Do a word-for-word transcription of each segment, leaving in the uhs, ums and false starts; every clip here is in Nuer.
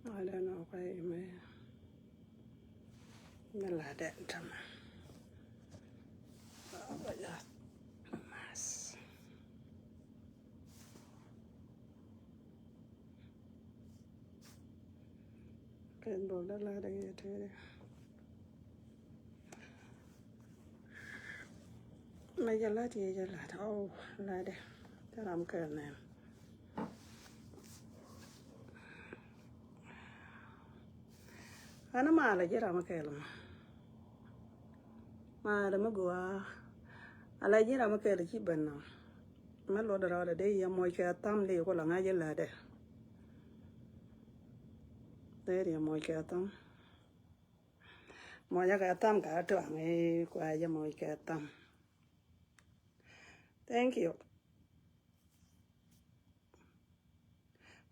I don't know why mi mi la dɛ tama. Baba ya mas. Kɛ bol da la dɛ yɛ tɛrɛ. Mɛ jɛ lat yɛ jɛ lat. Oh, lat dɛ. Tɛ ram kɛl nɛn. Ɛn malɛ ji̱ ram kɛl mɔ. Malɛ mi gɔaa. Ala ji̱ ram kɛl ci ben nɔ. Mɛ luɔt rɔɔdɛ dee yɛ mɔc kɛ tham li kula ŋa̱c jɛ lat dɛ. Dee yɛ mɔc kɛ tham. Mɔc kɛ tham ka tuaŋ i̱ kua jɛ mɔc kɛ tham. Thank you.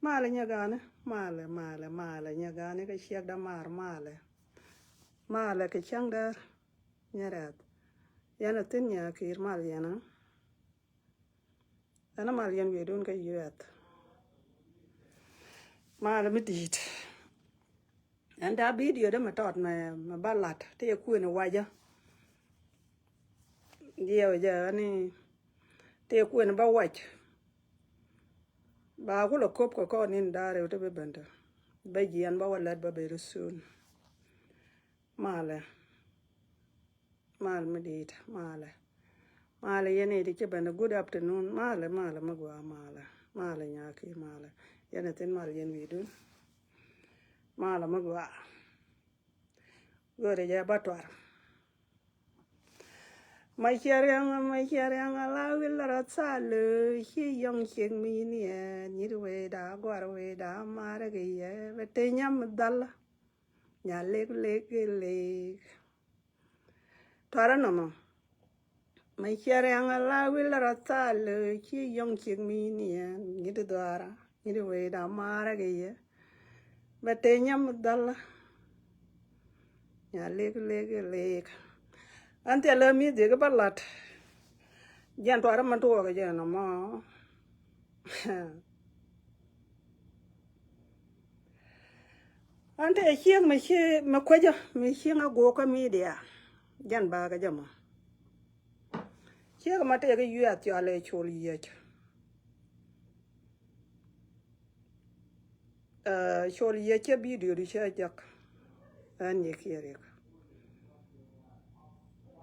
Malɛ nyɛ gani, malɛ, malɛ, malɛ nyɛ gani kɛ ciɛk da mar malɛ. Malɛ kɛ cäŋ däär nyɛ rɛth. Yɛn a thin nyɛ ki̱i̱r mal yɛn a. Ɛn a mal yɛn wi̱i̱dun kä yuɛth. Malɛ mi di̱i̱t. Ɛn da bidio dee mɛ tɔt mɛ, mɛ ba lat ti yɛ kuën wacä. Diɛw jɛ ani ti yɛ kuën ba wac. Ba kulɛ kop kɛ kɔn in da̱r iw ti bi bɛn tɛ. Bɛ jiɛn ba wä lat ba very soon. Malɛ. Mal mi di̱i̱t, malɛ. Malɛ yɛn i̱ ti ci ben a good afternoon. Malɛ, malɛ mi gɔaa, malɛ. Malɛ nyaki, malɛ. Yɛn a thin mal yɛn wi̱i̱dun. Malɛ mi gɔaa. Go̱o̱rɛ jɛ ba tuar. Ma ciɛ riaŋ, ma ciɛ riaŋ a la wil rɔ thalö ci yɔŋ ciek mi ni ɛn nyit wee da guar wee da marɛ kɛ yɛ bɛ te nyam dhal. Nya lek lek lek. Tuarɛ nɔmɔ. Ma ciɛ riaŋ a la wil rɔ thalö ci yɔŋ ciek mi ni ɛn nyit dhuara nyit wee da marɛ kɛ yɛ. Bɛ te nyam dhal. Nya lek lek lek. An thilɛ mi dhiek ba lat. Jɛn tuarɛ ma tuɔɔk jɛn nɔmɔ. An te ciek mi ci mi kuecä mi ci ŋa gokä midia. Jɛn bakɛ jɛ mɔ. Ciek ma tëëk i̱ yuɛth cɔal ɛ col yiëc. Ɛ, col yiëc cɛ bidio di cɛ jɛk. Ɛn nyi kiɛ rik.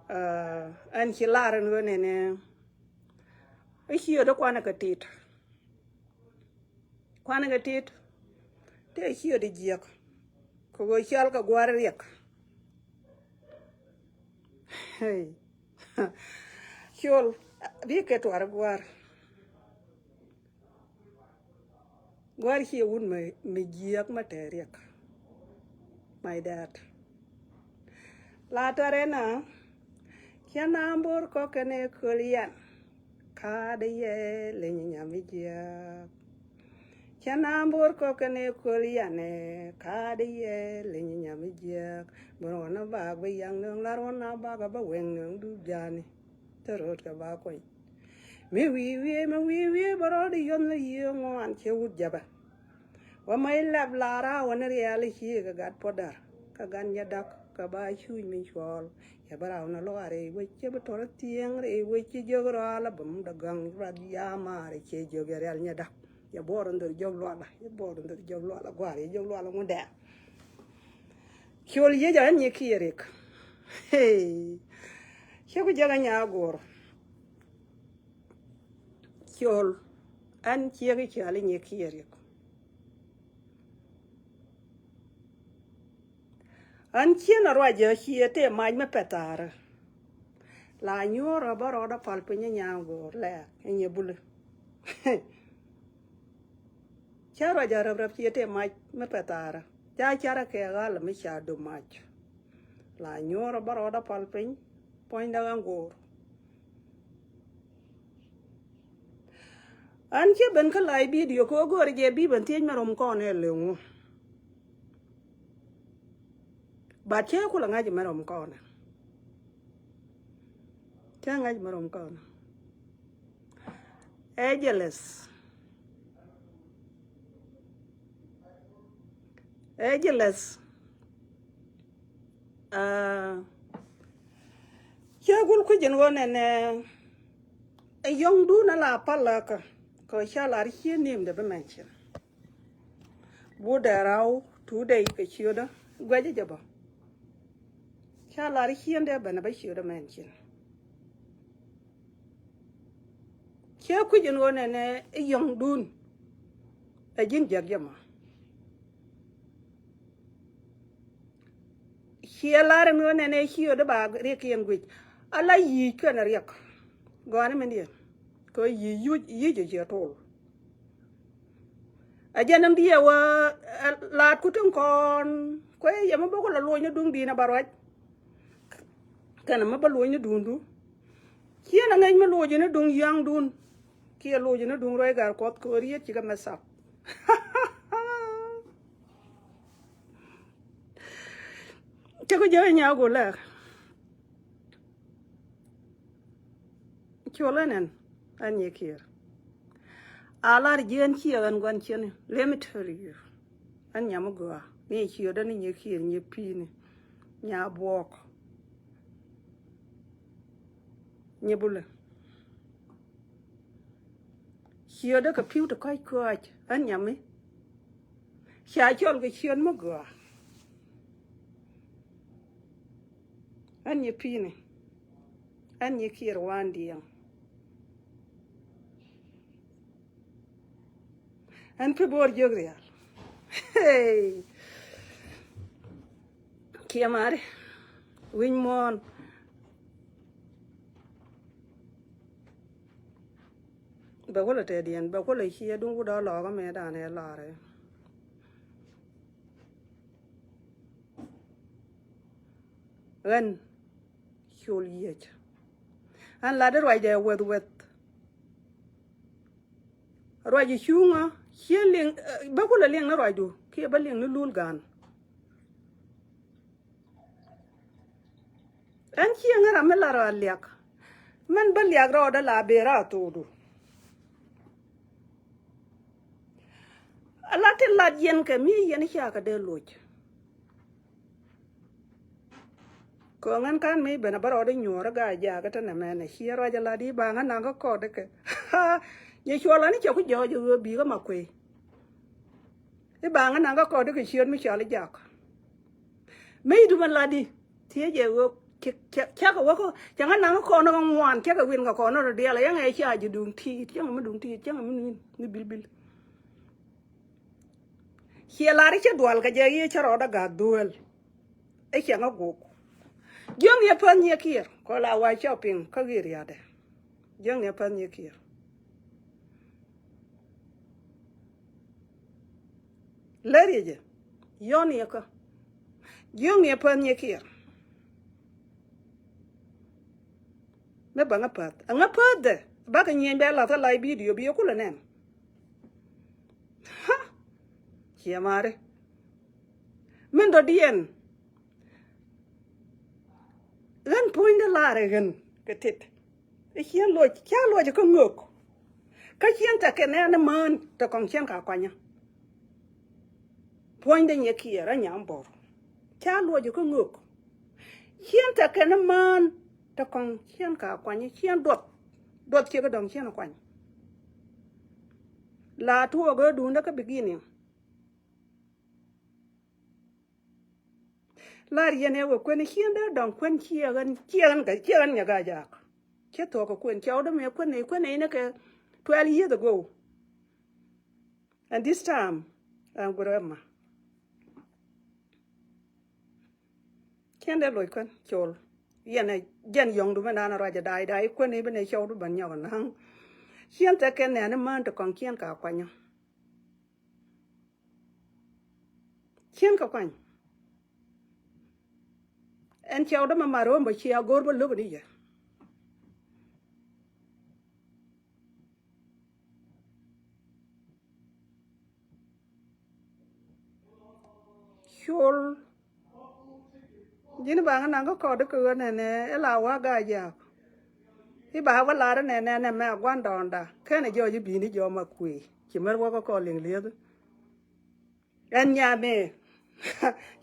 Ɛ, ɛn ci lar ɛn ɣöö nɛnɛ i̱ ciöt i̱ kuanɛ kɛ tit. Kuanɛ kɛ tit. Tëë ciöt i̱ jiäk. Kɛ ɣöö cɔal kɛ gua̱r riɛk. Hey. Col, bi kɛ tuar gua̱r. Gua̱r ciɛ wut mi, mi jiäk ma tɛɛr riɛk. My dad. La tɔrɛ na, cɛ na bo̱r kɔk kɛn ɛ köl yan. Ka̱a̱dɛ yɛ leny nyam mi jiäk. Cɛ na bo̱r kɔk kɛn ɛ köl yan ɛ, ka̱a̱dɛ yɛ leny nyam mi jiäk. Bä rɔn na bak bä yaŋ nöŋ la rɔn na bak bä weŋ nöŋ dup jani. Te rot kɛ ba kuany. Mi wi̱i̱ wi̱i̱, mi wi̱i̱ wi̱i̱, bä rɔɔd i̱ yɔ̱n ni yiëë ŋuan cɛ wut jabɛ. Wä ma ilɛp la raawä ni riɛl i̱ cië kɛ gat puɔ̱t däär. Kä gat nyɛ dak kɛ ba cuc mi cuɔɔl. Cɛ bä raw ni luaar i̱ wec cɛ bi tɔr i̱ thieŋ i̱ wec ci jiök rɔal a bä mum dä gaŋ rat yamaar i̱ cɛ jiök yɛ riɛl nyɛ dak. Yɛ buɔɔr in dhor jiök lual a, yɛ buɔɔr in dhor jiök lual a gua̱a̱r, yɛ jiök lual a ŋun dɛɛ. Col yiëc a ɛn nyi kiɛ rik. Hey. Cɛ ku jiäk a nyaa go̱o̱r. Col ɛn ciek i̱ cɔal i̱ nyi kiɛ rik. Ɛn cien a ruacä ciɛ tëë mac mi pɛthaarä. La nyuɔ̱ɔ̱r ɣä bä rɔɔdä pal piny i̱ nyaa go̱o̱r lɛɛk i̱ nyi buli. Cä ruacä räp räp ciɛ tëë mac mi pɛthaarä. Ca carä kɛ ɣal mi ca dum mac. La nyuɔ̱ɔ̱r ɣä bä rɔɔdä pal piny puɔ̱nydä ɣän go̱o̱r. An cä ben kä live video kɛ ɣöö go̱o̱rä jɛ bi ben thiec mɛ rɔm kɔn ɛ leŋu. But cä kulɛ ŋa̱c mɛ rɔm kɔn ɛ. Cä ŋa̱c mɛ rɔm kɔn ɛ. Ɛ jealous. Ɛ ji̱ lɛth. Ah, cä gul kui̱c in ɣöö nɛnɛ ɛ yɔ̱ŋdun ala pal kä kɛ ca lar cien ni̱em dee bi mɛn cin. Bu dee raw tu dee kɛ ciötdä guɛcä jɛ bä. Ca lar cien dee ben a bä ciötdä mɛn cin. Cä kui̱c in ɣöö nɛnɛ ɛ yɔ̱ŋdun ɛ ji̱n jiäk jɛ mɔ. Ciɛ lar ɛn ɣöö nɛnɛ ciötdä ba riɛkiɛn guic. Ala yic kɛn riɛk. Gɔaa ni min diɛn kɛ yic yuc yic ɛ ciɛ tol. A jɛn ɛn diɛ wä, ɛ, laat ku tin kɔn kuɛ yɛ mi bä ku la luɔny ni duŋ di̱i̱n a ba ruac. Kɛn mi bä luɔny ni duŋdu. Ciɛ na ŋäc mi luɔc ni duŋ yɔ̱ŋdun. Kiɛ luɔc ni duŋ ruac gar kuɔth kɛ ɣöö riet cikɛ mɛ thap. Cä ku jɛ nya ku lɛk. Col ɛn ɛn, ɛn Nyikiɛr. A lar jiɛn ciɛ ɛn gua̱n ciɛni. Let me tell you. Ɛn nyam mi gɔaa. Ni ciötdä ni Nyikiɛr, Nyipi̱i̱ni, Nyabuɔk, Nyibulɛ. Ciötdä kɛ pi̱w ti kɔ̱a̱c kɔ̱a̱c. Ɛn nyami. Ca cɔl kɛ ciöt mi gɔaa. Ɛn Nyipi̱i̱ni. Ɛn Nyikiɛr wandiɛŋ. Ɛn pi bo̱o̱r jiök rial. Hey. Kiɛ mari. Wi̱ny muɔ̱ɔ̱n. Bɛ kulɛ tɛdiɛn, bɛ kulɛ ciɛ duŋ wut ɔ lɔɔkä mɛ danɛ lɔrɛ. Ɣän col yiec. An lat i̱ ruacdɛ weth weth. Ruac i̱ cuŋä ciɛ liŋ, eh, bä kulɛ liŋ ni ruacdu kiɛ bä liŋ ni lul gan. Ɛn cieŋ ram mi lat rɔ a liak. Mɛn bä liak rɔɔdä la bëë rɔ a thokdu. A lat tin lat yɛn kɛ mi yɛn ca kɛ dee loc. Kɔŋ ɛn kan mi ben a bä rɔɔdä nyuɔɔr a gaa jakä te nɛ mɛn a ciɛ ruac a lat i̱ baŋä naŋ kä kɔɔdä kɛ. Nyɛ cuɔl ani cɛ ku jɔɔc a ɣöö bi̱i̱ kä ma kuëë. I̱ baŋä naŋ kä kɔɔdä kɛ ciöt mi cɔal i̱ jak. Mëë i̱ dumɛ lat i̱ thiec ɛ ɣöö cɛ, cɛ, cɛ kɛ wä kä cɛ ŋä naŋ kä kɔn kä ŋuan cɛ kɛ win kɛ kɔn rɔ diaal ɛ yɛŋ ɛ ca ji̱ duŋ ti̱i̱t cɛ ŋä mi duŋ ti̱i̱t cɛ ŋä mi nuin mi bil bil. Ciɛ lar i̱ cɛ dual kɛ jɛ i̱ cɛ rɔɔdä ga̱a̱th duel. I̱ cɛ ŋä guɔk. Jiöŋ yɛ päth Nyikiɛr kɔ la wa cɔ piŋ kä ɣi̱i̱r yatdɛ. Jiöŋ yɛ päth Nyikiɛr. Lär yɛ jɛ yɔn yɛ kä. Jiökni ɛ päth Nyikiɛr. Mi ba ŋä päth a ŋä päth dɛ bakɛ nyieny bɛ lath kä live video bi yɛ kulɛ nɛn. Ha. Ciɛ mari. Min dɔ̱diɛn. Ɣän puɔ̱nydä lar ɛ ɣän kɛ tet. Ɛ ciɛn luɔc ca luɔc kä ŋök. Kä ciɛn tɛ kɛ nɛn ni mään tɛ kɔŋ ciɛn ka kuanyä. Puɔ̱nydä Nyikiɛr ɛ nyam bor. Ca luɔc kä ŋök. Ciɛn tɛ kɛ ni mään tɛ kɔŋ ciɛn ka kuanyä ciɛn duɔth. Duɔth ciɛ kä dɔ̱ŋ ciɛn kuany. La tuɔɔk ɛ duundä kä beginning. Lar yɛn ɛ wä kuɛn ciɛn dee dɔ̱ŋ kuɛn ciɛ ɣän ciɛ ɣän kɛ ciɛ ɣän nyɛ gaa jaak. Ciɛ thuɔ̱k kɛ kuɛn cɔw dee mɛ kuɛn nɛy kuɛn nɛy ni kɛ twelve years ago. And this time I'm grandma. Ciɛn dee loc kuɛn col yɛn ɛ jɛn yɔ̱ŋdu mɛ naan ruacɛ da̱a̱y da̱a̱y kuɛn nɛy bi nɛy cɔwdu ben nyɔk na̱ŋ. Ciɛn thɛk kɛn nɛɛni mään ti kɔŋ ciɛn ka kuanyä. Cien kɛ kuany. Ɛn cɛw dämɛ mat ɣöö bɛ cia go̱o̱r bä lo̱k ni yɛ. Col. Ji̱n ba ŋä naŋ kä kɔt kä ɣän ɛnɛ ila wa ga jak. I̱ ba wä lar ɛnɛ nɛ nɛ mɛ a gua̱n dɔɔnda kɛnɛ jɔɔc i̱ bi̱i̱ni jɔɔm a kuëë ci mɛr wä kä kɔt liŋ lieth. Ɛn nyamɛ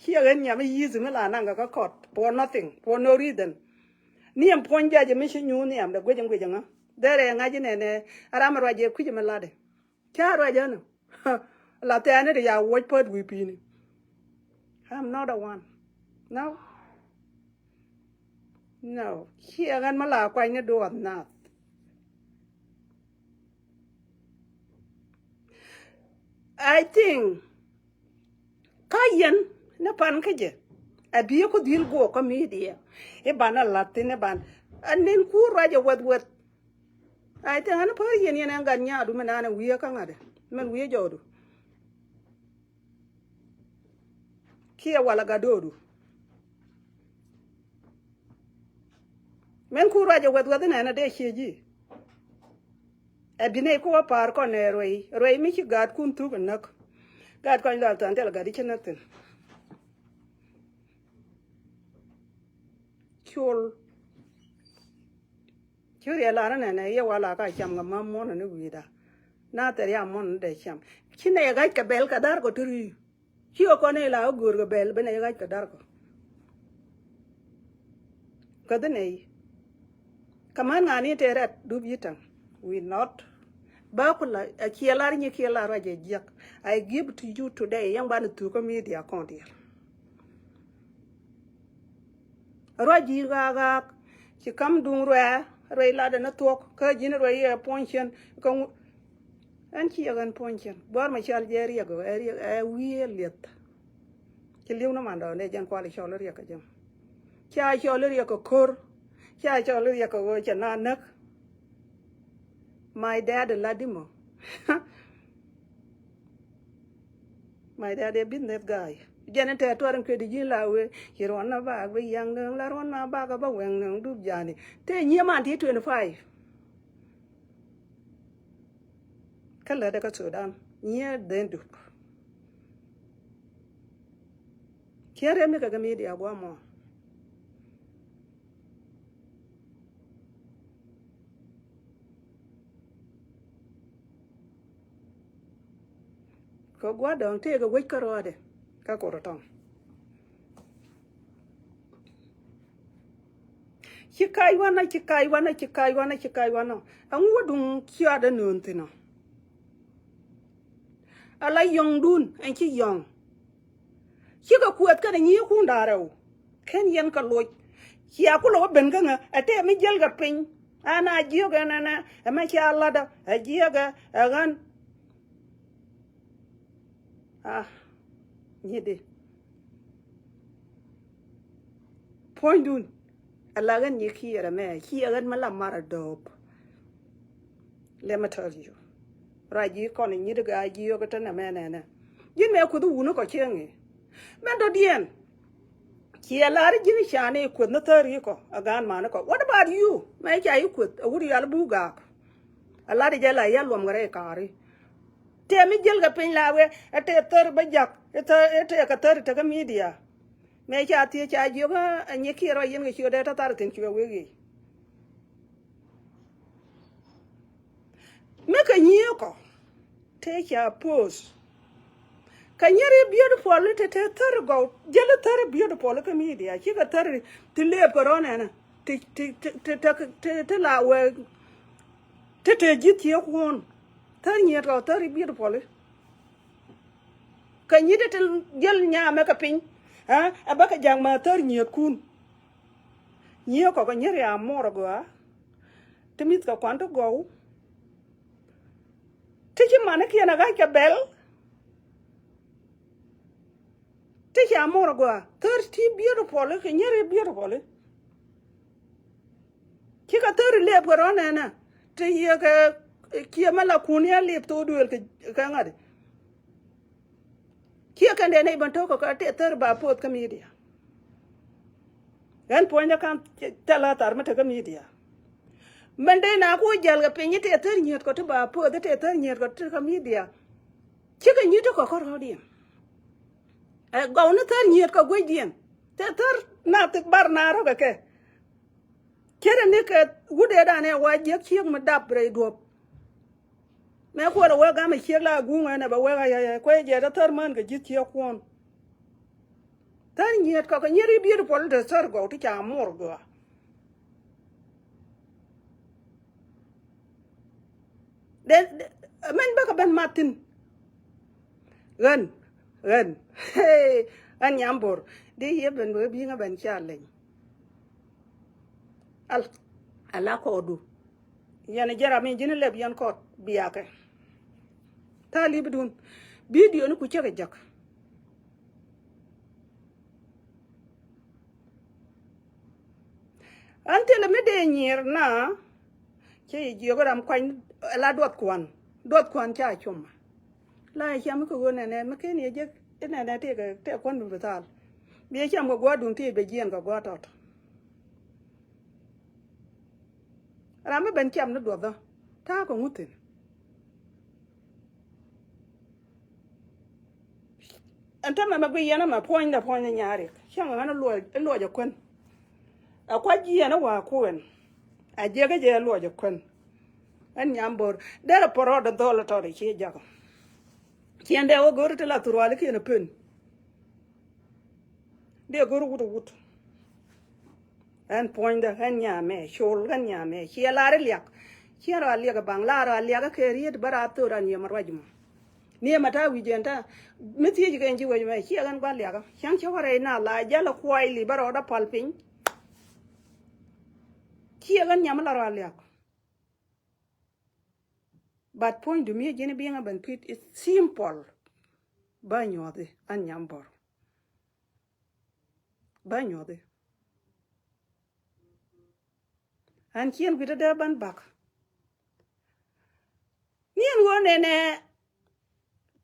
Ciɛ ɣän nyam i̱ yi̱th mi la naŋ kɛ kä kɔt for nothing, for no reason. Ni ɛn puɔ̱ny jajɛ mi ci nyuuth ni ɛn dee guic ɛn guic ɛŋä. Derɛ ŋa̱c inɛnɛ a ram ruac jɛ kui̱c ɛmɛ latdɛ. Ca ruac ɛn ɔ. La thɛɛni ti ya wuɔc pät wi̱i̱ pi̱i̱ni. I'm not a one. No. No. Ciɛ ɣän mi la kuany ni duɔth nath. I think kä yɛn ni pan kä jɛ a biɛ ku dhil guɔ kä media. Iban a lath thin iban a nin ku ruac a wɛth wɛth. I think ɛn pär yɛn yɛn ɛn gat nyaadu mi naan ɛ wiee kä ŋa̱t ɛ mɛn wiee jɔɔdu. Kiɛ wal a gat doodu. Mɛn ku ruac ɛ wɛth wɛth inɛn a dee cie ji̱. Ɛ bi nɛy ku wä pa̱a̱r kɔn ɛ ruɛy ruɛy mi ci gaatkun thuk ɛ näk. Gaat kɔn lɔal than thil gat i̱ ci näk thi̱n. Col. Ci riɛ lar inɛnɛ yɛ wal a ka cam kɛ ma̱m muɔ̱n ni wi̱i̱da. Na thɛr ya muɔ̱n ni dee cam ci nɛy ɛ ga̱c kɛ bɛl kɛ dhar kɔ ti ri̱i̱. Ci ɣä kɔn ila ɣä go̱o̱r kɛ bɛl ben ɛ ɣa̱c kɛ da̱r kɔ. Kä dhi nɛy. Kä män ŋa̱ni tëë rɛt dup yi̱täŋ. We not. Ba ku la a ciɛ lar nyi kiɛ lar ruac ɛ jiäk. I give to you today yɛn banɛ thukä media kɔn diɛl. Ruac ji̱ ɣaak ɣaak ci kam duŋ ruɛɛ ruɛy latdɛ ni thuɔ̱k kä ji̱n ruɛy yɛ puɔ̱ny cien kä ŋu. Ɛn ci yɛ ɣän puɔ̱ny cien buar ma cal jɛ riɛk ɛ riɛk ɛ wi̱i̱ ɛ lieth. Ci li̱w ni mandɔɔn dee jɛn kual i̱ cɔl i̱ riɛk kä jɛm. Ca cɔl i̱ riɛk kä ko̱r. Ca cɔl i̱ riɛk kä ɣöö cɛ na näk. My dad la di mɔ. My dad a business guy. Jɛn in tɛɛ tuɔr in kɛ di ji̱n la wee ci ruɔn na bak bi yaŋ nöŋ la ruɔn na bak bä wɛŋ nöŋ dup jani. Tëë nyiee man ti twenty five. Kä lätdɛ kä Sudan nyiee dhen dup. Ciɛ riɛm ni kɛ kɛ media guamɔ. Kɛ gua̱dɔ̱ŋ tëëkɛ wec kä ruaadɛ kä Kur tɔŋ. Ci kac wanɔ ci kac wanɔ ci kac wanɔ ci kac wanɔ. Ɛŋu wä duŋ ciaatdä nööŋ thi̱n ɔ. Ala yɔ̱ŋdun ɛn ci yɔ̱ŋ. Cikɛ kuɛth kɛnɛ nyiikun da̱ŋ rɛw. Ken yɛn kɛ loc. Cia kulɛ wä ben kä ŋä ɛ tëë mi jiɛl kɛ piny. An a jiök ɛn ɛnɛ ɛmɛ cia latdä ɛ jiäkɛ ɛ ɣän. Ah, nyidi. Puɔ̱nydun. Ala ɣän nyi kiɛɛr ɛmɛ ciɛ ɣän mi la mar a dɔɔp. Let me tell you. Ruac ji̱ kɔn i̱ nyit i̱ gaa ji̱ yɔk i̱ tɛn ɛmɛ nɛnɛ. Ji̱n mɛ kueth i̱ wuni kɔ cieŋ i̱ mɛn dɔ̱diɛn. Ciɛ lar i̱ ji̱n i̱ can i̱ kueth ni thäär i̱ kɔ a gaan man i̱ kɔ. What about you? Mɛ ca i̱ kueth a wut i̱ yal buk gaak. A lar i̱ jɛ la yal luɔm kɛ rɛy kaari. Tëë mi jiɛl kɛ piny la wee ɛ tëë thäär bä jak i̱ tëë kɛ thäär i̱ tekä media. Mëë ca thiec ca jiök ɛ nyikiɛ rɔ yɛn kɛ ciö dee tɔ̱ thar thi̱n cuɛ wek yic. Mi kɛ nyiee kɔ tëë ca post. Kɛ nyɛri beautiful i̱ te te thäri gɔw jiɛli thäri beautiful i̱ kä media cikɛ thäri ti lëëp kɛ rɔn ɛnɛ ti ti ti ti ti ti la wee ti te ji̱ thiee kuɔn. Thäri nyiet kɔ thäri beautiful i̱. Kɛ nyiet ti jiɛl nyamɛ kɛ piny ɛ bä kɛ ja̱ŋ ma thär nyiet kun. Nyiee kɔk kɛ nyiet ria muɔr agɔaa. Ti mi̱th kɛ kuan ti gɔw. Ti ci manikiɛn a ɣa̱c kɛ bɛl. Ti ca muɔr agɔaa thär ti beautiful kɛ nyiet ri beautiful. Cikɛ thäri lëëp kɛ rɔ̱ nɛnɛ ti yiëë kɛ ciɛ mɛ la kun yɛ lip thok duëël kɛ ŋa̱t. Ciɛ kɛn dee nɛy bän to̱k kɛ kɛ tëë thäri ba poth kä media. Ɣän puɔ̱nydä ka̱n thilɛ thar mi tekä media. Mɛn dee na ku jäl kɛ piny i̱ tëë thäri nyiet kɔ ti ba poth i̱ tëë thäri nyiet kɔ ti kä media. Cikɛ nyiet ti kɔ kä rɔ̱diɛn. Ɛ gɔw ni thäri nyiet kɔ guecdiɛn tëë thäri na thik bar na rɔ̱ kɛ kɛ. Cierɛ ni kɛ wut ëëdan ɛ wa jiäk ciek mi dap rɛy duɔ̱p. Mɛ kuɔl ɛ wek gamɛ ciek la guŋ ɛn ɛ bɛ wek ayayay kuɛ jɛ dä thär män kɛ ji̱th ciek kuɔn. Thär nyiet kɔkɛ nyiet i̱ beautiful te thär gɔw ti ca mor gɔaa. Dee, dee, mɛn bäkɛ ben mat thi̱n. Ɣän, ɣän. Ɣän nyam bo̱r. Dee yɛ ben bä bi̱i̱ŋä ben ca leny. Al, ala kɔɔdu. Yɛn jɛ ram in ji̱n lɛp yɛn kɔɔt biakɛ. Tha̱a̱ lipdun. Bidioni ku cäkɛ jäk. Ɣän thilɛ mi dee nyier na. Cɛ yɛ jiök ram kuany la duɔth kuan. Duɔth kuan ca cum. La yɛ ciam mi kɛ ɣöö nɛnɛ mi ken yɛ jek inɛnɛ tëëkɛ tëë kuän bi bi thal. Bi yɛ ciam kɛ gua̱a̱r duŋ tëë bɛ jiɛn kɛ gua̱a̱r tɔt. Ram mi ben ciam ni duɔthä ta̱a̱ kɛ ŋuthin. Ɛn tämɛ mɛ guiy yɛn ɛmɛ puɔ̱nydɛ puɔ̱nydɛ nyarik. Cäŋ ɣän ɛ luɔc ɛ kuän. Ɛ kuac jiɛn ɛ wa̱a̱ kuɛn. Ɛ jiɛk ɛ jɛ ɛ luɔc ɛ kuän. Ɛn nyam bo̱r derɛ pɔrɔɔdɛ dhɔl ɛ tɔt ɛ ciɛ jakä. Ciɛn dee wä go̱r ti la thurwalikiɛn ɛ pen. Dee go̱r wut wut. Ɣän puɔ̱nydä, ɣän nyamɛ, col, ɣän nyamɛ. Ciɛ lar i̱ liak. Ciɛ rɔ a liak i̱ baŋ, lar rɔ a liak i̱ kɛ riet bä ra thor an yɛ ma ruac mɔ. Ni yɛ ma ta̱a̱ wi̱c jɛn ta̱a̱. Mi thiec kɛ ji̱ wec mɛ, ciɛ ɣän gua̱ liak i̱. Cäŋ cä wä rɛy na la jäl i̱ kuay li bä rɔ da pal piny. Ciɛ ɣän nyam i̱ la rɔ a liak. But puɔ̱nydu mi ji̱n bi̱i̱ŋä ben pit is simple. Ba nyuɔthi an nyam bor. Ba nyuɔthi. An cien gui̱t dee ban bak. Ni ɛn ɣöö nɛnɛ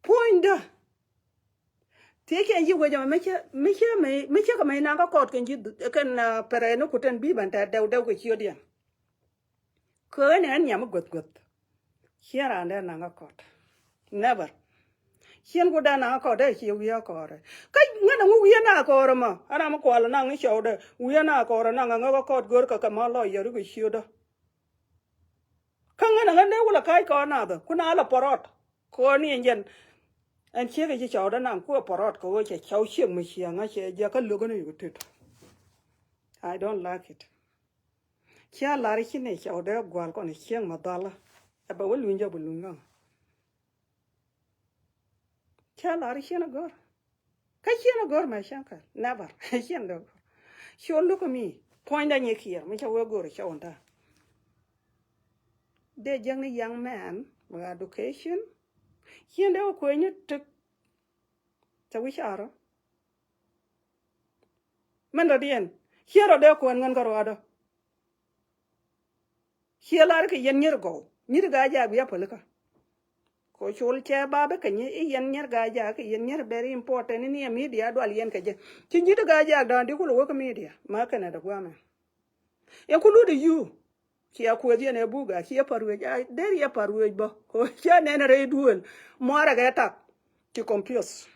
puɔ̱nydä. Thiecɛ ji̱ wecä mɛ mi cä mi cä mɛ mi cä kɛ mɛ naŋ kä kɔɔt kɛn ji̱ kɛn pɛrɛ ni kutɛn bi̱i̱ ban tɛ̈r dɛw dɛw kɛ ciötdiɛn. Kɛ ɣän ɛ ɣän nyam mi guäth guäth. Ciɛ raan dee naŋ kä kɔt. Never. Ciɛn ku dee naŋ kä kɔt dee ciɛ wi̱i̱ kä kɔɔrɛ. Kä ŋän ɛŋu wi̱i̱ naŋ kä kɔɔrɛ mɔ. Ɛ ram mi kual naŋ ni cɔwdɛ wi̱i̱ naŋ kä kɔɔrɛ naŋ ɛŋä kä kɔt gör kɛ kɛ ma lɔ yɛr kɛ ciötdä. Kä ŋän ɛŋä dee wulɛ ka̱c kɔɔr nath ku na lɛ pɔrɔt. Kɔɔr ni ɛn jɛn. Ɛn ciek ɛ ci cɔwdä naŋ ku ɛ pɔrɔt kɛ ɣöö cɛ cɔw ciek mi ciɛ ŋa̱c cɛ jiɛk kä lo̱k ni yuk tit. I don't like it. Cia lar i̱ ci nɛy cɔw dee gua̱l kɔn i̱ cieŋ ma dhalä. Ɛ bɛ wä luny jɛ bi luny ŋa̱ŋ. Cia lar i̱ cien a gɔ̱r. Kä cien a gɔ̱r mɛ cäŋ kɛ never. Cien dee gɔ̱r. Ci wä lo̱k mi puɔ̱nydä nyi kiɛr mi cä wee go̱r cɔw in ta̱a̱. Dee jiäkni young man with education. Cien dee wä kuenyä tek. Cɛ wi̱c arɔ. Min dɔ̱diɛn ciɛ rɔ dee kuɛn ŋän kä ruaadɔ. Ciɛ lar kɛ yɛn nyir gɔw nyir gaa jaak bia pälikä. Ko col cɛ ba bä kɛ nyi i̱ yɛn nyir gaa jaak kɛ yɛn nyir very important ni ɛ media dual yɛn kɛ jɛ. Ci nyir gaa jaak da̱a̱n di kulɛ wä kä media ma kɛnɛ dɛ guamɛ. Yɛn ku lut i̱ yuu. Cia kueth yɛn ɛ buk a cia pa̱r wec a der yɛ pa̱r wec bä ko cia nɛn rɛy duël. Muarɛ kɛ tak. Ci confuse.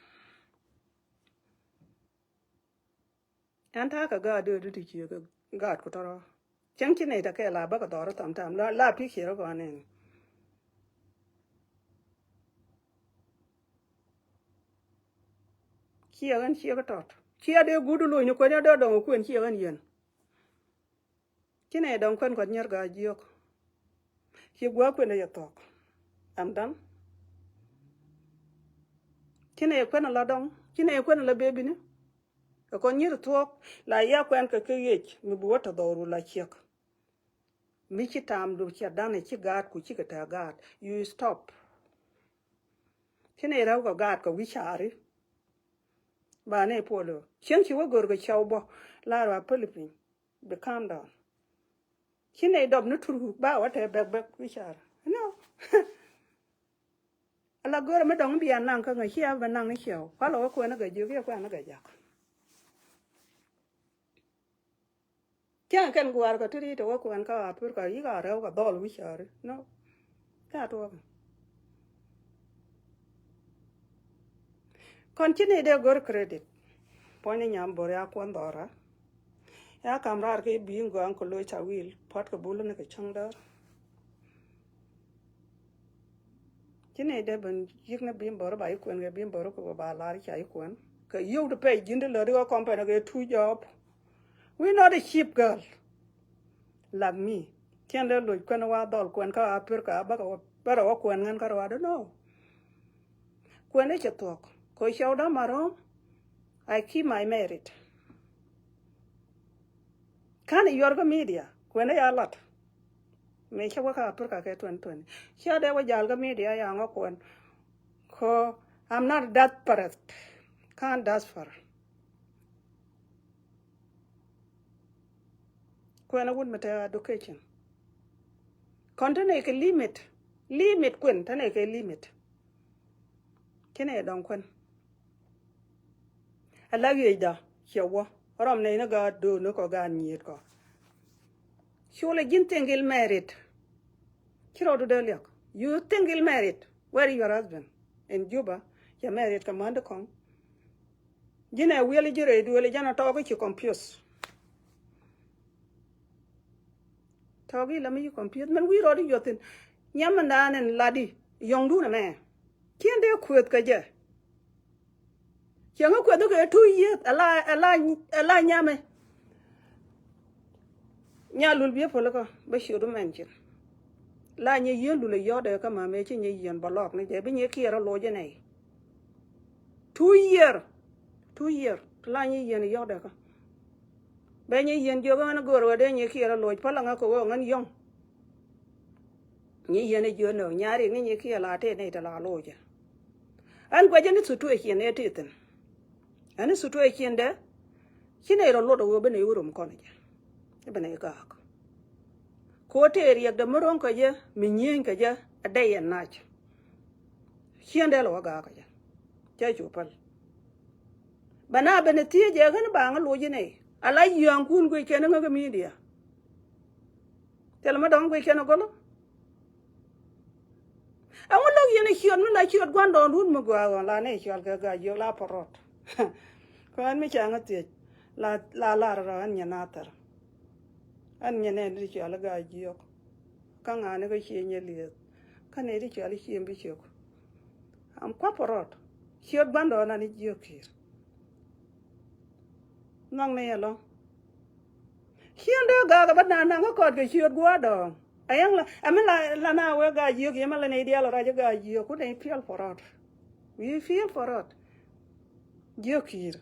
Ɛn ta̱a̱ kɛ gaat dee ti ciek gaat ku tɔrɔ. Cäŋ ci nɛy tɛ kɛ la bäkɛ dhɔr sometime la la picture kɔn nɛn. Ciɛ ɣän ciek tɔt ciɛ dee guut lo̱ny ni kuɛn dee dɔŋ kuɛn ciɛ ɣän yɛn. Ci nɛy dɔŋ kuɛn kɔt nyier gaa jiök. Ci gua̱a̱k kuɛn yɛ thɔk. I'm done. Ci nɛy kuɛn ala dɔŋ ci nɛy kuɛn ala bebini. Kɛ kɔn nyier thuɔ̱k la ya kuɛn kɛ kɛ ɣiec mi bi wä tɛ dhɔru la ciek. Mi ci tamdu cɛ dan ci gaat ku cikɛ tɛ gaat you stop. Ci nɛy rɛw kɛ gaat kɛ wi̱c caari. Ba nɛy puɔl ɣöö cieŋ ci wä gör kɛ cɛw bä lar wa päli piny. Bi calm down. Ci nɛy dɔp ni turuk ba wä tɛ bɛk bɛk wi̱c caari. No. Ala gör mi dɔŋ bia naŋ kä ŋäc cia bɛ naŋ ni ciɛw kualɛ wä kuɛn ni gɛ jiök yɛ kuɛn ni gɛ jak. Cäŋ kɛn gua̱a̱r kɛ ti ri te wä kuɛn kä Africa yik a rɛw kɛ dhɔl wi̱c cääri no. Ca tuɔɔk. Kɔn ci ni dee gör credit. Puɔ̱ny ni nyam bor ya kuɔn dhɔra. Ya kam raar kɛ bi̱i̱ ŋuan kɛ loc ca wil pua̱t kɛ bul ni kɛ cäŋ däär. Ci nɛy dee ben yik ni bi̱i̱ bor ba yi kuɛn kɛ bi̱i̱ bor kɛ ba lar ca yi kuɛn. Kɛ yio̱w ti pɛy ji̱n ti lät ikä company kɛ two job. We not a cheap girl like me. Cɛn dee loc kuɛn wa dhɔl kuɛn kä Africa bä kɛ wä, bä rɛ wä kuɛn ŋän kä rɛ wa, I don't know. Kuɛn i̱ cɛ thuɔ̱k kɛ cɛw dämaro̱o̱m. I keep my merit. Ka̱n i̱ yuɔr kä media kuɛn i̱ ya lat. Mëë cä wä kä Africa kɛ twenty twenty cä dee wä jal kä media ya ŋɔ kuɛn. Kɛ I'm not desperate. Ka̱n desperate. Kuɛn a wut mi te education. Kɔn te nɛy kɛ limit. Limit kuɛn te nɛy kɛ limit. Ci nɛy dɔ̱ŋ kuɛn. Ala wiecda ciɛ wä rɔm nɛy ni gaat do̱o̱n ni kɔ gaat nyiet kɔ. Culɛ ji̱n single married. Ci rɔɔdu dee liak. You single married. Where is your husband? In Juba. Cɛ married kɛ mändi kɔŋ. Ji̱n ɛ wiɛli ji̱ rɛy duëëli jɛn a tɔɔk i̱ ci confuse. Tɔɔk i̱ la mi ci confuse mɛn wi̱i̱ rɔɔdu yuɔthin. Nyam mindan in ladi yɔ̱ŋdun ɛmɛ. Cien dee kuëth kɛ jɛ. Cieŋä kuɛth kɛ two years ala, ala, ala nyamɛ. Nya lul biɛ pälikä bä ciöt mɛn cin. La nyɛ yieen lul ɛ yɔ̱ɔ̱dɛ kä mamɛ ci nyɛ yieen bä lɔɔk ni jɛ bi nyɛ kiɛɛr ɛ loc inɛ. Two year. Two year ti la nyɛ yieen ɛ yɔ̱ɔ̱dɛ kä. Bɛ nyɛ yieen jiök ɣän go̱o̱r wä dee nyɛ kiɛɛr ɛ loc päl aŋä kɛ ɣöö ŋän yɔ̱ŋ. Nyi yɛn a jiö nɔ nyari ni nyi kiɛ la te ni te la loc. Ɛn guɛ jɛ ni situation ɛ ti thin. Ɛn situation dɛ ci ni rɔ lot a wee bä ni wä rom kɔn jɛ. Bä ni gaak. Ko te riɛk dɛ mi ro̱ŋ kɛ jɛ mi nyieeny kɛ jɛ a dɛ yɛn nac. Cien dɛ lɛ wä gaak kɛ jɛ. Cɛ cu päl. Bɛ na ben a thiec jɛ ɣän ba ŋä loc ni a la yɔ̱a̱ŋ kun guic kɛn ŋä kɛ media. Thilɛ mi dɔ̱ŋ guic kɛn a gɔlä. Ɛŋu lo̱k yɛn a ciöt mi la ciöt gua̱ndɔɔŋdun mi gɔaa ɣɔn la nɛ cɔal kɛ Gaajiök la pɔrɔt. Kɛ ɣän mi ca ŋä thiec la, la lar rɔ ɣän nyɛ nathɛr. Ɣän nyɛ nɛ di cɔal Gaajiök. Kä ŋa̱ni kä cie nyɛ lieth. Kä nɛ di cɔal cie mi bi ciök. Am kua̱ pɔrɔt. Ciöt gua̱ndɔɔŋdan i̱ jiök ki̱i̱r. Nhɔk ni ɛlɔ̱ŋ. Cien dee gaak ɛ bä na naŋ kä kɔt kɛ ciöt gua̱a̱r dɔ̱ɔ̱ŋ. Ɛ yɛn la, ɛ mi la, la na wee Gaajiök yɛ mi la nɛy diaal ɛ ruac ɛ Gaajiök, ku nɛy piɛl pɔrɔt. Wi̱i̱ piɛl pɔrɔt. Jiök ki̱i̱r.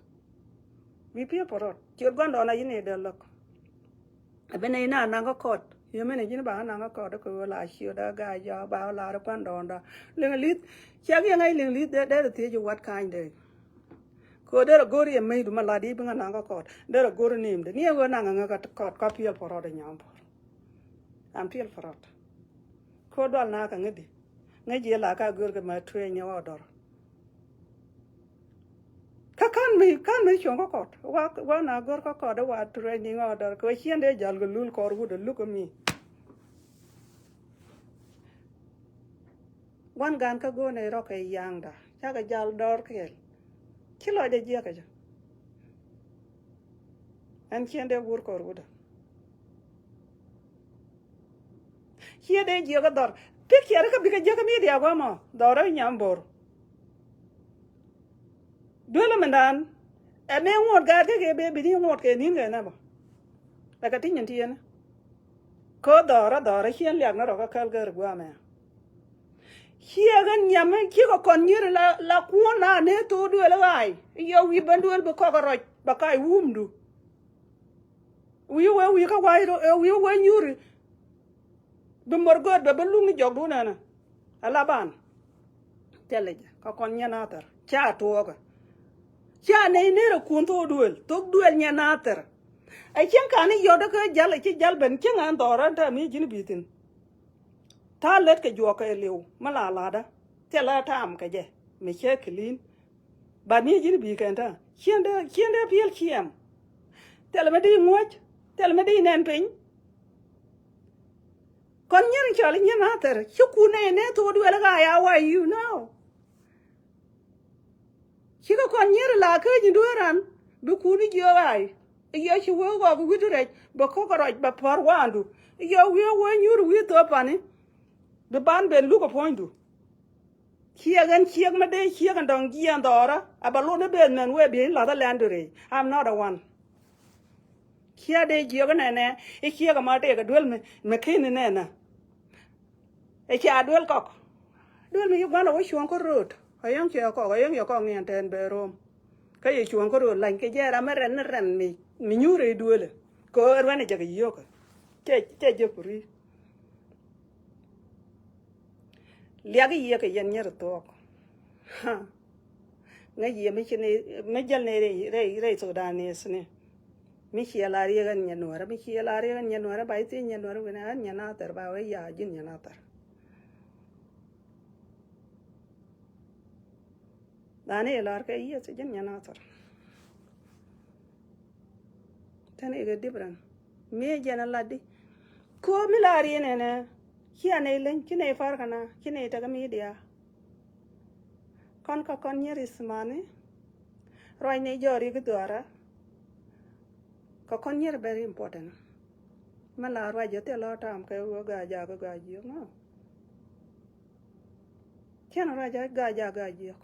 Wi̱i̱ piɛl pɔrɔt. Ciöt gua̱ndɔɔŋ a yi̱n nɛy dee lo̱k. Ɛ bi nɛy na naŋ kä kɔt. Yɛ mi nɛ ji̱n ba naŋ kä kɔt kɛ ɣöö la ciöt a Gaajiök ba lar gua̱ndɔɔŋda. Liŋ li̱th. Cɛ giɛŋ ɛ liŋ li̱th dee, dee thiec i̱ what kind dee. Ko derɛ go̱r yɛ mec du ma lat i̱ bi ŋa naŋ kä kɔt. Derɛ go̱r nimdɛ. Ni ɛ ɣöö naŋ ŋä kä kɔt kä piɛl pɔrɔt ɛ nyam pɔr. Am piɛl pɔrɔt. Ko dual na kä ŋädi. Ŋäc yɛ la ka go̱r kɛ ma training order. Kä kan mi, kan mi cuɔ̱ŋ kä kɔt. Wa, wa na go̱r kä kɔt wa training order. Kɛ cien dee jal kɛ lul kɔr wut ɛ luk ɛ mi. Wan gan kä go̱o̱r nɛy rɔ̱ kɛ yaŋda cakɛ jal dɔɔr kɛɛl. Ci lɔcdɛ jiäkä jɛ. Ɛn cien dee wur kɔr wudä. Ciɛ dee jiäkä dhɔr. Picture kä bikɛ jiäkä media guamɔ dhɔr rɔ nyam bor. Duel mindan. Ɛ mëë ŋuɔt gaat kä kɛ bee bi ni ŋuɔt kɛ ni̱n kɛ nɛmɔ. Ɛ kɛ ti nyin ti yɛn. Kä dhɔrä dhɔrä ciɛn liak ni rɔ kä kɛl gɛr guamɛ. Ciɛ ɣän nyam mi cikɛ kɔn nyir la, la kuɔn na ni thok duel ɣaay. Yɛ wi̱i̱ ben duel bi kɔk rɔc bɛ kac wumdu. Wi̱i̱ wee wi̱i̱ kä wa̱i̱ rɔ ɛ wi̱i̱ wee nyuri. Bi mor gööt bɛ bi luŋ ni jɔkdun ɛnɛ. Ala ban. Thilɛ jɛ kä kɔn nyɛ nathɛr ca tuɔɔkä. Ca nɛy ner ɛ kun thok duël thok duël nyɛ nathɛr. Ɛ cieŋ kani yɔt kä jal ɛ ci jal ben cieŋ ɛn dhɔr ɛn tɛm i̱ ji̱n bi̱thin. Tha̱a̱ lät kɛ juɔk kɛ liw mi la latdä. Thilɛ tam kɛ jɛ mi cɛ kɛ li̱n. Ba ni ji̱n bi kɛn ta̱a̱. Cien dee, cien dee piɛl ciɛm. Thilɛ mi di ŋuɔ̱c. Thilɛ mi di nɛn piny. Kɔn nyier in cɔal nyier nathɛr. Ci kun nɛy nɛ thok duel ɣaay a wa you know. Cikɛ kɔn nyier la kä ji̱ dueeran. Bi kun jiök ɣaay. Yɛ ci wee ɣɔk wi̱t rɛc. Bɛ kɔk rɔc bɛ pär wandu. Yɛ wi̱i̱ wee nyuur wi̱i̱ thop pani. Bi ban ben luk ɛ puɔ̱nydu. Ciek ɛn ciek mi dee ciek ɛn dɔ̱ŋ jiɛɛn dhɔrä a bɛ lot ni beth mɛn wee biey lath a lɛn duŋ rɛy. I'm not a one. Ciek dee jiök nɛnɛ i̱ ciek ɛmɔ tëëkɛ duel mi mi ken ni nɛnɛ. Ɛ cia duel kɔk. Duel mi yi gua̱n a wä cuɔ̱ŋ kä ro̱o̱t a yäŋ ciɛ kɔk a yäŋ yɛ kɔk ni ɛn tɛn bɛ ro̱o̱m. Kä yɛ cuɔ̱ŋ kä ro̱o̱t lany kɛ jɛ ram mi rɛn ni rɛn mi mi nyuur rɛy duelɛ. Kɛ ɣöö ruɛn ɛ jɛ kɛ yio̱kä. Cɛ cɛ jɛ puri. Liak i̱ yiëë kɛ yɛn nyɛr thuɔɔk. Ŋäc yiëë mi ci ni mi jäl ni rɛy rɛy rɛy Sudanese ni. Mi ciɛ la riek ɛn nyɛ nuɔrä mi ciɛ la riek ɛn nyɛ nuɔrä ba i̱ thiec nyɛ nuɔrä wi̱nɛ ɛn nyɛ nathɛr ba wee ya ji̱n nyɛ nathɛr. Dhani ilar kɛ yieth ji̱n nyɛ nathɛr. Tɛn ikɛ different. Mi jɛn a latdi. Ko̱o̱p mi la rienɛ nɛ. Cia nɛy leny ci nɛy far kɛna ci nɛy tekɛ media. Kɔn kä kɔn nyɛr is mani. Ruac nɛy jɔɔri ki dhuara. Kä kɔn nyɛr very important. Mi la ruac jɛ thil lɔ tam kɛ wä gaa jaak gaa jiök ŋa. Cɛn ruac a gac a gac jiɔk.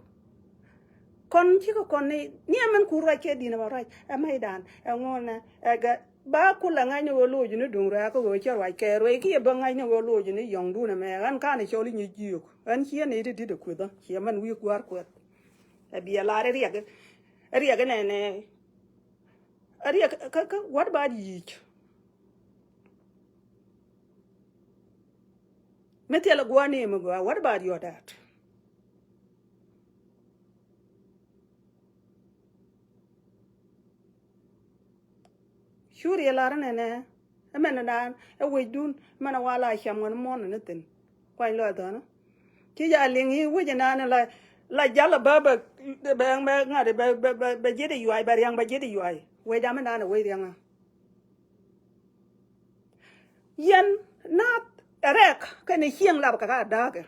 Kɔn cikɛ kɔn ni ni ɛmɛn ku ruac kɛ di̱n ɛmɛ ruac ɛ mɛydan ɛ ŋuɔnɛ ɛ gɛ ba kulɛ ŋa̱cni ɣöö loc ni duŋ ruac kä ɣöö cɛ ruac kɛ ruac kiɛ bä ŋa̱cni ɣöö loc ni yɔŋdun ɛmɛ ɣän kanɛ cɔl inyɛ jiök. Ɣän ciɛ ni ti di̱t ɛ kuethä ciɛ mɛn wi̱i̱ gua̱a̱r kuɛth. Ɛ biɛ lar ɛ riɛk ɛ riɛk ɛ nɛnɛ ɛ riɛk kä kä what about yic? Mi thilɛ gua̱a̱r ni mi gɔaa, what about your dad? Curi ɛ lar nɛnɛ ɛ mɛn dan ɛ wecdun mɛn ɛ wala cam ŋɔn muɔn ni thin. Kuany lɔc dhɔnä ci ja liŋ i̱ wec inan la la jal ɛ bä bɛ bɛ ŋa̱t bɛ bɛ bɛ ji̱t i̱ yuay bɛ riaŋ bɛ ji̱t i̱ yuay. Wec amɛ dan ɛ wec riaŋä. Yɛn naath ɛ rɛk kɛnɛ cieŋ lap kɛ ka da̱a̱kɛ.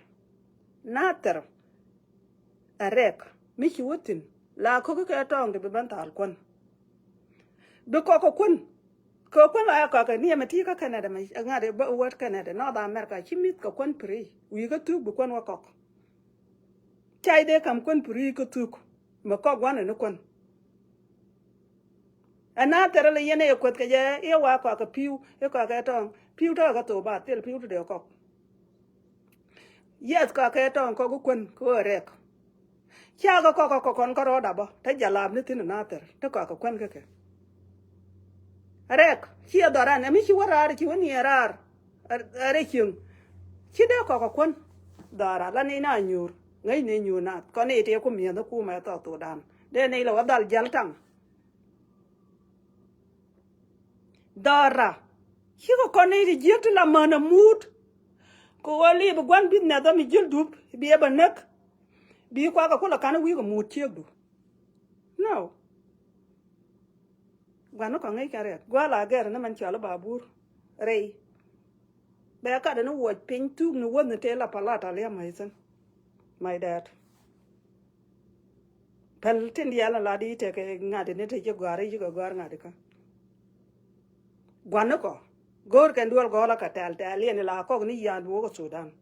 Naath thɛr ɛ rɛk mi ci wä thi̱n la ko̱ki kɛ tɔɔŋ ti bi ben thaal kuän. Bi kɔk kɛ kuän kɛ kuän la ɛ kɔk kɛ ni ɛmɛ ti kä Canada mɛ ŋa̱t ɛ bä wät Canada North America ci mi̱th kɛ kuän piri wi̱i̱ kä thuk bi kuän wä kɔk. Cay dee kam kuän puri kä thuk mɛ kɔk gua̱n ni kuän. Ɛn na thɛrɛ lɛ yɛn ɛ kueth kɛ jɛ i̱ wa kɔakɛ pi̱w i̱ kɔakɛ tɔ̱ɔ̱ŋ pi̱w tɔ̱ɔ̱kɛ thok ba thil pi̱w ti dee kɔk. Yɛth kɔakɛ tɔ̱ɔ̱ŋ kɔk kuän kɛ ɣöö rɛk. Cakɛ kɔk kɛ kɔk kɔn kä rɔɔdɛ bä te jalap ni thi̱n na thɛr te kɔakɛ kuän kä kɛ. Rɛk ciɛ dhɔran ɛmi ci wä raar ci wä niɛ raar. Rɛk cieŋ ci dee kɔk kɛ kuän. Dhɔra la ni na nyuur ŋäc ni nyuur na kɔn i̱ tëë ku mi̱eth ni kumɛ thɔk thokdan dee ni lɛ wä dhal jäl taŋ. Dhɔra cikɛ kɔn ni ti jiäk ti la män ɛ muut. Kɛ ɣöö liip ɛ gua̱n bi̱th nɛth ɛ mi jiäl dup bi ɛ bä näk. Bi kuakɛ kulɛ ka̱n ɛ wi̱i̱ kɛ muut ciëkdu. No. Gua̱n ni kɔŋ ŋäc kɛn riɛk gua̱a̱ la gɛr ni mɛn cɔal i̱ babur rɛy. Bɛ kat ni wuɔc piny thuk ni wäth ni tëë la palat a liɛm my thin. My dad. Päl tin diaal ni la di tekɛ ŋa̱t ni te ci gɔ̱a̱r i̱ ci kɛ gɔ̱a̱r ŋa̱t ikä. Gua̱n ni kɔ go̱o̱r kɛn duel gɔ̱ɔ̱l a kɛ tɛl tɛl yɛn ni la kɔk ni yian duɔ̱ɔ̱k ɛ Sudan.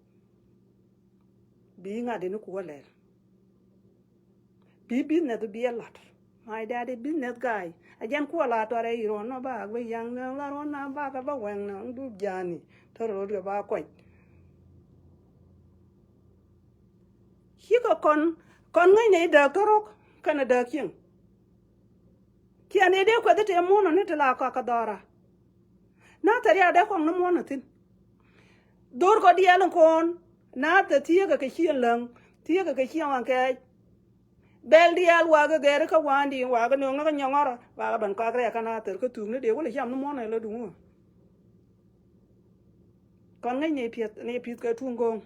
Bi ŋa̱t ni kuwä lɛl. Bi business bi a lat. My daddy business guy. A jɛn kuɔ la tɔrɛ i̱ ruɔn nɔ ba bi yaŋ nɔ la ruɔn na ba kɛ ba wɛŋ nɔ du jani. Tɔrɛ rot kɛ ba kuany. Cikɛ kɔn kɔn ŋäcnɛ i̱ dääk tɔrɔk kɛnɛ dääk cieŋ. Ciɛ ni dee kuɛth i̱ tëë muɔ̱nɔ ni ti la kɔak kɛ dhɔra. Na thɛr ya dee kɔŋ ni muɔ̱nɔ thi̱n. Dhor kɔ diɛɛl in kɔn na thɛ thieekä kɛ cieŋ läŋ thieekä kɛ cieŋ waŋ kɛɛc. Bɛl diaal wakä gɛri kä wa̱a̱ndi wakä nöŋni kä nyɔŋɔrɔ wakä ben kɔak rɛɛk kä na thɛr kä thuk ni dee wälɛ cam ni muɔ̱nɔ ilä duŋä. Kɔn ŋäc ni piɛth ni pi̱th kɛ tuŋ go̱o̱ŋ.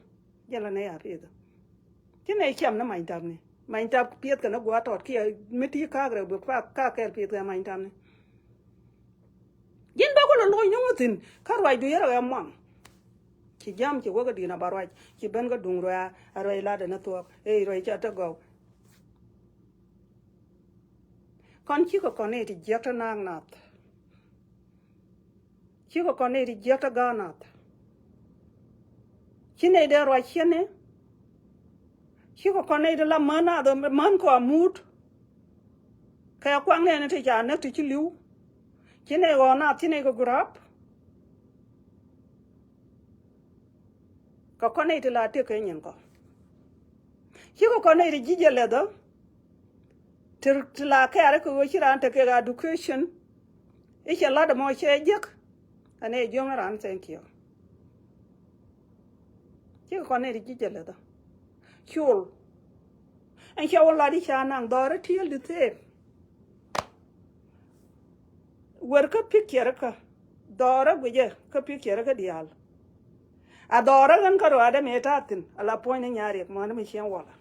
Jɛn la nɛy a piɛth. Ci nɛy ciam ni many tap ni many tap piɛth kɛ ni gua̱a̱ tɔt kiɛ mi ti ka̱a̱k rɛw bi ka̱a̱k kɛl piɛth kɛ many tap ni. Ji̱n bä kulɛ loc ni ŋuthin kä ruacdu yɛrɛ ɣɛ muaŋ. Ci jam ci wä kä di̱n a ba ruac ci ben kä duŋ ruac a ruac lat ɛn a thuɔ̱k ëë ruac ca te gɔw. Kɔn cikɛ kɔn ni ti jiäk te naak nath. Cikɛ kɔn ni ti jiäk te ga̱a̱ nath. Ci nɛy dee ruac ciɛn ni. Cikɛ kɔn nɛy ti la män nath män kɔ amut. Kɛ kuaŋ nɛɛni ti ca näk ti ci li̱w. Ci nɛy ɣɔɔ nath ci nɛy kɛ gurap. Kɛ kɔn nɛy ti la tëk kɛ nyin kɔ. Cikɛ kɔn nɛy ti ji̱ jɛ lɛthä. Ti, ti la kɛɛr kɛ ɣöö ci raan te kɛ education. I̱ cɛ la̱t ɛmɔ cɛ jek. Ɛn ɛ jiöŋ raan, thank you. Cikɛ kɔn nɛy ti ji̱ jɛ lɛthä. Col. Ɛn cɛ wä lat i̱ ca naŋ dhɔrä tiel di thep. Wer kä picture kä dhɔrä guicɛ kä picture kä diaal. A dhɔrä ɣän kä ruaadä mëë ta̱a̱ thi̱n a la puɔ̱ny ni nyaariɛk mɔni mi ciɛŋ wäla.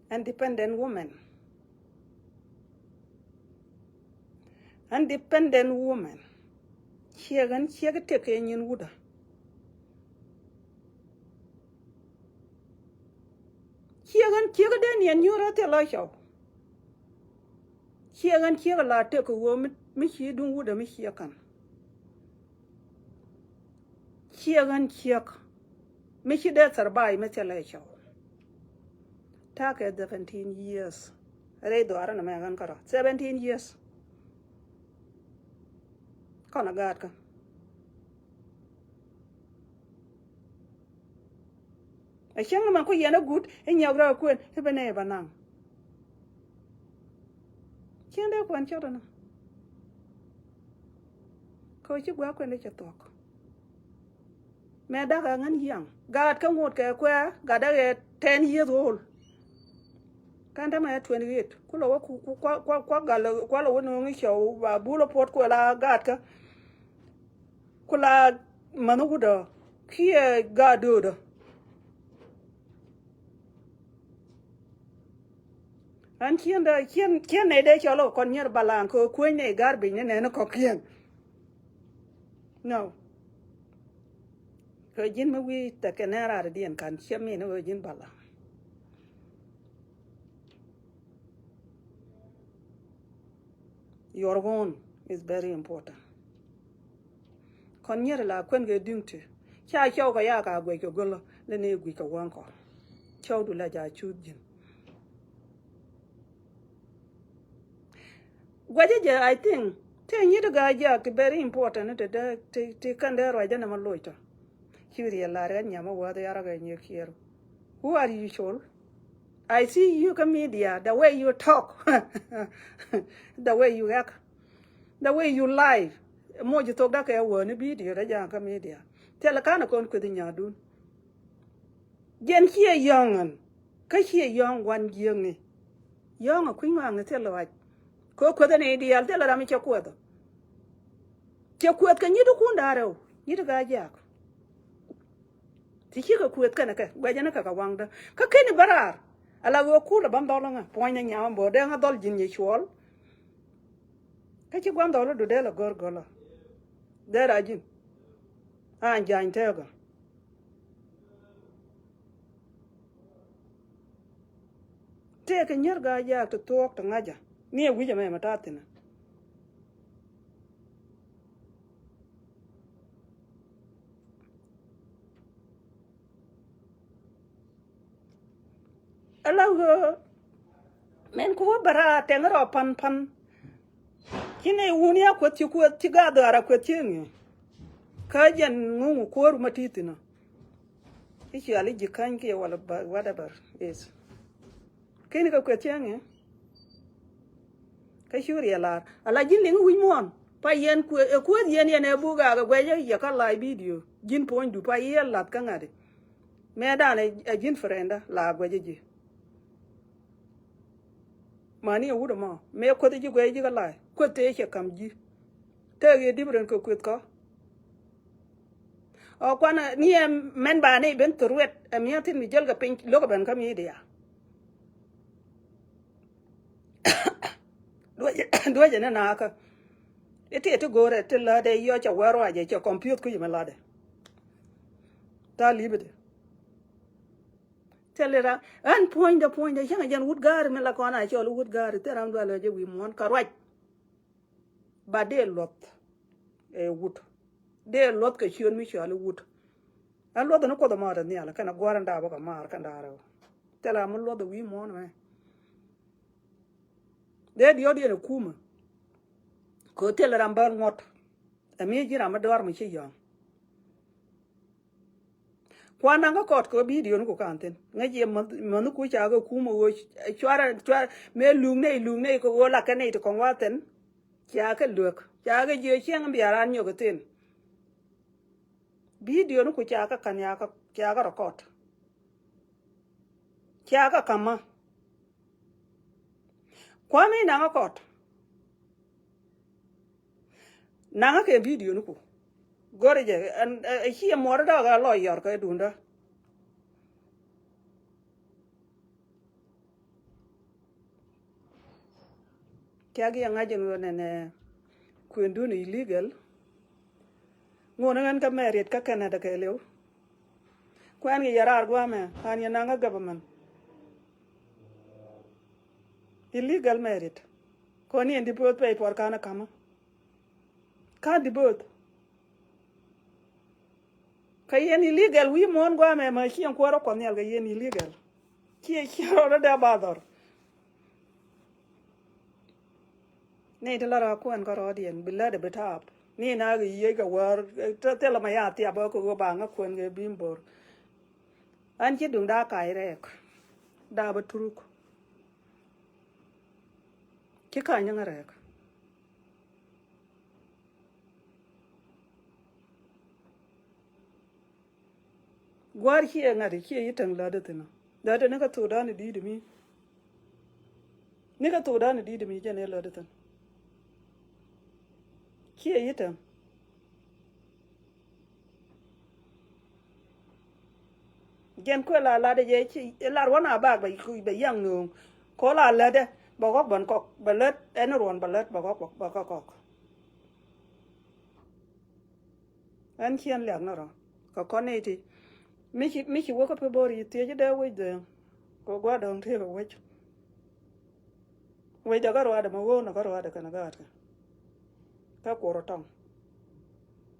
Independent woman. Independent woman. Ciɛ ɣän ciek tëk kɛ nyin wutdä. Ciɛ ɣän ciek dee niɛn nyuur a thil lɔ cɔw. Ciɛ ɣän ciek la tëk kɛ ɣöö mi, mi ci duŋ wutdä mi ciɛ kän. Ciɛ ɣän ciek mi ci dee survive mi thilɛ cɔw. Ta̱a̱ kɛ seventeen years. Rɛy dhuaarä nɛ mɛ ɣän kärɔ̱ seventeen years. Kɔn a gaatkä. Ɛ cieŋ ni mɛ ku yɛn a guut i̱ nyɔk rɔ kuën i̱ bi nɛy ba naŋ. Cieŋ dee kuɛn cɔt ɛnɔ. Kɛ ɣöö ci gua̱a̱k kuɛn dee cɛ thuɔ̱k. Mɛ dakɛ ŋän yiaŋ gaat kä ŋot kɛ kuɛ gat dakɛ ten years old. Kɛn tämɛ twenty eight ku lɔ wä ku, ku, kua, kua, kua gal, kua lɔ wä no̱o̱ŋ i̱ cɔw ba bul ɔ puɔt kuɛ la gaat kä. Ku la mänh wutdä kiɛ gaat döödä. Ɣän ciendä, cien, cien nɛy dee cɔl ɔ kɔn nyier balaŋ kɛ kueny nɛy garbage ni nɛn kɔ̱kiɛn. No. Kɛ ji̱n mi wi̱i̱ tekɛ nɛn raar diɛn kan ciɛ min ɣöö ji̱n balaŋ. Your own is very important. Kɔn nyier la kuɛn kɛ diŋ ti ca cɔw kɛ ya ka guɛc kɛ gölä lɛ ni guic kɛ wäŋ kɔ. Cɔwdu la ja cuth ji̱n. Guacä jɛ, I think, tëë nyi̱t gaa jiak ti very important ti dee, ti, ti kɛn dee ruacä nɛ ma loc tɔ. Ci riɛl la rɛn nyam a wäth yarak ɛ nyiek ciɛɛr. Who are you, Col? I see you kä media, the way you talk, the way you act, the way you lie. Moc thok dakɛ wä ni video da ja̱a̱ŋ kä media. Thil kanɛ kɔn kueth nyadun. Jɛn ciɛ yɔ̱ŋ ɛn kä ciɛ yɔ̱ŋ gua̱n jiäkni. Yɔ̱ŋ ɛ kui̱ny ŋɔaŋni thil lɔaac. Kɛ kueth ɛn i̱ diaal thil ram i̱ cɛ kueth ɔ. Cɛ kueth kɛ nyi̱t ikun da̱a̱r rɛw nyi̱t gaa jiaak. Ti cikɛ kueth kɛnɛ kɛ guɛcɛ ni kɛ kɛ waŋdä kä keni bä raar. Ala ɣöö kul ɛ bä dhɔl ŋä puɔ̱ny ni nyam bä dee ŋä dhɔl ji̱n nyɛ cuɔl. Kä ci gua̱n dhɔl idu dee lɛ gör gölä. Dee ra ji̱n. An ja̱ny tëëkä. Tëëkɛ nyier gaa jiaak ti thuɔɔk ti ŋa̱cä ni ɛ wi̱c ɛmɛ mɛ ta̱a̱ thi̱n. Ala ɣöö mɛn ku wä bɛ raar tɛŋ rɔ pan pan. Ci nɛy wun ya kueth ci kueth ci gaat dhɔaar a kueth ci ŋi̱i̱. Kä jɛn ŋuŋ kuäär ma ti̱i̱ thi̱n ɔ. I̱ cial i̱ ji̱ käny kiɛ wala whatever is. Keni kɛ kueth ci ŋi̱i̱. Kä cu riɛl laar ala ji̱n liŋ wi̱c muɔ̱ɔ̱n pa yɛn kueth ɛ kueth yɛn yɛn ɛ buk akɛ guɛcä yɛ kä live video ji̱n puɔ̱nydu pa yɛn lath kä ŋa̱ti. Mëë dan ɛ ji̱n friendä la guɛcä ji̱. Mani ɛ wut ɛmɔ mëë kueth ji̱ guɛcä ji̱ kä live kueth tëë cɛ ka̱m ji̱. Tëëk yɛ different kɛ kueth kä. Ɔ kuan ni ɛ mɛn ba ni ben thurwet ɛ mi̱a̱ thin mi jäl kɛ piny lo̱k ɛ ben kä media. Duecɛ ni naakä. Iti iti go̱o̱rɛ ti lätdɛ yɔ cɛ wɛr ruacɛ cɛ kɔmpiuth kui̱c mi lätdɛ. Tha li̱pidɛ. Thilɛ ram ɣän puɔ̱nydɛ puɔ̱nydɛ cäŋɛ jɛn wut ga̱a̱ri mi la kɔn a cɔl wut ga̱a̱ri thil ram dualɛ jɛ wi̱i̱ muɔ̱ɔ̱n kɛ ruac. Ba dee luɔth ɛ wut. Dee luɔth kɛ ciöt mi cɔal i̱ wut. Ɛ luɔth ni Kuoth ɛmɔ te nhial kɛnɛ gua̱r in da̱a̱ bä kɛ maar kɛn da̱a̱ rɛw. Thilɛ ram mi luɔth ɛ wi̱i̱ muɔ̱ɔ̱n ɛmɛ. Dee diɔ̱ɔ̱kdiɛn ɛ kumä. Kɛ ɣöö thilɛ ram bä ŋuɔ̱t. Ɛ mi ji̱ ram mi dɔ̱a̱r mi ci yɔ̱a̱ŋ. Kuan naŋ kä kɔt kɛ bidio ni ku kan thi̱n. Ŋäc yɛ mäth, mäth ni ku ca kɛ kumä ɣöö cuarɛ, cuarɛ, mëë luŋ nɛy, luŋ nɛy kɛ ɣöö lakɛ nɛy ti kɔŋ wa thi̱n. Ca kɛ luäk. Ca kɛ jiö cieŋ bia ran nyɔk kɛ thi̱n. Bidio ni ku ca kɛ ka̱n, ca kɛ, ca kɛ rɛkɔt. Ca kɛ ka̱mä. Kuan ni naŋ kä kɔt. Naŋä kɛ bidio ni ku. Go̱rɛ jɛ, ɛn, ɛ, ɛ, ciɛ muɔrä dɔɔk ɛ lɔ yɔr kɛ duundä. Kiak yɛ ŋa̱c ɛn ɣöö nɛnɛ kuëndun illegal. Ŋuɔ̱n ɣän kä mɛriet kä Canada kɛɛliw. Kuɛn kɛ yɛ raar gua̱a̱mɛ, an yɛ naŋä government. Illegal married. Kɔn ni ɛn di bo̱o̱th pɛy puɔr ka̱n ɛ ka̱mä. Ka̱n di bo̱o̱th. Kä yɛn illegal wi̱i̱ muɔ̱ɔ̱n gua̱a̱mɛ, ma ciɛŋ kuäärä Kuɔth Nhial kɛ yɛn illegal. Ciɛ ciɛ rɔɔdä dee ba dhɔr. Ni ti la ra kuɛn kä rɔɔdiɛn bi lätdɛ bi taap. Ni na kɛ yiëë kɛ wäär, thilɛ ma ya thiap kä kɛ ɣöö ba ŋä kuɛn kɛ bi̱i̱ bo̱r. Ɣän ci duŋ da̱a̱ kac rɛɛk. Da̱a̱ bä turuk. Ci kac ni ŋä rɛɛk. Gua̱a̱r ciɛ ŋa̱t ciɛ yi täŋ lätdä thi̱n ɔ. Lätdä ni kä thokdan i̱ di̱i̱t mi. Ni kä thokdan i̱ di̱i̱t mi jɛn i̱ lätdä thi̱n. Ciɛ yi täŋ. Jɛn kuɛ la latdä jɛ ci lar wä na bak bɛ, bɛ yaŋ nööŋ. Kɔ la lätdä bɛ ɣɔk bän kɔk bɛ lät ɛn ruɔn bɛ lät bɛ ɣɔk bɛ kɔk kɔk. Ɛn ciɛn liak ni rɔ kɛ kɔn ni ti. Mi ci, mi ci wä kä pi bo̱r yi thiec dee wec dhëëŋ. Kɛ gua̱dɔ̱ŋ tëëk ɛ wec. Wecdɛ kä ruaadɛ mi wee wä nɔ kä ruaadɛ kɛnɛ gaatkɛ. Kä kur tɔŋ.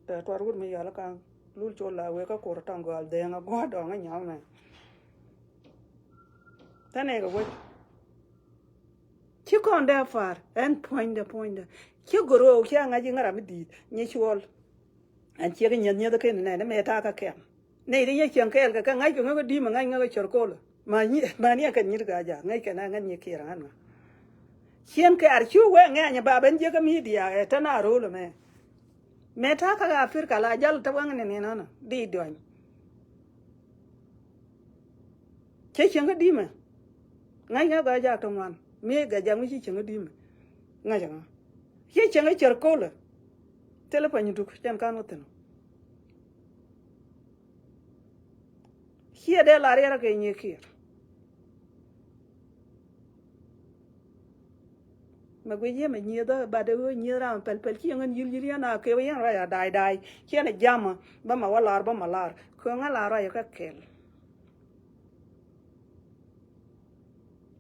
Tɛ tuar wut mi yal kaŋ lul col la wee kä kur tɔŋ gɔal dhëëŋ a gua̱dɔ̱ŋ a nyamɛ. Tɛ nɛy kɛ wec. Ci kɔn dee a pa̱a̱r ɛn puɔ̱nydɛ puɔ̱nydɛ. Ci gorook ci a ŋa̱c i̱ ŋära mi di̱i̱t nyi cuɔl. Ɛn ciek i̱ nyieth nyieth ken nɛn imɛ ta̱a̱ kä kɛm. Nɛy ti nyɛ cieŋ kɛɛl kɛ kɛ ŋa̱c kɛ ŋäk i̱ di̱i̱m ɛ ŋa̱c ŋäk i̱ cär ko̱lä. Ma nyi, ma ni ɛn kɛn nyiet gaa ja̱a̱k ŋäc kɛn ɛ ŋäc nyi kiɛr ɛ ŋa̱c ŋa̱c. Cieŋ kɛɛr cu wee ŋɛ̈ny ɛ ba ben jiäkä midia ɛ tɛn a ro̱o̱l ɛmɛ. Mëë ta̱a̱ kä Africa la jäl te wäŋ ni ni nɔnɔ di duany. Cä cieŋ kä di̱mɛ. Ŋäc ŋäc gɔaa jak ti ŋuan mi gɛ jak mi ci cieŋ kä di̱mɛ. Ŋäc ŋä ci cieŋ kä cär ko̱lɛ. Thilɛ pany duk cɛn kan wä thi̱n. Ciɛ dee la riɛrä kɛ nyiëë kiɛr. Mɛ guic yɛ mɛ nyieth ɛ bat ɛ ɣöö nyieth ram pɛl pɛl ci yɛ ŋän yil yil yɛn a kɛ wä yɛn ruac a da̱a̱y da̱a̱y. Ciɛn ɛ jamä bä mɛ wä lar bä mɛ lar kɛ ŋä lar ruac ɛ kä kɛl.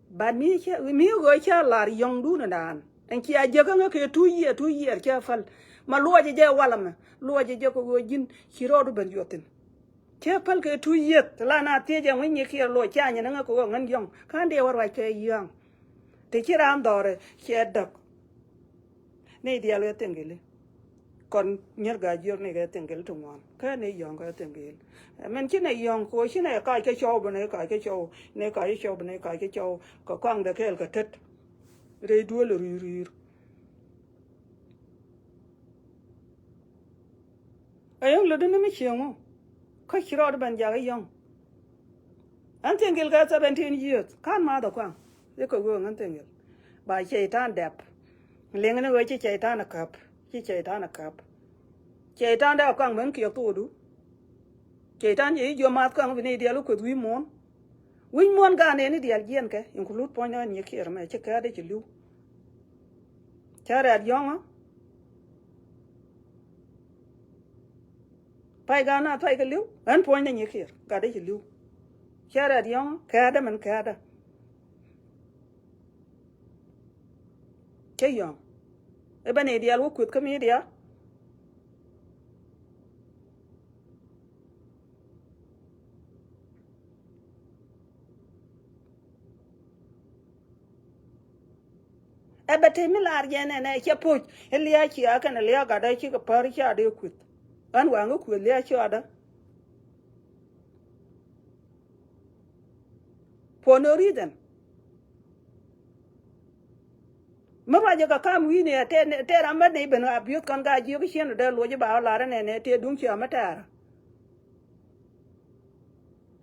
Bat mi cä mi ɣöö cä lar yɔ̱ŋdun ɛ daan ɛn ci a jiäkä ŋä kɛ two year two year cä päl. Mɛ luɔcɛ jɛ walɛ mɛ luɔcɛ jɛ kɛ ɣöö ji̱n ci rɔɔdu ben yuɔth thi̱n. Cä päl kɛ two year ti la na thiecɛ ŋui̱c nyikiɛr luɔc ca nyin ŋä kɛ ɣöö ŋän yɔ̱ŋ ka̱n dee wä ruac kɛ yɔ̱ŋ. Ti ci raan dhɔrɛ cɛ däk. Ni diaal kɛ thiŋ gili. Kɔn nyier gaa jiök ni kɛ thiŋ gili ti ŋuan kä ni yɔ̱ŋ kɛ thiŋ gili. Min ci ni yɔ̱ŋ kɛ ɣöö ci ni kac kɛ cɔw bi ni kac kɛ cɔw ni kac kɛ cɔw bi ni kac kɛ cɔw kɛ kɔaŋdɛ kɛɛl kɛ tet. Rɛy duel rui̱r rui̱r. Ɛ yɔ̱ŋ lätdä ni mi cieŋ ɔ kä ci rɔɔd ben jak ɛ yɔ̱ŋ. Ɛn thiŋ gil kɛ seventeen years ka̱n math ɛ kuaŋ. I̱ kɛ ɣöö ŋän thiŋ gil ba cɛy-tan dɛp. Liŋ ni ɣöö ci cɛy-tan ɛ käp ci cɛy-tan ɛ käp. Cɛy-tan dee ɛ kuaŋ ben kiɛ thokdu. Cɛy-tan cɛ i̱ jiɔ math kuaŋ bi ni diaal i̱ kueth wi̱i̱ muɔ̱ɔ̱n. Wi̱c muɔ̱ɔ̱n gan ëë ni diaal jiɛɛn kɛ include puɔ̱nydä ɛn nyikiɛr ɛmɛ ci kɛ̈ɛ̈t dee ci li̱w. Cä rɛ̈t yɔ̱ŋä. Pay gan na pay kɛ li̱w ɛn puɔ̱nydä nyikiɛr gat dee ci li̱w. Cä rɛ̈t yɔ̱ŋä kɛ̈ɛ̈t dee min kɛ̈ɛ̈t dee. Cä yɔ̱ŋ. Ɛ ben i̱ diaal wä kueth kä midia. Ɛ bɛ te mi lar jɛ nɛnɛ cɛ poc. Ɛ lia̱a̱ cia kɛn ɛ lia̱a̱ gatdä cikɛ pär ca dee kueth. Ɣän waŋ kä kueth lia̱a̱ ciɔɔdä. For no reason. Mi ruacɛ kɛ kam wi̱i̱ni ɛ tɛ, tɛ ram mät ni ben a biöth kɔn ka jiök cien dee luɔc ba lar nɛnɛ tɛ duŋ cia mi tɛɛrä.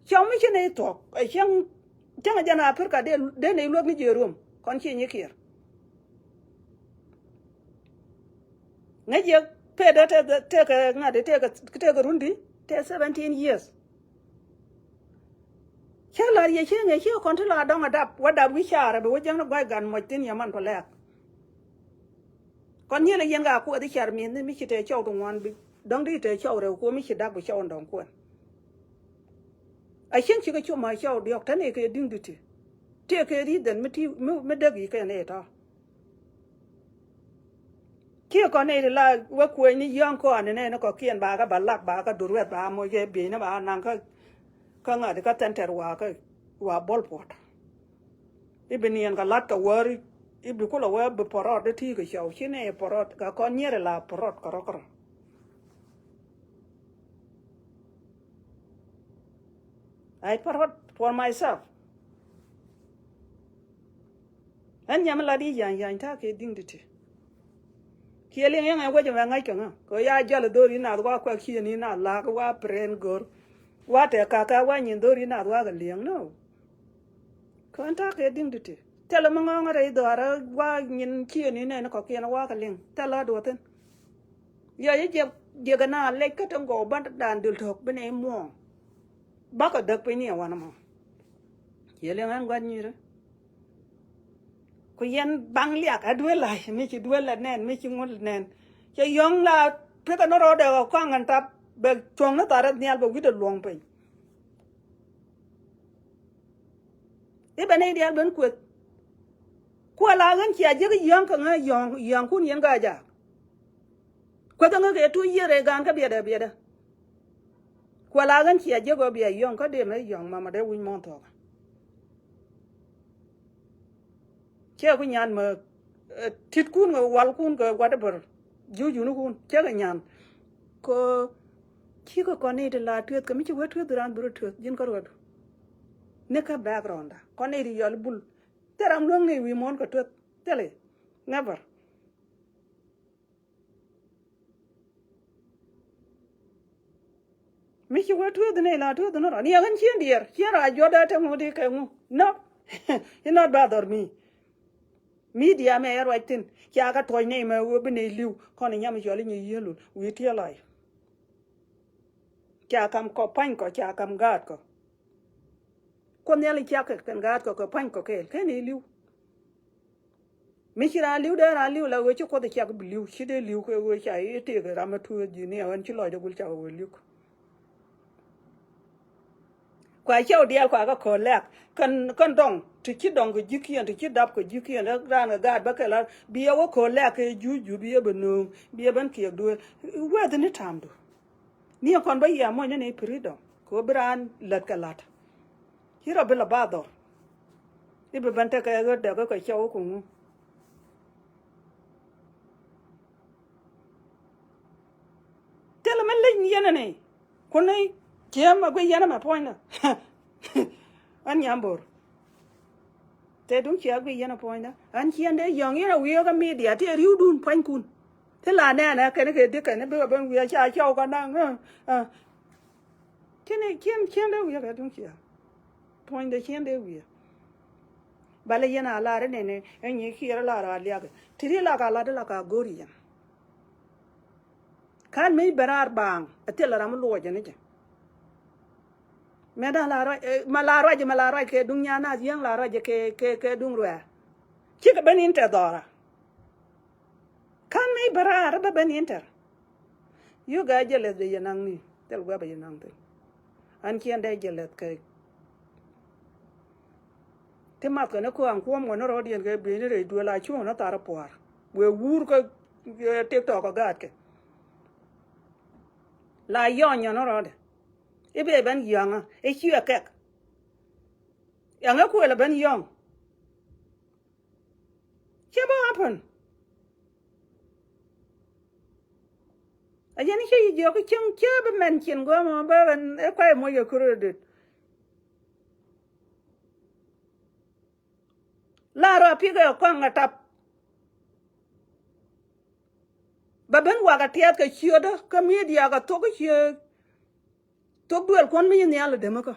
Cäŋ mi ci nɛy thuɔ̱k ɛ cäŋ, cäŋ ɛ jɛn Aprika dee, dee nɛy luäk ni jiɛ ruɔm kɔn ci nyi kiɛr. Ŋäc yɛ pet dee tëëkɛ ŋa̱t tëëkɛ, tëëkɛ rundi tëë seventeen years. Cä la̱r yɛ cieŋ ɛ ci kɔn ti la dɔ̱ŋ a dap wä dap wi̱c caarä bi wä jäŋ ni gua̱c gat muɔc thi̱n yɛ man pä lɛɛk. Kɔn nyiel a yɛn ka kuɔth i̱ car mi̱eth ni mi ci tëë cɔw ti ŋuan bi dɔ̱ŋ di tëë cɔw rɛw kuɔ mi ci dak bi cɔw in dɔ̱ŋ kuɛn. A cieŋ cikɛ cum a cɔw diɔ̱k te ni kɛ diŋ di ti. Tëë kɛ ri dhɛn mi ti mi, mi däk yi kɛ ni tɔ̱. Kiɛ kɔn ni ti la wä kuecni yɔ̱ŋ kɔn ni nɛn ni kɔ̱kiɛn ba kä ba lak ba kä dur wɛth ba moc kɛ bieyni ba naŋ kä, kä ŋa̱t kä thɛn tɛr wa kä wa bol puɔt. I̱ bi niɛn kɛ la̱t kɛ wäri i̱ bi kulɛ wee bi pɔrɔt di ti kɛ cɔw ci ni pɔrɔt kɛ kɔn nyier ila pɔrɔt kɛ rɔ kɛ rɔ. I pɔrɔt for myself. Ɛn nyam la di ya̱ny ya̱ny ta̱a̱ kɛ di̱ŋ di ti. Kiɛ liŋ yɛn ɛ wec ɛmɛ ŋa̱c kɛ ŋä kɛ ya jɔl ɛ dho̱r in nath wa kuɛk ciëni nath la̱a̱k wa pren go̱r. Wa tɛ kakä wa nyin dho̱r in nath wa kɛ liɛŋ no. Kään ta̱a̱ kɛ di̱ŋ di ti thilɛ mi ŋɔ̱ɔ̱ŋ rɛy dhɔaarä wa nyin ciëni nɛn kɔ̱kiɛn wa kɛ liŋ thilɛ duɔthin. Yɔ yɛ jiɛk jiɛk na lec kä ti gɔw bä dan dil to̱k bi nɛy muɔ̱ɔ̱ŋ. Bakɔ däk piny ni ɛ wanɛ mɔ. Yɛ liŋ ɛn gua̱n nyirä. Ku yɛn baŋ liak a duel la̱c mi ci duel la nɛn mi ci ŋul nɛn. Cɛ yɔ̱ŋ la pikɛ ni rɔɔdɛ ɣɔ̱ kɔaŋ ɛn tap bɛ cuɔ̱ŋ ni tharat nhial bɛ wi̱cdɛ luɔ̱ŋ piny. I̱ bɛ nɛy diaal ben kueth. Kuɛ la ɣän cia jiäk yäŋ kɛ ŋä yɔ̱ŋ yäŋkun yɛn gaa jaak. Kueth ŋä kɛ tu yiëë rɛy gaan kä biɛtdɛ biɛtdɛ. Kuɛ la ɣän cia jiäk ɣä bia yɔ̱ŋ kä dee mɛ yɔ̱ŋ mamɛ dee wi̱c mɔ̱ɔ̱n thuɔ̱kä. Ciɛ ku nyan mɛ ti̱tkun kɛ walkun kɛ whatever. Jujunikun ciɛ kɛ nyan. Kɛ cikɛ kɔn ni ti la tueth kɛ mi ci wee tueth ran bi rɔ tueth ji̱n kä ruɔdu. Ni kä background da kɔn ni ti yɔl bul. Thil ram luäŋ ni wi̱i̱ muɔ̱ɔ̱n kɛ tueth thilɛ. Never. Mi ci wee tueeth ni la tueeth ni rɔ ni a ɣän cien diɛɛr cien ra juɔt dee te ŋu di kɛ ŋu. No. It not bother me. Media mɛ ɛ ruac thin ca kɛ tuɔc ni mɛ wee bi ni li̱w kɔn inyam icuɔl inyi yielun wi̱i̱ tiɛl ay. Ca kam kɔ pa̱ny kɔ ca kam gaat kɔ. Kuoth nhial i̱ ciak kɛ kɛn gaat kɔ kɛ pa̱ny kɔ kɛɛl kɛn i̱ li̱w. Mi ci raan li̱w dee raan li̱w la ɣöö ci kuoth i̱ ciak bi li̱w ci dee li̱w kɛ ɣöö ca i̱ tëëk ram ɛ tueeth ji̱ ni ɛ ɣän ci lɔcdɛ gul cak ɛ ɣöö li̱w. Kua cɛw diaal kua kä kööl lɛ̈k kɛn kɛn dɔŋ ti ci dɔŋ kɛ ji̱kiɛn ti ci dap kɛ ji̱kiɛn raan kɛ gaat bä kɛ la̱t bi ɛ wä kööl lɛ̈k kɛ juuc juuc bi ɛ bɛ nööŋ bi ɛ ben kiɛk duëël. Wɛth ni ta̱a̱mdu. Ni ɛ kɔn bä yia muɔ̱ny ni ni freedom kɛ ɣöö bi raan lät kɛ la̱t. Ci rɔ bi lɛ ba dhɔr. I̱ bi ben tekɛ ɣöö dɛk kä kɛ cɔw kä ŋu. Thilɛ mi leny yɛn ni kun ni ciɛm a guiy yɛn ɛmɛ puɔ̱nydä. Ɛn nyam bo̱r. Tëë duŋ ciɛ a guiy yɛn a puɔ̱nydä ɛn ciɛn dee yɔ̱ŋ yɛn a wiee kä media tëë ri̱wdun pua̱nykun. Ti la nɛɛnɛ kɛn kɛ di̱k kɛn bi kɛ ben wiee ca cɔw kɛ naŋ. Ciɛn ciɛn ciɛn dee wiee kɛ duŋ ciɛ. Puɔ̱nydɛ ciɛn dee wiee. Balɛ yɛn a lar inɛnɛ ɛ nyi kiɛr a lar a liakɛ ti ri lak a lat ilak a go̱r yɛn. Ka̱n mi ben raar baaŋ ɛ thil ram mi luɔcɛ ni jɛ. Mɛ da̱ŋ la ruac ma la ruac ma la ruac kɛ duŋ nyan nath yieŋ la ruac kɛ kɛ kɛ duŋ ruɛɛr. Cikɛ ben in tɛ dhɔra. Ka̱n mi ben raar bä ben in tɛr. Yuk ɛ jɛ lɛth bɛ yɛ naŋ ni thil guɛ bɛ yɛ naŋ thil. An ciɛn dee jɛ lɛth kɛ. Ti math kɛ ni kuaŋ kuɔm kɛ ni rɔɔdiɛn kɛ bieyni rɛy duel a cuɔ̱ŋ ni thar pua̱a̱r wëë wuur kä TikTok kä gaatkɛ. La yɔny nyɔn ni rɔɔdɛ i̱ bɛ ben yɔ̱ŋä i̱ ciɛ kɛk. Ɛŋɛ kuël ɛ ben yɔ̱ŋ. Cɛ bä happen. A jɛn cä yi jiɔk cäŋ cä bi mɛn cin guɔmɔ bä ben ɛ kuay moc kɛ credit. La rɔ pikɛ kɔaŋ a tap. Bɛ ben wakɛ tiɛth kɛ ciötdä kä media kɛ thok ciek. Thok duel kuɔn mi nyi nhial a demäkä.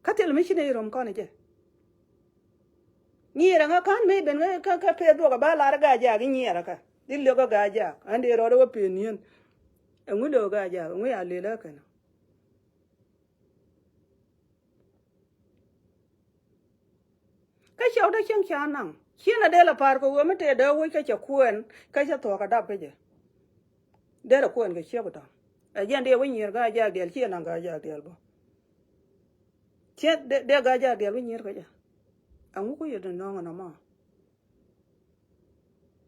Kä thil mi ci nɛy rom kɔn jɛ. Nyiɛrɛ ŋä kän mi ben kä kä peth duɔk a ba lar Gaajaak i̱ nyiɛrɛ kä di liök kä Gaajaak an dee rɔɔdɛ wä peen ni̱en. Ɛŋu dee wä Gaajaak ɛŋu ya lelä kɛn. Kä cɛw dee cieŋ ca naŋ cieen a dee la pa̱a̱r kɛ ɣöö mi tëë dee wec kä cɛ kuɛɛn kä cɛ thuɔ̱k a dap kä jɛ. Derɛ kuɛn kɛ ciek kutɔ̱. Ɛ jɛn dee wä nyier Gaajaak diɛl ciɛ naŋ Gaajaak diɛl bä. Ciɛ dee Gaajaak diɛl wä nyier kä jɛ. Aŋu ku yɛ dee nɔŋ ɛn ɔmɔ.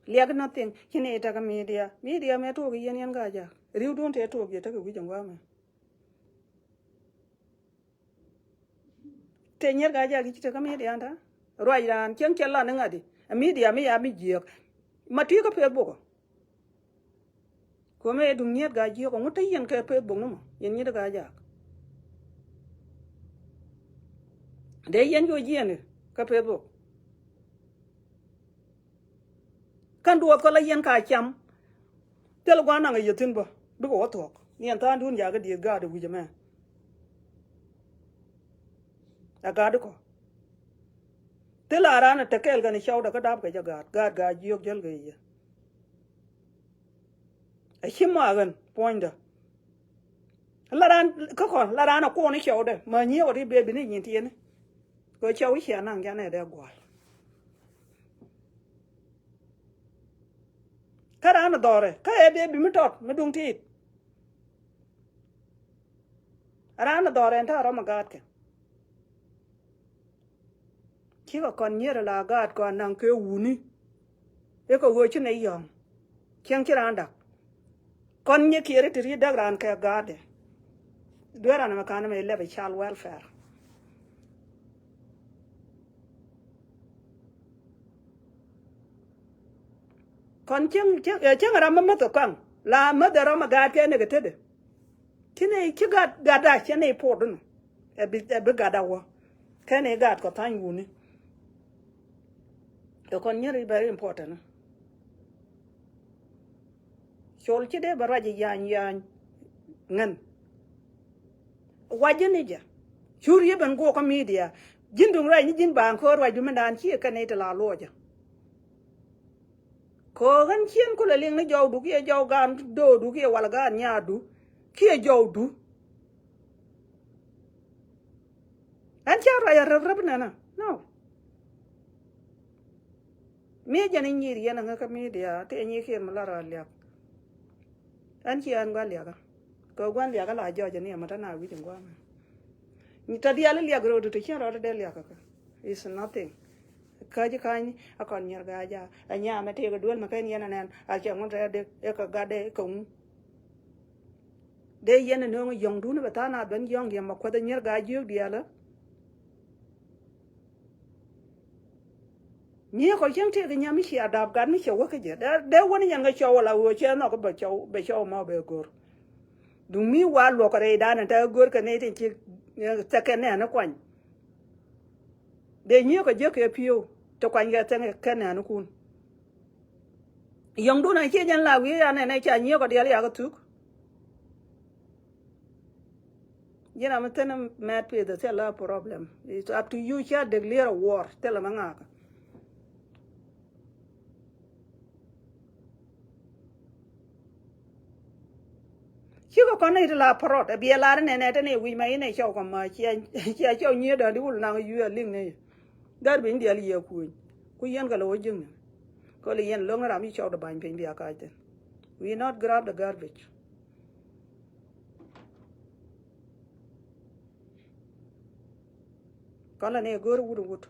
Liak nothing ci ni tekɛ media. Media mɛ tuɔk yɛn yɛn Gaajaak riwdun tëë tuɔk yɛ tekɛ wi̱c ɛn guamɛ. Te nyier Gaajaak i̱ ci te kä media ta ruac raan cieŋ cɛ lan iŋa̱di. Ɛ media mi ya mi jiääk ma ti kä Facebook. Kuɔmɛ ɛ duŋ nyier Gaajiök ɔŋu te yɛn kɛ Facebook ni mɔ yɛn nyier Gaajaak. Dee yɛn jɔ jiɛni kä Facebook. Kän duɔth kɔ la yɛn ka cam. Thil gua̱n naŋ a yɛ thi̱n bä bikɛ wä thuɔ̱k ni ɛn tha̱a̱ŋ duun jakä dieth gaat wi̱c ɛmɛ. Ɛ gaat ikɔ thil a raan ɛ te kɛɛl kɛn cɔwdɛ kä dap kɛ jɛ gaat gaat Gaajiök jäl kɛ yɛ. Ɛ ci ma ɣän puɔ̱nydä. La raan kä kɔn la raan a kuɔn i̱ cɔwdɛ ma nyiee wä ti bee bi ni nyin tieni. Kɛ cɔw i̱ cia naŋ janɛ dee gua̱l. Kä raan a dhɔrɛ kä ɛ bee bi mi tɔt mi duŋ tiit. Raan a dhɔrɛ ɛn ta̱a̱ rɔm a gaatkɛ. Cikɛ kɔn nyier ala gaat kɔn naŋ kɛ wuni. I̱ kɛ ɣöö ci nɛ yɔ̱ŋ cieŋ ci raan dak. Kɔn nyier kiɛri ti ri däk raan kɛ gaatdɛ. Duee raan ɛmɛ ka̱n ɛmɛ ilɛp i̱ child welfare. Kɔn cieŋ cieŋ ɛ cieŋ ram mi mäth ɛ kɔaŋ la mäth ɛ rɔm ɛ gaat kɛ nikɛ tetdɛ. Ci ni ci gat gatda ci ni pot dun. Ɛ bi ɛ bi gatda wä kɛ ni gat kɔ thany wuni. Ɛ kɔn nyeri very important. Col ci dee bɛ ruac yany yany ŋän. Wac jini jɛ cur yɛ ben guɔ kä media. Jin duŋ ruac ni jin baaŋ kä ruac du mi daan ci kɛ ni ti la luɔcä. Kɛ ɣän cien kulɛ liŋ ni jɔwdu kiɛ jɔw gaan do̱o̱du kiɛ wal gaan nyaadu kiɛ jɔwdu. Ɛn ca ruac a rep rep nɛnɛ no. Mi jɛn inyir yɛn aŋä kä media ti anyi kiɛn mi lar a liak. Ɛn ci ɛn gua̱n liakä kɛ gua̱n liakä la jɔc ani ɛmɛ te na wi̱c in gua̱n. Tɔ diaal i̱ liak rot ti cin rot dee liak kä is nothing. Käc ka̱ny a kɔn nyier Gaajaak a nyam ɛ tëëk a duel mɛ kɛn yɛn anɛn a cɛ ŋun rɛɛt dee ɛ kɛ gat dee ɛ kɛ ŋu. Dee yɛn ɛ nööŋ yɔ̱ŋdun bɛ tha̱a̱ŋ a ben yɔ̱ŋ yɛm a kuäth a nyier Gaajiök diaal ɛ. Nyiee kɔ cieŋ tëëk nyam mi cia dap gat mi cɛ wä kä jɛ dee wä ni yɛn kä cɔw ala ɣöö cɛ nhɔk bɛ cɔw bɛ cɔw mɔ bɛ go̱r. Duŋ mi wa luɔk kɛ rɛy danɛ te go̱r kɛ nɛy tin ci thɛkɛ nɛɛni kuany. Dee nyiee kɔ jiäk kɛ pi̱o̱w ti kuany kɛ thɛŋ kɛ nɛɛnikun. Yɔ̱ŋdun a ciɛ jɛn la wi̱i̱ anɛ nɛ ca nyiee kɔ diaal yakä thuk. Ji̱n ram mi thɛn mɛt pith thil la problem. It's up to you ca dek lier a war thil mɛ ŋakä. Cikɛ kɔn ni ti la pärɔt ɛ biɛ lar inɛ nɛ te ni wi̱c ma inɛ cɔw kɔ ma cia cɔw nyiee däär di wul naŋ yu ɛ liŋ ni. Garbage in diaal yiëë kuny ku yɛn kɛ lɛ wä jiäkni. Kɛ lɛ yɛn lo̱ŋ ni ram i̱ cɔw dɛ ba̱ny piny bia kac thin. We not grab the garbage. Kɔn lɛ ni ɛ go̱o̱r wut wut.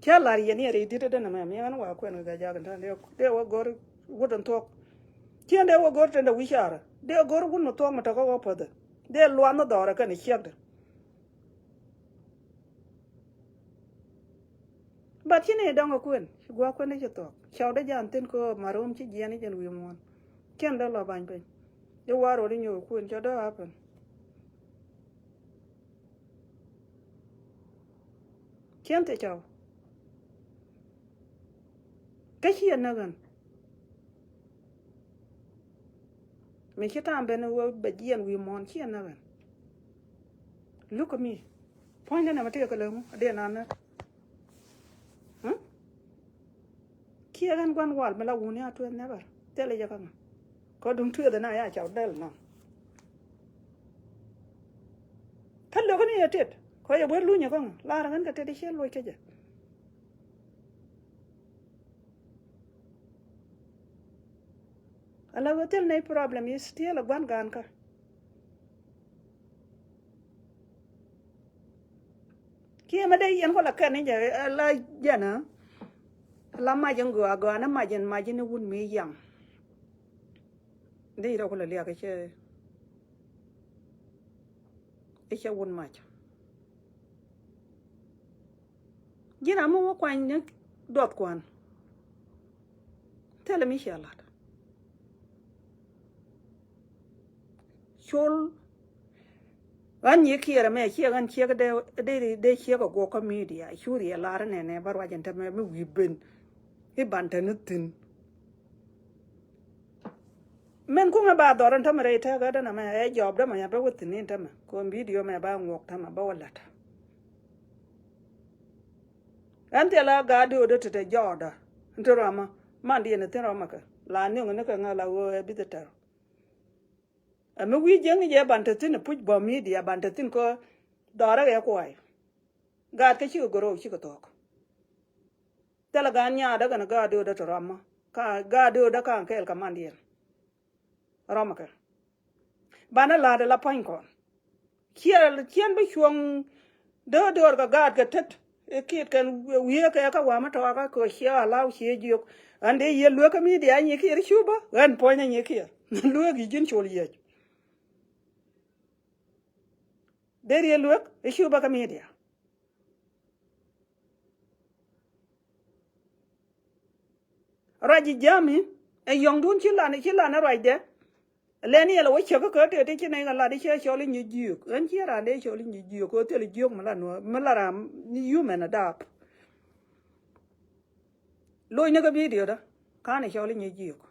Cä lar yɛn yɛn ri di̱t ɛ den ɛmɛ mi ɣän wa kuɛn kɛ jakä tän dee wä go̱o̱r wut ɛn thuɔ̱k. Ciɛn dee wä go̱o̱r tɛn dee wi̱c carä dee go̱o̱r wut mi thuɔ̱k mi tɔkä wä päthɛ. Dee luath ni dhɔrɛ kɛn ɛ ciɛkdɛ. But ci ni dɔŋ a kuën, ci gua̱a̱k kuën ci thuɔ̱k. Cɔw dee jan thin kɛ ɣöö marom ci jiɛn i̱ jɛn wi̱i̱ muɔ̱ɔ̱n. Kiɛn dee lɔ bany piny. I̱ war wä di nyuɔk kuën cɔ dee happen. Kiɛn ti cɔw. Kä ciɛ näk ɣän. Mi ci tam ben wä bɛ jiɛn wi̱i̱ muɔ̱ɔ̱n ciɛ näk ɣän. Look at me. Puɔ̱nydɛ nɛmɛ tëë kɛ lɛ ŋu a dee nan näk. Kiɛ ɣän gua̱n wal mi la wuni a tueth nɛbɛr thilɛ jɛ kä ŋa. Kä duŋ tueth ɛn a ya cɔw dɛl nɔ. Kä lo̱k ni yɛ tet kɔ yɛ buet lunyɛ kä ŋa lar ɣän kɛ tet i̱ ciɛ luɔc kä jɛ. Ala wä thil nɛy problem is still a gua̱n ga̱a̱n kä. Kiɛ mɛ dee yɛn kɔ la kɛn ni jɛ la jɛn a la mac in gɔaa gɔaa ni mac in mac in wun mi yaŋ. Dee yɛ rɔ kɔ la liak i̱ cɛ i̱ cɛ wun mac. Ji̱n ram mi wä kuany ni duɔth kuan. Thilɛ mi cia lat. Col ɣän nyi kiɛɛr ɛmɛ ciɛ ɣän ciek dee dee dee ciek ɛ guɔk kä media cu riɛ lar nɛnɛ bä ruac ɛn tämɛ mi wi̱i̱ ben i̱ ban te ni thi̱n. Mɛn kuŋä ba dhɔr in tämɛ rɛy tɛk ɣätdä nɛmɛ ɛ jɔɔpdä mɛ yɛn bä wä thi̱n in tämɛ kɔn bidio mɛ ba ŋuɔk tämɛ bä wä la̱t. Ɛn thilɛ gaat di ɣöö dee te te jɔɔdä in te rɔmä mandiɛn in thi̱n rɔmä kɛ la niŋ ni kɛ ŋäth la ɣöö ɛ bithitɛr. Ɛ mi wi̱i̱ jiäkni jɛ ban te thi̱n ɛ puc bä midia ban te thi̱n kä dhɔrä ɣɛ kuay. Gaat kä cikɛ gorow cikɛ thuɔ̱k. Thilɛ gan nyaadä kɛn gaat döödä ti rɔm mä ka gaat döödä kaŋ kɛɛl kɛ mandiɛn. Rɔm kɛ banɛ la̱t ala pa̱ny kɔn. Ciɛ ciɛn bi cuɔ̱ŋ döör döör kɛ gaat kɛ tet. I̱ kiɛt kɛn wiee kɛ kä wa̱a̱ mi tɔɔkä kɛ ciɛ alaw ciɛ jiök. Ɣän dee yiëë lueekä mi dia̱a̱ nyi kiɛt i̱ cupä ɣän puɔ̱nyä nyi kiɛt lueek i̱ ji̱n col yiëc. Dee riee lueek i̱ cupä kä mi dia̱a̱. Ruac ji̱ jami ɛ yɔ̱ŋdun ci lan ci lan ruacdɛ. Lɛn yɛl wä cäk kä tëë ti ci nɛy kɛ lat i̱ cɛ cɔl i̱ nyi jiök ɣän ciɛ raan dee cɔl i̱ nyi jiök kɛ thil jiök mi la nuɔ̱ɔ̱r mi la ram human adapt. Loc ni kä bidio dä ka̱n i̱ cɔl i̱ nyi jiök.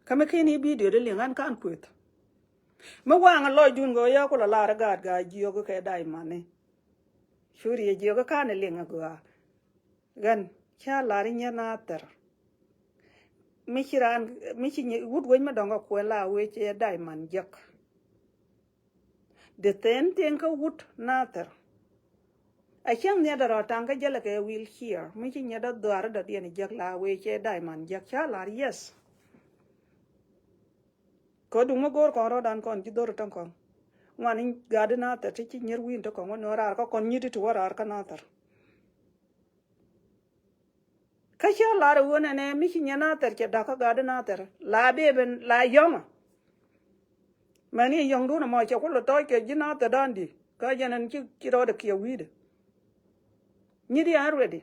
Kä mi ken i̱ bidio dä liŋ ɣän ka̱n kueth. Mi waŋ lɔcdun kɛ ɣöö yä kulɛ lar i̱ gaat gaat jiök kɛ daimani. Curiɛ jiök ka̱n i̱ liŋ i̱ gɔaa. Ɣän ca lar i̱ nyier na thɛr. Mi ci raan mi ci wut wec mi dɔ̱ŋ kɛ kuɛn la wec ɛ daimani jiäk. The same thing kä wut na thɛr. A cäŋ nhiɛt dɛ rɔ taŋ kä jälɛ kɛ wheelchair mi ci nyier dä dhuaar dɔ̱diɛn jiäk la wec ɛ daimani jiäk ca lar yes. Kä duŋ mi go̱o̱r kɔn rɔ̱dan kɔn ji̱ dho̱r tä kɔn. Ŋuan i̱ gat i̱ nathɛr ti ci nyier wi̱i̱n tä kɔn wä nööŋ raar kä kɔn nyi̱t i̱ ti wä raar kä nathɛr. Kä cä lar i̱ ɣöö nɛnɛ mi ci nyier nathɛr cɛ da̱k kä gat i̱ nathɛr la bee ben la yɔ̱ŋä. Mɛn i̱ yɔ̱ŋdun ɛmɔ cɛ kulɛ tɔ̱ɔ̱c kɛ ji̱ nathɛr da̱a̱n di kä jɛn ɛn ci rɔɔdɛ kiɛ wi̱i̱dɛ. Nyi̱t i̱ ɛn ready.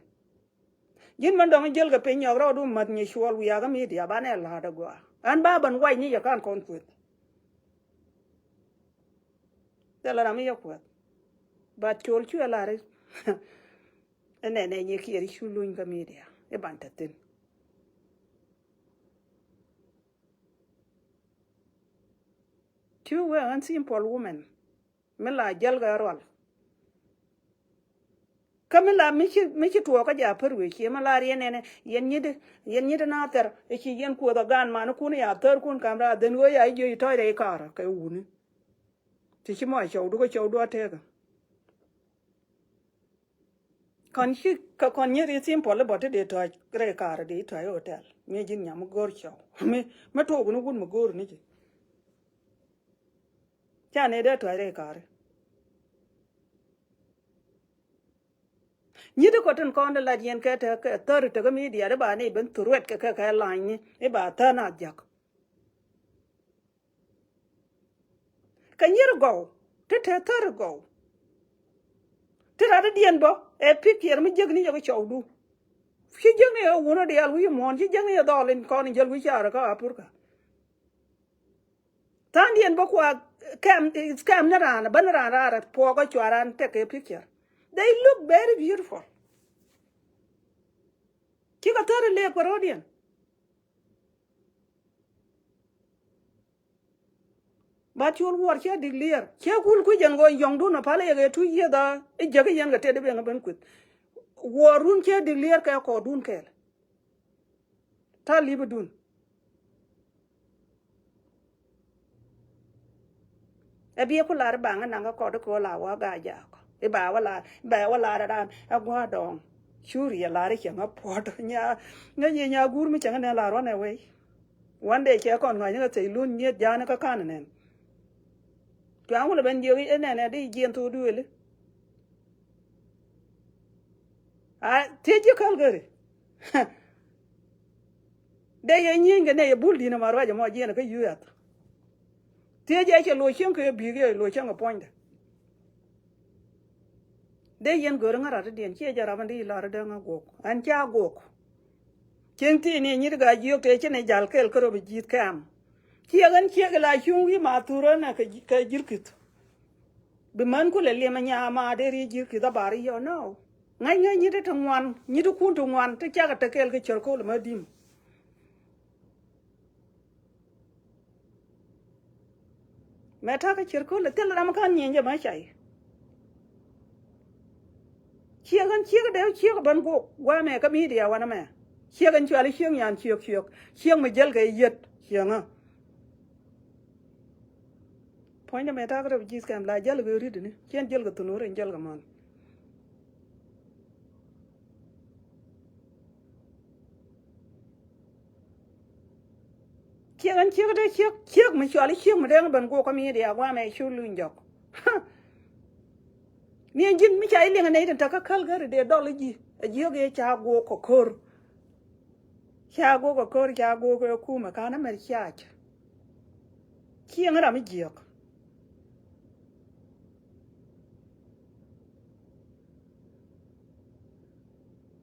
Ji̱n mɛn dɔ̱ŋ jiël kɛ piny nyɔk rɔɔdu mäth nyi cuɔl wiakä midia banɛ la̱a̱t ɛ gɔaa. Ɣän ba bän wac ni yɛ kan kɔn kueth. Thilɛ ram mi yɛ kueth. But col cuɛ la̱ri. Ɛnɛ nɛ nyi kiɛri cu luny kä midia i̱ ban te thin. Cu wee ɣän simple women. Mi la jäl kɛ rual. Kä mi la mi ci mi ci tuɔɔk kä ja pär wee cie mi la riɛn ɛnɛ yɛn nyit yɛn nyit na thɛr i̱ ci yɛn kuoth ɔ gaan mani kun ya thär kun kam ra dhen ɣöö ya i̱ jiö i̱ tɔc rɛy kaarä kɛ wuni. Ti ci mɔ cɔw du kä cɔw du a tekä. Kɔn ci kɛ kɔn nyet i̱ simple i̱ bɔ ti dee tɔc rɛy kaarä dee i̱ tɔc hotel mi ji̱n nyam mi go̱o̱r cɔw mi mi tuɔɔk ni wun mi go̱o̱r ni ci. Ca ni dee tuac rɛy kaari. Nyi̱t ikɔ tin kɔn di lat yɛn kɛ te kɛ thäri tekä mi diaat iba ni ben thuruɛt kɛ kɛ kɛ lany ni iba thär na jiak. Kɛ nyi̱r gɔw ti te thäri gɔw. Ti rat i̱ diɛn bä ɛ picture mi jiäkni jɛ kɛ cɔwdu. Ci jiäkni ɛ wun ɛ diaal wi̱i̱ muɔ̱ɔ̱n, ci jiäkni ɛ dhɔl in kɔn in jäl wi̱i̱ caarä kä Africa. Tha̱a̱ŋdiɛn bä kua kɛm, kɛm ni raan, bä ni raan raar puɔɔk kä cua raan tɛk kɛ picture. They look very beautiful. Cikɛ thäri lëëp kɛ ro̱diɛn. Ba col wuɔr cɛ dik liɛr cɛ kul kui̱c ɛn ɣöö yɔŋdun a pal yɛ kɛ tuc yieth a i̱ jäk i̱ yɛn kɛ tëë di ben kɛ ben kueth. Wuɔrun cɛ dik liɛr kɛ kɔɔdun kɛɛl. Ta̱a̱ li̱pidun. Ɛ biɛ ku lar i̱ baŋä naŋ kä kɔt i̱ kɛ wä la wä gaa jaak i̱ ba wä lar i̱ ba wä lar i̱ ran ɛ gua̱a̱r dɔɔŋ. Curi ɛ lar i̱ cɛ ŋä puɔt nya ŋä jiɛ nya guur mi cɛ ŋä nɛ lar wä nɛ wei. Wan dee cɛ kɔn ŋa̱c ni kä thɛy lun nyieth ja̱a̱n kä ka̱n nɛn. Cua̱ŋ wulɛ ben jiök i̱ nɛnɛ di jiɛn thok duëëli. A thiec ji̱ Calgary. Dee yɛ nyieny kɛ nɛ yɛ bul di̱n ɛmɔ ruac ɛmɔ jiɛn kä U S. Thiec yɛ cɛ loc cieŋ kɛ bi̱i̱k yɛ loc cieŋ kɛ puɔ̱nydɛ. Dee yɛn gör ŋä rat i̱diɛn ciɛ jɛ rap in di lar idäŋ a guɔk ɛn ca guɔk. Cieŋ thi̱n i̱ nyit gaa jiök tëë ci ni jal kɛl kärop i̱ ji̱th kɛm. Ciɛ ɣän ciek ila cuŋ wi̱i̱ ma thurä nɛ kɛ ji̱l ki̱th. Bi män kulɛ liɛm ɛ nyaa ma dee ri ji̱l ki̱th a bar i̱ yɔ nɔ. Ŋäc ŋäc nyit ti ŋuan nyit ti kun ti ŋuan ti cakɛ te kɛl kɛ cär ko̱l mä di̱m. Mɛ ta̱kä cier köl thil ram ka̱n nyieny jɛ mɛ cay. Ciek ɛn ciek dee ciek ben guɔk guamɛ kä media wanɛ mɛ. Ciek ɛn cuali ciek nyan ciek ciek ciek mi jäl kɛ yet ciek ŋä. Puɔ̱nydɛ mɛ ta̱kä rɛp ji̱th kɛm la jäl kɛ rit ni ciɛn jäl kɛ thunur in jäl kɛ mɔn. Ciek ɛn ciek dee ciek ciek mi cuali ciek mi dee ŋä ben guɔk kä media guamɛ cu luny jɔk. Ni ɛn ji̱n mi ca i̱ liɛŋ ɛ nɛy tin te kä Calgary dee dɔl i̱ ji̱ ɛ jiök i̱ ca guɔk kɛ ko̱r. Ca guɔk kɛ ko̱r ca guɔk kɛ kumɛ ka̱n ɛmɛ cac. Cieŋ ram mi jiök.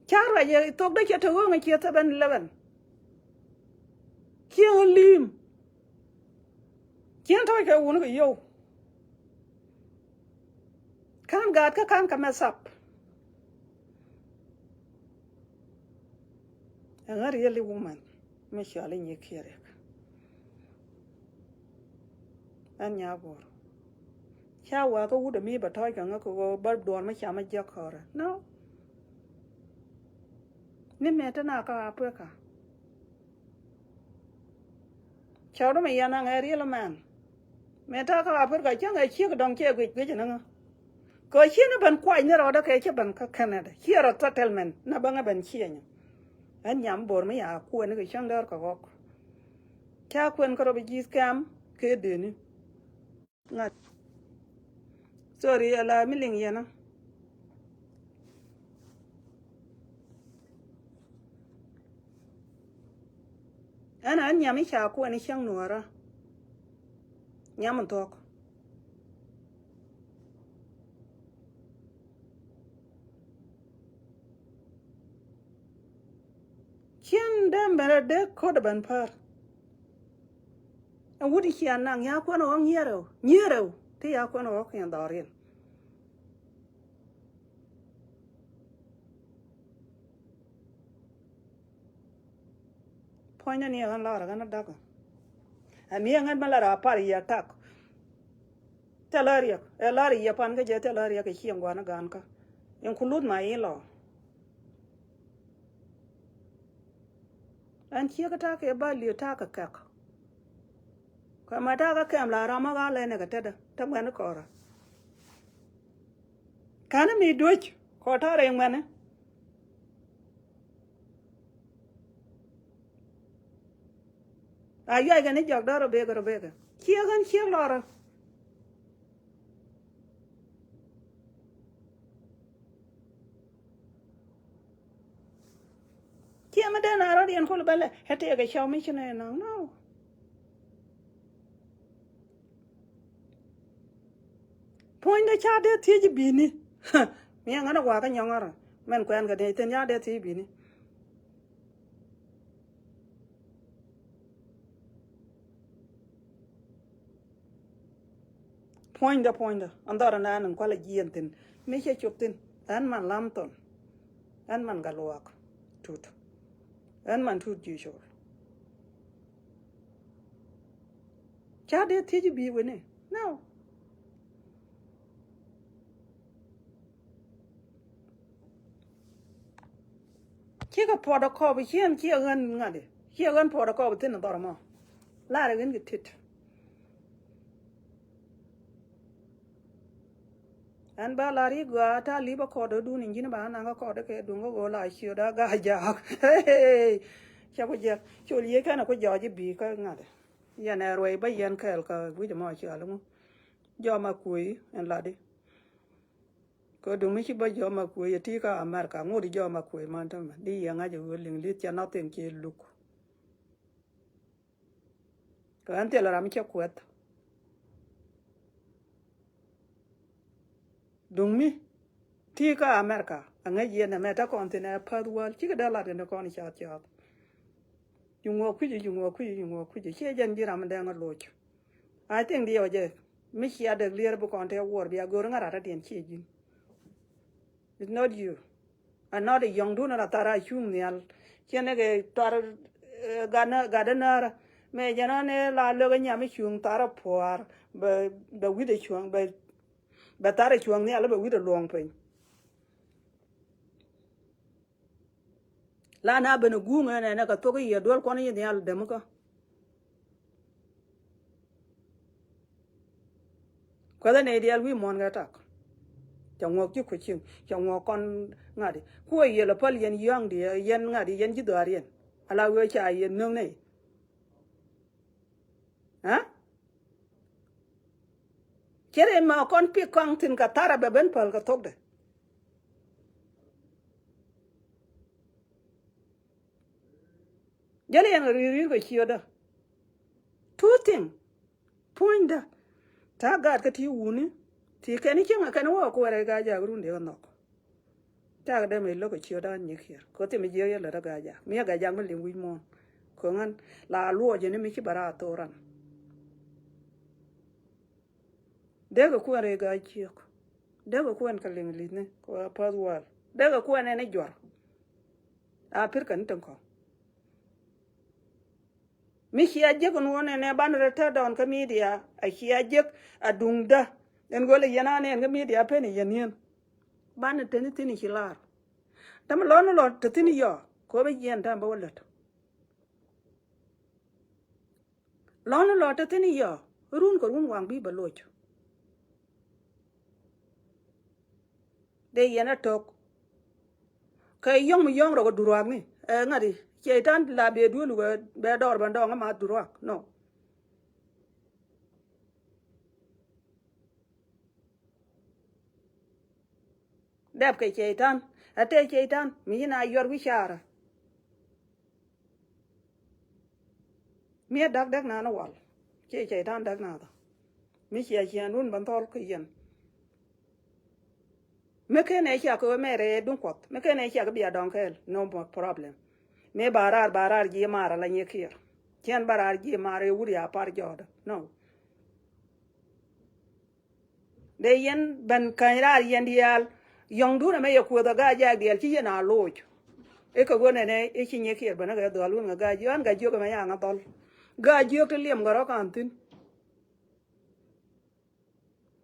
Ca ruac yɛ thok dee cɛ te ɣööŋ ɛ ciɛ seven eleven. Cieŋ li̱i̱m. Cieŋ tɔ̱ɔ̱c kɛ wun kɛ yio̱w. Ka̱n gaat kä ka̱n kɛ mess up. Ɛŋa really woman mi cɔal i̱ nyi kiɛ riɛk. Ɛn nya bor ca wakä wut ɛmi bɛ tɔ̱ɔ̱c kɛ ŋä kɛ ɣöö bä duɔ̱ɔ̱r mi ca mi jiäk kɔrɛ no. Ni mɛ te na kä Africa. Cɔwdä mi yɛn aŋɛ riel mɛn. Mɛ ta̱a̱ kä Africa cäŋ ɛ ciek dɔ̱ŋ cɛ guic guic ni ŋä. Kɛ ciek ni ben kuac ni rɔɔdä kɛ cä ben kä Canada ciɛ rɔ settlement na bäŋä ben ciɛ nyɛ. Ɛn nyam bor mi ya kuɛn kɛ cäŋ däär kɛ ɣɔk. Ca kuɛn kä rɔ bi ji̱th kɛm kɛ deni. Ŋa̱t. Sorry, ala mi liŋ yɛn a. Ɛn a nyam i̱ ca kuɛn i̱ cäŋ nuɔ̱ɔ̱rä. Nyam in thuɔ̱k. Cien dee mɛrɛ dee ko̱t ɛ ben pär. Ɛn wut i̱ cia naŋ ya kuɛn ɛ ɣɔ̱k nyier ɛ ɣɔ̱k nyier ɛ ɣɔ̱k ti ya kuɛn ɛ ɣɔ̱k kiɛn dhɔriɛn. Puɔ̱nydä ni ɛ ɣän lɔrä ɣän a dakä. Ɛ mi ɛ ŋän mi la rɔ a par yɛ tak. Thilɛ riɛk ɛ lar yɛ pan kä jɛ thilɛ riɛk ɛ cieŋ gua̱n ɛ ga̱a̱n kä. Include my in-law. Ɛn ciek ta̱a̱ kɛ ba li̱w ta̱a̱ kɛ kɛk. Kɛ mɛ ta̱a̱ kɛ kɛm la ram ɛ ɣa̱ lɛn ɛ kɛ tetdä te ŋuɛn kɔrä. Ka̱n mi duec kɔ ta̱a̱ rɛy ŋuɛni. A yuackɛ ni jɔk dɔ̱r rɔ bekɛ rɔ bekɛ ciek ɣän ciek lɔrä. Ciɛ mi den a rɔ̱diɛn kol bälɛ ɛ tëëkɛ cɔw mi ci nɛ naŋ nɔ. Puɔ̱nydä ca dee thiec i̱ bi̱i̱ni. Mi ɛ ŋän ɛ wakä nyɔŋärä mɛn kuɛn kɛ dee thin ya dee thi bini. Puɔ̱nydä, puɔ̱nydä. An dhɔr an an in kualɛ jiɛn thin mi cɛ cop thin. Ɛn man lam thon. Ɛn man gat luaak tut. Ɛn man tut ji̱ col. Ca dee thiec i̱ bi̱i̱ weni? No. Cikɛ puɔt ɛ kɔp i̱ ciɛn ciɛ ɣän ŋa̱t i̱ ciɛ ɣän puɔt ɛ kɔp i̱ thi̱n i̱ dhɔr ɛmɔ. Lar i̱ ɣän kɛ tit. Ɛn ba lar i̱ gɔaa ta̱a̱ li̱p ɛ kɔt ɛ dun in ji̱n ba naŋ kä kɔt ɛ kɛ duŋ kä ɣöö la ciöt a ga̱a̱c jaak. Ca ku jiɛk col yiëë kɛn ɛ ku jɔɔc i̱ bi̱i̱ kä ŋa̱t i̱. Yɛn ɛ ruɛy bä yɛn kɛɛl kä wi̱c ɛmɔ cial iŋu. Jɔɔk ma kuëë ɛn latdi. Kɛ duŋ mi ci bä jɔɔk ma kuëë yɛ ti kä America ŋot i̱ jɔɔk ma kuëë man tämɛ di yɛ ŋa̱c ɛ ɣöö liŋ li̱th cɛ nothing ci luk. Kɛ ɣän thil ram cɛ kuɛth. Duŋ mi ti kä America a ŋäc yɛn ɛmɛ te kɔn thin ɛ päth wäl cikɛ dee lat kɛn kɔn cath cath. Ci ŋuɔk kui̱c, ci ŋuɔk kui̱c, ci ŋuɔk kui̱c ciɛ jɛn ji̱ ram dɛŋ a loc. I think diɛ wä jɛ mi cia dek lier bi kɔn te wuɔr bia go̱r ŋa rat a diɛn ciɛ ji̱n. It's not you. A nɔt i̱ yɔ̱ŋdun ala thar a cuŋ nhial. Ciɛn ni kɛ thar gat ni gat ni näärä. Mëë jɛn ɣän ni la lök i̱ nyam i̱ cuŋ thar a pua̱a̱r bɛ bɛ wi̱cdɛ cuɔ̱ŋ bɛ bɛ thar a cuɔ̱ŋ nhial bɛ wi̱cdɛ luɔ̱ŋ piny. La na ben a guŋ ɛn ɛn ɛ kɛ thok i̱ yɛ duel kuɔn i̱ nhial däm kä. Kuɛth ɛ nɛy diaal wi̱i̱ muɔ̱ɔ̱n kɛ tak. Ca ŋuɔk ji̱ kui̱ ciŋ ca ŋuɔk kɔn ŋa̱t i̱ kuɔ yiël ɛ päl yɛn yɔ̱a̱ŋ diɛ yɛn ŋa̱t i̱ yɛn ji̱ dhɔaar yɛn. Ala wee ca yɛn nöŋ nɛy. Ɛ cɛ rɛ ma kɔn pik kɔaŋ thi̱n kɛ tharɛ bɛ ben päl kɛ thokdɛ. Jäl yɛn kɛ ri̱i̱r ri̱i̱r kɛ ciötdä. Two thing. Puɔ̱nydä. Ta̱a̱ gaat kä ti wuni ti kɛn i̱ cäŋ ɛ kɛn wä kuɛrɛ ka jak run dee kɛ nhɔk. Cakɛ dee mi lo̱k kɛ ciötdä ɣän nyikiɛr kɛ thim i̱ jiäk yɛ lät ɛ ka jak mi ɛ ka jak mi lim wi̱c muɔ̱ɔ̱n. Kɛ ɣän la luɔc ɛn i̱ mi ci bɛ raar thok ran. Dee kɛ kuɛn rɛy ga̱a̱c ciök. Dee kɛ kuɛn kɛ liŋ li̱thni kɛ päth wäl dee kɛ kuɛn ɛn i̱ juar. A pir kɛn tin kɔ. Mi cia jiäk in wä nɛnɛ banɛ rɛ tɛt dɔɔn kä midia a cia jiäk a duŋdä. Ɛn göl ɛ yɛn a nɛn kä midia pen ɛ yɛn yɛn. Banɛ teni thin i̱ ci lar. Tɛmɛ lɔn ni lɔ te thin i̱ yɔ kɛ wä bä jiɛn tɛmɛ bä wä lät. Lɔn ni lɔ te thin i̱ yɔ run kɛ run waŋ bi bä loc. Dee yɛn a tok. Kɛ yɔ̱ŋ mi yɔ̱ŋ rɔ kɛ duruakni ɛ ŋa̱t i̱ cɛy-tan la bee duel wee bɛ dɔɔr bɛ dɔɔŋ ama duruak nɔ. Dɛp kɛ cɛy-tan a tëë cɛy-tan mi ci na yuɔr wi̱c caarä. Mi a da̱k däk naan wal ci cɛy-tan däk nathä. Mi cia ciɛɛn run bä nhɔl kä yɛn. Mi ken ɛ cia kɛ wä mɛ rɛɛ duŋ kuɔth mi ken ɛ cia kɛ bia dɔŋ kɛɛl no problem. Mi ba raar ba raar ji̱ maar ala nyikiɛr. Ciɛn ba raar ji̱ maar ɛ wut ya par jɔɔdä no. Dee yɛn ben käny raar yɛn diaal. Yɔ̱ŋdun ɛmɛ yɛ kuäth a ga̱a̱c jak diaal ci yɛn a loc. I̱ kɛ ɣöö nɛnɛ i̱ ci nyikiɛr ben ɛ kɛ dhɔl wun kɛ ga̱a̱c jiök ɛn ga̱a̱c jiök ɛmɛ yaŋ a dhɔl. Ga̱a̱c jiök ti liɛm kɛ rɔ̱ ka̱n thi̱n.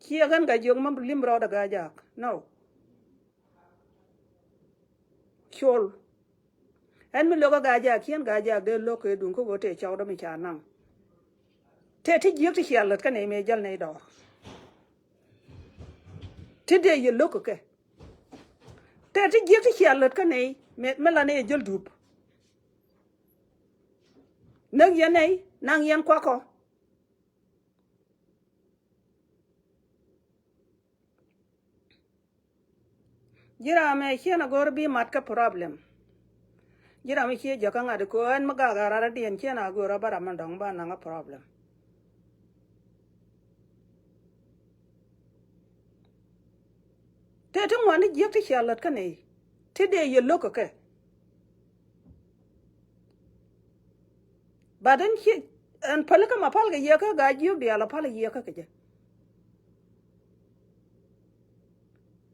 Ciɛ ɣän ga̱a̱c jiök mä li̱m rɔɔdɛ ga̱a̱c jak no. Col. Ɛn mi lo̱k ɛ ga̱a̱c-a kiɛn ga̱a̱c-a dee lo̱k kɛ duŋ kä ɣöö tëë cɔwdä mi ca naŋ. Tëë ti jiäk ti cia lät kä nɛy mëë jäl nɛy dɔɔr. Ti dee yɛ lo̱k kɛ kɛ. Tëë ti jiäk ti cia lät kä nɛy mëë mi la nɛy ɛ jäl dup. Näk yɛn nɛy naŋ yɛn kuakɔ. Ji̱ ram ɛ ciɛn a go̱r bi mat kä problem. Ji̱ ram ɛ ciɛ jɔkä ŋa̱t kɛ ɣän mi gak a rat a diɛn ciɛn a go̱r a bä ram mi dɔ̱ŋ ba naŋ a problem. Tëë ti ŋuan ni jiäk ti cia lät kä nɛy ti dee yɛ lo̱k kɛ kɛ. But ɛn ci ɛn päl kä ma pal kɛ yɛ kä gaa jiök diaal a pal yɛ kä kɛ jɛ.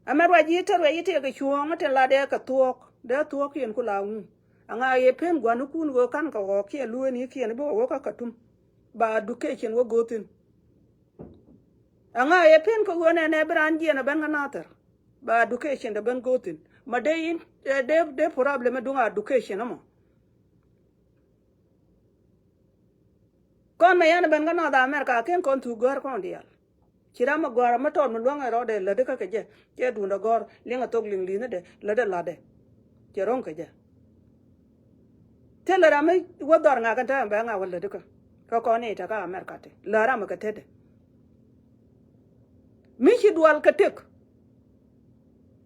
Ɛmɛ ruac yi te ruac yi tëëkɛ cuɔ̱ɔ̱ŋ tin la dee kɛ thuɔ̱k dee thuɔ̱k kiɛn ku la ŋu. Aŋa yɛ pen gua̱nikun ɣöö ka̱n kɛ ɣɔɔk kiɛ lueeni kiɛn bi wä wä kä Katum. Ba education wä go̱o̱thin. Aŋa yɛ pen kɛ ɣöö nɛnɛ bi raan jiɛn ɛ ben kä Nathɛr. Ba education dee ben go̱o̱thin ma dee in dee dee problem ɛ duŋ education ɛmɔ. Kɔn mɛ yɛn ben kä North America ken kɔn thuk gɔ̱r kɔn diaal. Ci ram mi gɔ̱r mi tɔt mi luäŋ ɛ rɔɔdɛ lätdi kä kɛ jɛ cɛ duundɛ gɔ̱r liŋ ɛ thok liŋ li̱nhädɛ lätdɛ la̱tdɛ. Cɛ ro̱ŋ kɛ jɛ. Thilɛ ram mi wä dhɔr ŋa̱k kɛn täämɛ bɛ ŋa̱k wä lätdi kä kä kɔn i̱ tɛ kä America ti lä ram mi kɛ tetdɛ. Mi ci dual kɛ tëk.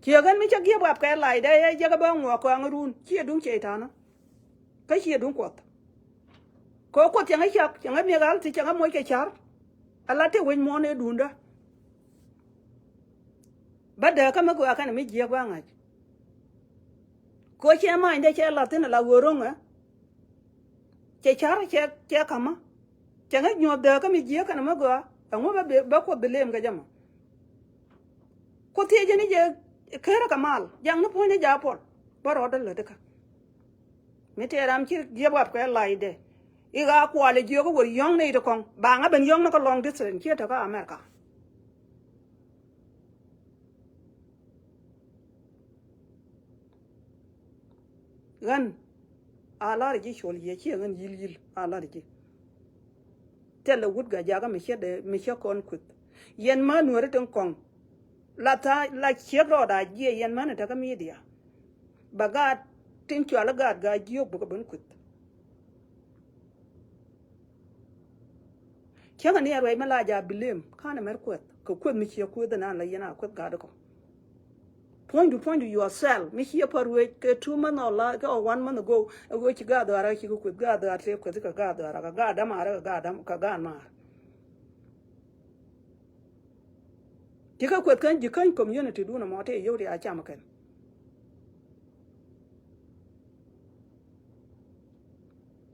Ciɛ ɣän mi cä giep wap kɛ lacdɛ yɛ jɛ kɛ bä ŋuɔk kɔaŋ run ciɛ duŋ ciɛ i̱ ta̱nä. Kä ciɛ duŋ kuɔth. Kɛ kuoth cɛ ŋä cak cɛ ŋä miek al ti cɛ ŋä moc kɛ car. Ala ti wec muɔ̱ɔ̱n ëë duundä. Bä dääkä mi gɔaa kɛnɛ mi jiääk bä ŋa̱c. Kɛ cɛ ma̱a̱nydɛ cɛ lath thi̱n ala ɣöö ro̱ŋɛ. Cɛ car cɛ cɛ ka̱mä. Cɛ ŋä nyuɔ̱th dääkä mi jiääk kɛnɛ mi gɔaa ɛŋu bä bɛ kuoth bi leem kɛ jɛ mɔ. Kuoth thiecä ni jɛ kerä kɛ mal jaŋ ni puɔ̱nyni ja̱ puɔl bä rɔɔdä lätdikä. Mi tëë ram ci giep wap kɛ lacdɛ i̱ ɣaa kualɛ jiök i̱ wër yɔ̱ŋ ni i̱ ti kɔŋ ba ŋa ben yɔ̱ŋ ni kä long distance ciɛ te kä America. Ɣän a lar ji̱ col yɛ ciɛ ɣän yi̱l yi̱l a lar ji̱. Thilɛ wut Gaajakä mi cä dee mi cä kɔn kueth. Yɛn mä nuääri tin kɔŋ la tha̱a̱ la ciek rɔɔd a jiɛ yɛn mäni tekä media. Bɛ gaat tin cual i̱ gaat gaa jiök bikɛ ben kueth. Cäŋɛ ni a ruɛc mi la ja blame ka̱n ɛmɛr kueth kɛ kueth mi ciɛ kueth inan la yɛn a kueth gaat ikɔ. Puɔ̱nydu puɔ̱nydu yourself mi ciɛ pär wec kɛ two month or la kɛ or one month ago. Ɛ wec ci gaat dhɔaarä ci kɛ kueth gaat dhɔaar tëë kueth kɛ gaat dhɔaarä kɛ gaat dämaarä kɛ gaat däm kɛ gaat maar. Ti kä kueth kä ji̱ käny community dun ɛmɔ tëë yio̱w ti a cam kɛn.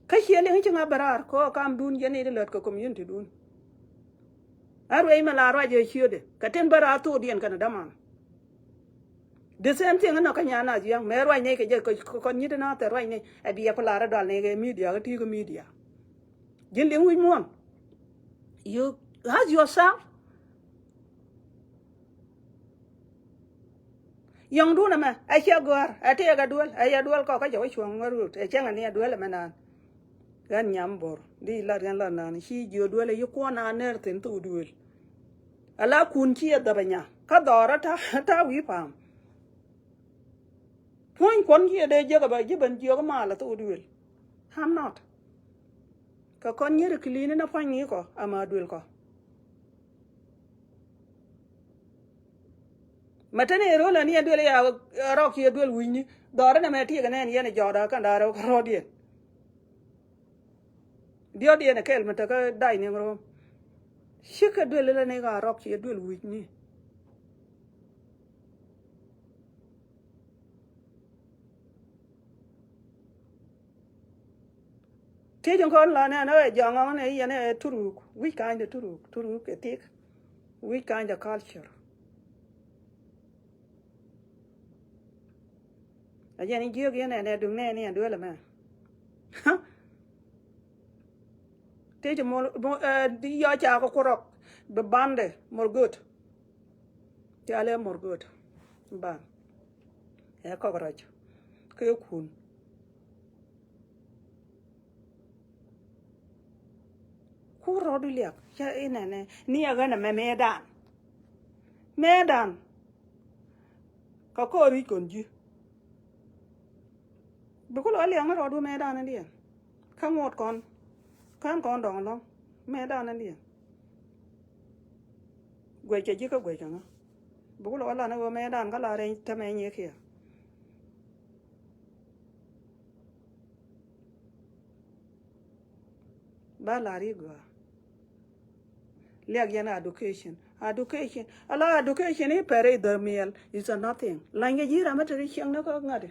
Kä ciɛ liŋ ci ŋa bɛ raar kɛ ɣöö kamdun jɛn i̱ ti lät kɛ community dun. Ɛ ruɛc mɛ la ruac ɛ ciötdɛ kɛ tin bä raar thokdiɛn kɛnɛ däman. The same thing inɔ kä nyan nath yäŋ mɛ ruac nɛy kɛ jɛ kɛ kɔn nyi̱t inath ɛ ruac nɛy ɛ biɛ pɛ lar ɛ dual nɛy kɛ media kä ti̱i̱ kä media. Ji̱n liŋ wi̱c muɔ̱ɔ̱n. You ask yourself. Yɔ̱ŋdun ɛmɛ ɛ cɛ gɔ̱a̱r ɛ tëëk ɛ duel ɛ yɛ duel kɔk kä jɛ wä cuɔ̱ŋ ŋäruut ɛ cäŋɛ ni ɛ duel ɛmɛ naan. Ɣän nyam bo̱r di lat ɣän lat naan ci jiö duel ɛ yi kuɔn a nɛr thi̱n thok duel. Ala kun ci ɛ dhäp ɛ nya kä dhɔr ɛ ta̱a̱ wi̱i̱ pa̱a̱m. Puɔ̱ny kuɔn ci ɛ dee jiäk ɛ bɛ ji̱ ben jiök mal ɛ thok duel. I'm not. Kɛ kɔn nyier ɛ kilini na pua̱ny ŋi̱i̱ kɔ ama duel kɔ. Mɛ teni ɛ ro̱l ani ɛ duel ya rɔk ci ɛ duel wi̱cni dhɔr ɛn ɛmɛ tiɛk ɛnɛn yɛn ɛ jɔɔda kɛn da̱rɛ kɛ rɔɔdiɛn. Diɔt yɛn ɛ kɛl mɛ tekä da̱c ni ŋurum. Cikɛ duel ilɛ ni ka rɔk ci ɛ duel wi̱cni. Tiec in kɔn la nɛn ɛ jɔŋ ɔŋ ni yɛn ɛ turuk wi̱c kany de turuk turuk ɛ thiek. Wi̱c kany de culture. A jɛn in jiök yɛn ɛ nɛ duŋ nɛn ni ɛ duel ɛmɛ. Tiec in mol yɔ ca kɛ kurɔk bi bande mol göt. Ca lɛ mor göt ban ɛ kɔk rɔc kɛ kun. Kur rɔɔdu liak ca inɛnɛ ni a ɣän ɛmɛ mëëdan. Mëëdan kɛ kɔɔr i̱c kɔn ji̱. Bi ku lɔ liak ni rɔɔdu mëëdan in diɛn kä ŋuɔt kɔn kän kɔn dɔŋ lɔ̱ŋ mëëdan in diɛn. Guɛc kɛ ji̱ kä guɛc kɛ ŋä. Bi ku lɔ wä lan i̱ ɣöö mëëdan kä la rɛny tämɛ nyiëkiɛ. Ba lar i̱ gɔaa. Liak yɛn education. Education. Ala education i̱ pɛr i̱ dhämiɛl is a nothing. Lany kɛ ji̱ ram mi te ri cieŋ ni kä ŋa̱t.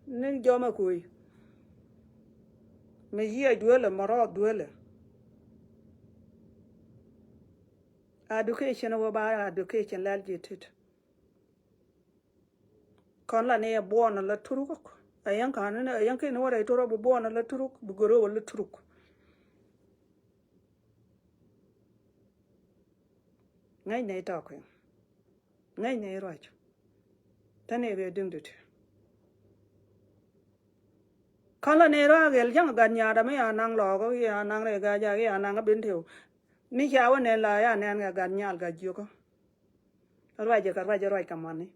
Ni jɔmɛ kui̱. Mi yiëë duelɛ, mɛ rɔɔth duelɛ. Education wä ba education lɛl ji̱ tit. Kɔn la ni ɛ buɔɔn ala turuk. Ɛ yɛn ka̱n ni ɛ yɛn kin wä rɛy turuk bi buɔɔn ala turuk, bi gör wä la turuk. Ŋäcnɛ i̱ tɔɔk kɛ. Ŋäcnɛ i̱ ruac. Te ni kɛ diŋ di̱t. Kän la ni ruac gɛl ja̱ŋ gat nyaatdä mi ya naŋ lɔɔk, ya naŋ rɛy ga̱a̱c, ya naŋ kä bin tëw. Mi ca wä nɛn la ya nɛn kɛ gat nyal gat jiök. Ruac kɛ ruac, ruac kɛ mani.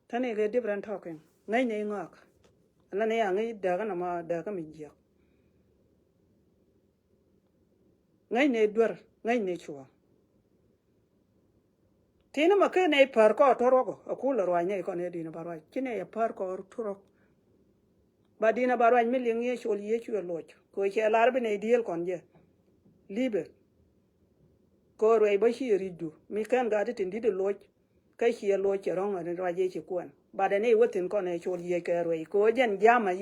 Te ni kɛ different talking. Ŋäcnɛ i̱ ŋɔak. Ala ni ya ŋäc dääkä nɔmɔ dääkä mi jiäk. Ŋäcnɛ i̱ duer, ŋäcnɛ i̱ cuɔ̱ɔ̱ŋ. Tini ma ken nɛ i̱ pär kɔ tuɔrɔk ɔ, a kul a ruac nɛ ikɔn i̱ di̱n a ba ruac. Ci nɛ i̱ pär kɔ tuɔrɔk. Ba di̱n a ba ruac mi liŋ i̱ col Yecu ɛ loc. Kɛ cɛ lar bi nɛ i̱ diëël kɔn jɛ. Li̱bɛ. Kɛ ruac bä ci ri̱cdu. Mi kɛn gat ti tin di̱t ɛ loc. Kä ciɛ loc cɛ rɔ̱ŋ ɛ ruac ëë ci kuɛn. Bat ɛn i̱ wä thi̱n kɔn ɛ col yiëë kɛ ruac. Kɛ ɣöö jɛn jiamä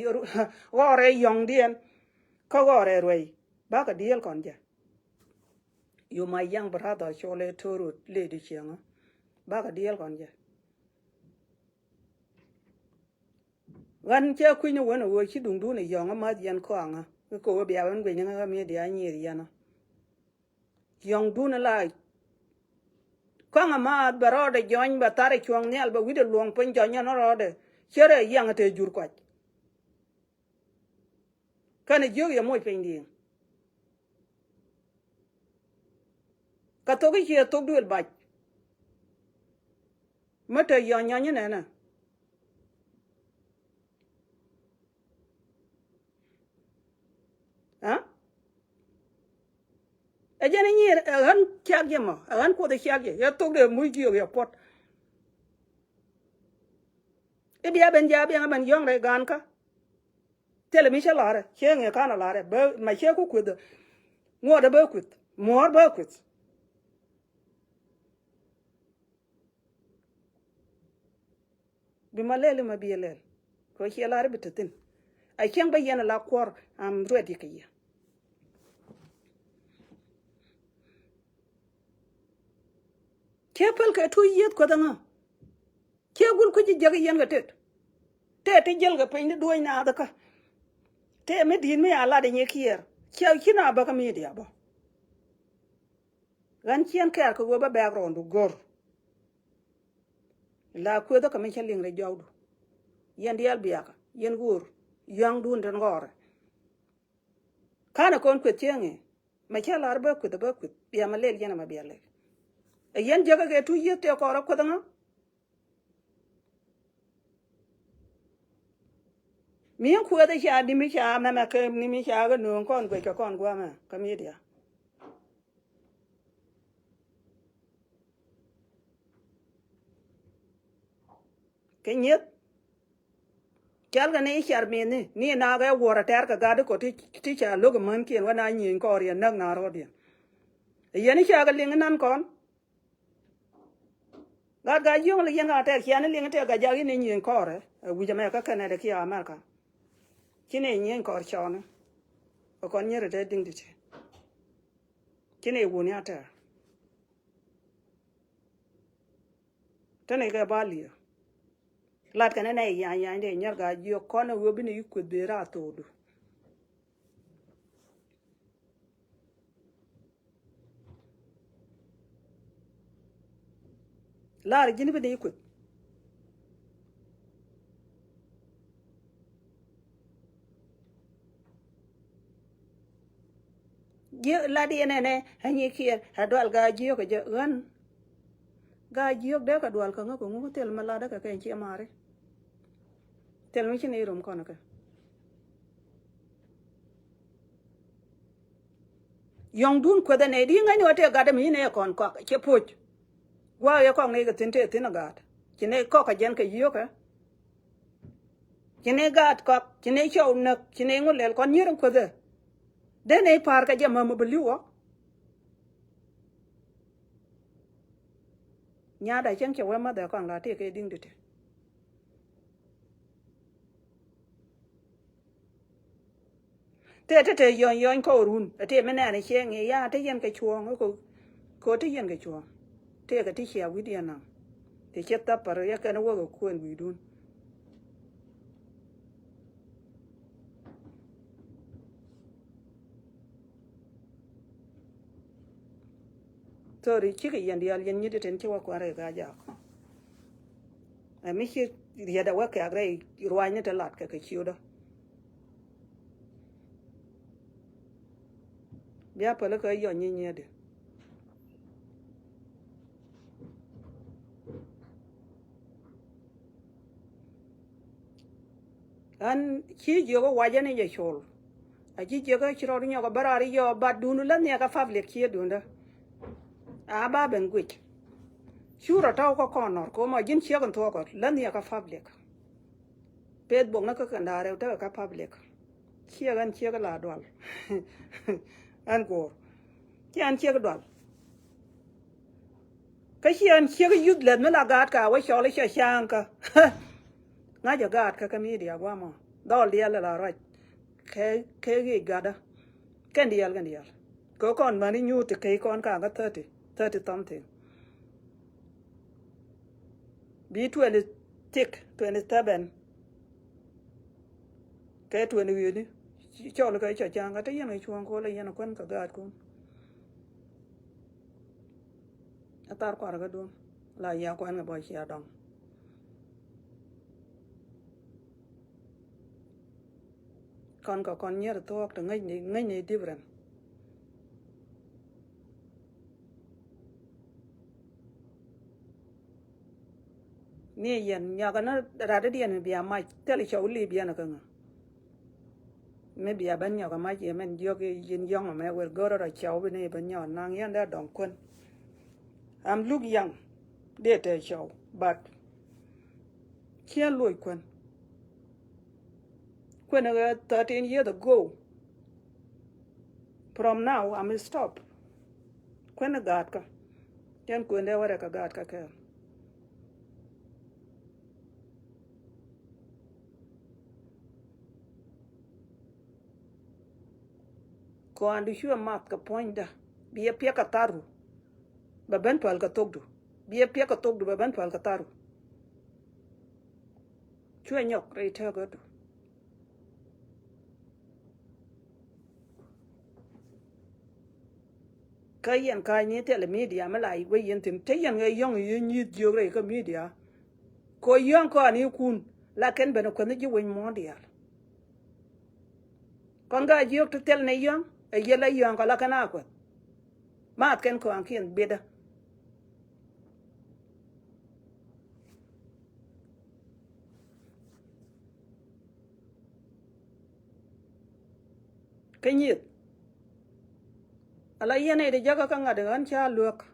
ɣɔrɛ yɔ̱ŋdiɛn. Kä ɣɔrɛ ruac. Bakɛ diëël kɔn jɛ. You my young brother cɔl ɛ Toro lady cieŋä. Bakɛ diëël kɔn jɛ. Ɣän cɛ kui̱ny ni wen ɛ ɣöö ci duŋdun ɛ yɔ̱ŋä ma̱th yɛn kɔaŋä. Kɛ ɣöö bia wen guic ni ŋä kä media nyieth yɛnä. Yɔ̱ŋdun ɛ la kɔaŋä ma̱th bɛ rɔɔdɛ jɔny bɛ thar ɛ cuɔ̱ŋ nhial bɛ wi̱cdɛ luɔ̱ŋ piny jɔny yɛn rɔɔdɛ. Cärɛ yɛŋ ɛ te jur kuac. Kɛnɛ jiök yɛ moc piny di̱i̱ŋ. Kɛ thok i̱ ciɛ thok duël bac. Mä te yɔ̱ŋ nyɔ̱ny inɛnɛ. Ɛ jɛn i̱ nyier ɛ ɣän ciak jɛ mɔ ɛ ɣän kuoth i̱ ciak jɛ yɛ thok dee muc jiök yɛ puɔt. I̱ bia ben jaa biɛŋ ɛ ben yɔ̱ŋ rɛy ga̱a̱n kä. Thilɛ mi cä la̱rä ciɛ ŋiɛ ka̱n a la̱rä bä ma ciɛ ku kueth. Ŋuɔ̱t a bä kueth muɔ̱ɔ̱r bä kueth. Bi ma lɛl ima bi lɛl kɛ ciɛ la̱rä bi te thi̱n. A cieŋ bä yɛn a la kuɔr am ruɛt yɛ kɛ yɛ. Ciɛ päl kɛ tuc yieth kueth aŋa. Ciɛ gul kui̱ci jiäk yɛn kɛ tet. Tëë ti jiɛl kɛ piny ni duɔ̱ɔ̱c naath kä. Tëë mi di̱i̱t mi a lat inyɛ kiɛɛr ciɛ ci na bä kä media bä. Ɣän ciɛn kɛɛr kɛ ɣöö bä background du go̱r. La kuethä kɛ mi cä liŋ rɛ jɔwdu. Yɛn diaal biakä yɛn ɣöör yɔ̱a̱ŋdun tin ɣɔrɛ. Ka̱n ɛ kɔn kueth cieŋ i̱ mɛ cä la̱r bä kueth bä kueth bia mɛ lel yɛn ɛmɛ bia lel. Ɛ yɛn jiäkä kɛ tuc yieth tëë kɔrɛ kueth ɛŋä. Mi kueth i̱ ca ni mi ca mɛmɛ kɛ ni mi ca kɛ nööŋ kɔn guec kɛ kɔn guamɛ kä media. Kɛ nyieth. Cɛl kɛ ni i̱ car mi̱thni ni naak ɛ wuɔr ɛ tɛ̈r kɛ gat ikɔ ti ca lo̱k i̱ mänkiɛn wä na nyieny kɔɔr yɛn näk na rɔɔdiɛn. Ɛ yɛn i̱ ca kɛ liŋ inan kɔn. Gat gaa jiöŋ lɛ yɛn ka tɛr cian i̱ liŋ tɛk gat jak i̱ ni nyieny kɔɔr ɛ wi̱c ɛmɛ kä kɛnɛdɛ kiɛ America. Ci ni nyieny kɔɔr cɔɔni. Ɛ kɔn nyier ɛ tɛr di̱ŋ ti ti. Ci ni wuni a tɛr. Tënɛ kɛ ba liɛ. Lat kɛn nɛ yany yany dee nyɛr gaa jiök kɔn ɛ ɣöö bi ni yi kueth bee raa thookdu. Lar ji̱n bi ni yi kueth. Ji̱ lat yɛn ɛnɛ ɛ nyi kiɛɛr ɛ dual gaa jiök ɛ jɛ ɣän. Gaa jiök dee kɛ dual kä ŋä kɛ ŋuk thil mi latdä kɛ kɛn ciɛ mari. Thil mi ci ni rom kɔn kɛ. Yɔ̱ŋdun kueth ɛnɛ di ŋäcni wä tëë gat ɛmɛ inɛ kɔn kɔak cɛ poc. Gua̱a̱k yɛ kɔk ni kɛ thi̱n tëë thi̱n ɛ gaat ci ni kɔk kɛ jɛn kɛ yio̱kɛ. Ci ni gaat kɔk ci ni cɔw näk ci ni ŋu lɛl kɔn nyier in kuethɛ. Dee ni pa̱a̱r kɛ jɛ mäm ɛ bɛ li̱w ɔ. Nyaatda cäŋ cɛ wee mäthɛ kɔn la tëë kɛ di̱ŋ ti̱ti̱. Tëë te te yɔny yɔny kɔɔrun tëë mi nɛɛni ciɛ ŋi̱i̱c ya te yɛn kɛ cuɔ̱ɔ̱ŋ. Kɛ kɛ te yɛn kɛ cuɔ̱ɔ̱ŋ. Tëë kɛ ti cia wi̱cdiɛn naŋ. Tëë cɛ thapar yɛ kɛn wä kɛ kuɛn wi̱i̱dun. Thori cikɛ yɛn diaal yɛn nyit itin ci wä kuɛn rɛy ka jak. Ɛ mi ci riet a wä kɛk rɛy ruanyni te lat kɛ kɛ ciötdä. Bia päl kä yɔny nyi nyiɛtdi. Ɣän ci jiök wacä ni jɛ col. A ci jiök ci rɔɔd nyɔk a bä raar yɔ bat dun la nhiɛk a public ci dundä. A ba ben guic. Cu rɔ tɔw kä kɔn nɔr ko ma ji̱n ciek in thuɔk la nhiɛk a public. Facebook ni kä kɛn da̱a̱ rɛw tekɛ kä public. Ciɛ ɣän ciek la dual. Ɣän go̱o̱r. Ciɛ ɣän ciek dual. Kä ciɛ ɣän ciek useless mi la gaat ka wä cɔl i̱ cɛ ca̱a̱ŋ kä. Ŋa̱cä gaat kä kä media guamɔ. Dhɔl diaal la ruac. Kɛ, kɛ ɣiec gatdä. Kɛn diaal, kɛn diaal. Kɛ kɔn mäni nyuur ti kɛ kɔn ka̱a̱ŋ kä thirty, thirty something. Bi twenty six, twenty seven. Kɛ twenty wi̱i̱ni. Cɔl kɛ cɔ ca̱a̱ŋ kä te yɛn kɛ cuɔ̱ɔ̱ŋ ko̱l a yɛn kuän kɛ gaatkun. A thar kuar kä duɔ̱ŋ. La ya kuän kɛ bɔ cia dɔŋ. Kɔn kɛ kɔn nyier thuɔɔk te ŋäcni, ŋäcni different. Ni yɛn nyɔkɛ ni rat idiɛn mi bia mac thil cɔw lip yɛn kä ŋä. Mi bia ben nyɔkɛ mac yɛ mɛn jiɔk i̱ yin yɔŋ ɛmɛ wër go̱rä rɔ cɔw bi ni ben nyɔk naŋ yɛn dee dɔŋ kuän. I'm look young. Dee te cɔw, but ciɛ luɔc kuän. Kuän ɛ thirteen years ago. From now, I'm stop. Kuän ɛ gaatkä. Yɛn kuän dee wärɛ kɛ gaatkä kɛɛl. Kɔn du cuɛ math kɛ puɔ̱nydä. Bi ɛ piɛk kɛ tharu. Bɛ ben päl kɛ thokdu. Bi ɛ piɛk kɛ thokdu bɛ ben päl kɛ tharu. Cuɛ nyɔk rɛy tëkädu. Kä yɛn ka̱a̱cni thilɛ media mi la wec yɛn thi̱n te yɛn ɣä yɔ̱ŋ yɛ nyi̱i̱th jiök rɛy kä media. Kɔ yɔ̱ŋ kɔn i̱ kun la kɛn ben kuänh ji̱ wec muɔ̱ɔ̱n diaal. Kɔn kä a jiök ti thil ni yɔ̱ŋ ɛ yɛl a yɔ̱ŋ kɔ la kɛn a kuäth. Maath kɛn kɔaŋkiɛn biɛtdä. Kä nyieth. Ala yɛn ɛ ti jäkä kä ŋa̱t ɣän ca luäk.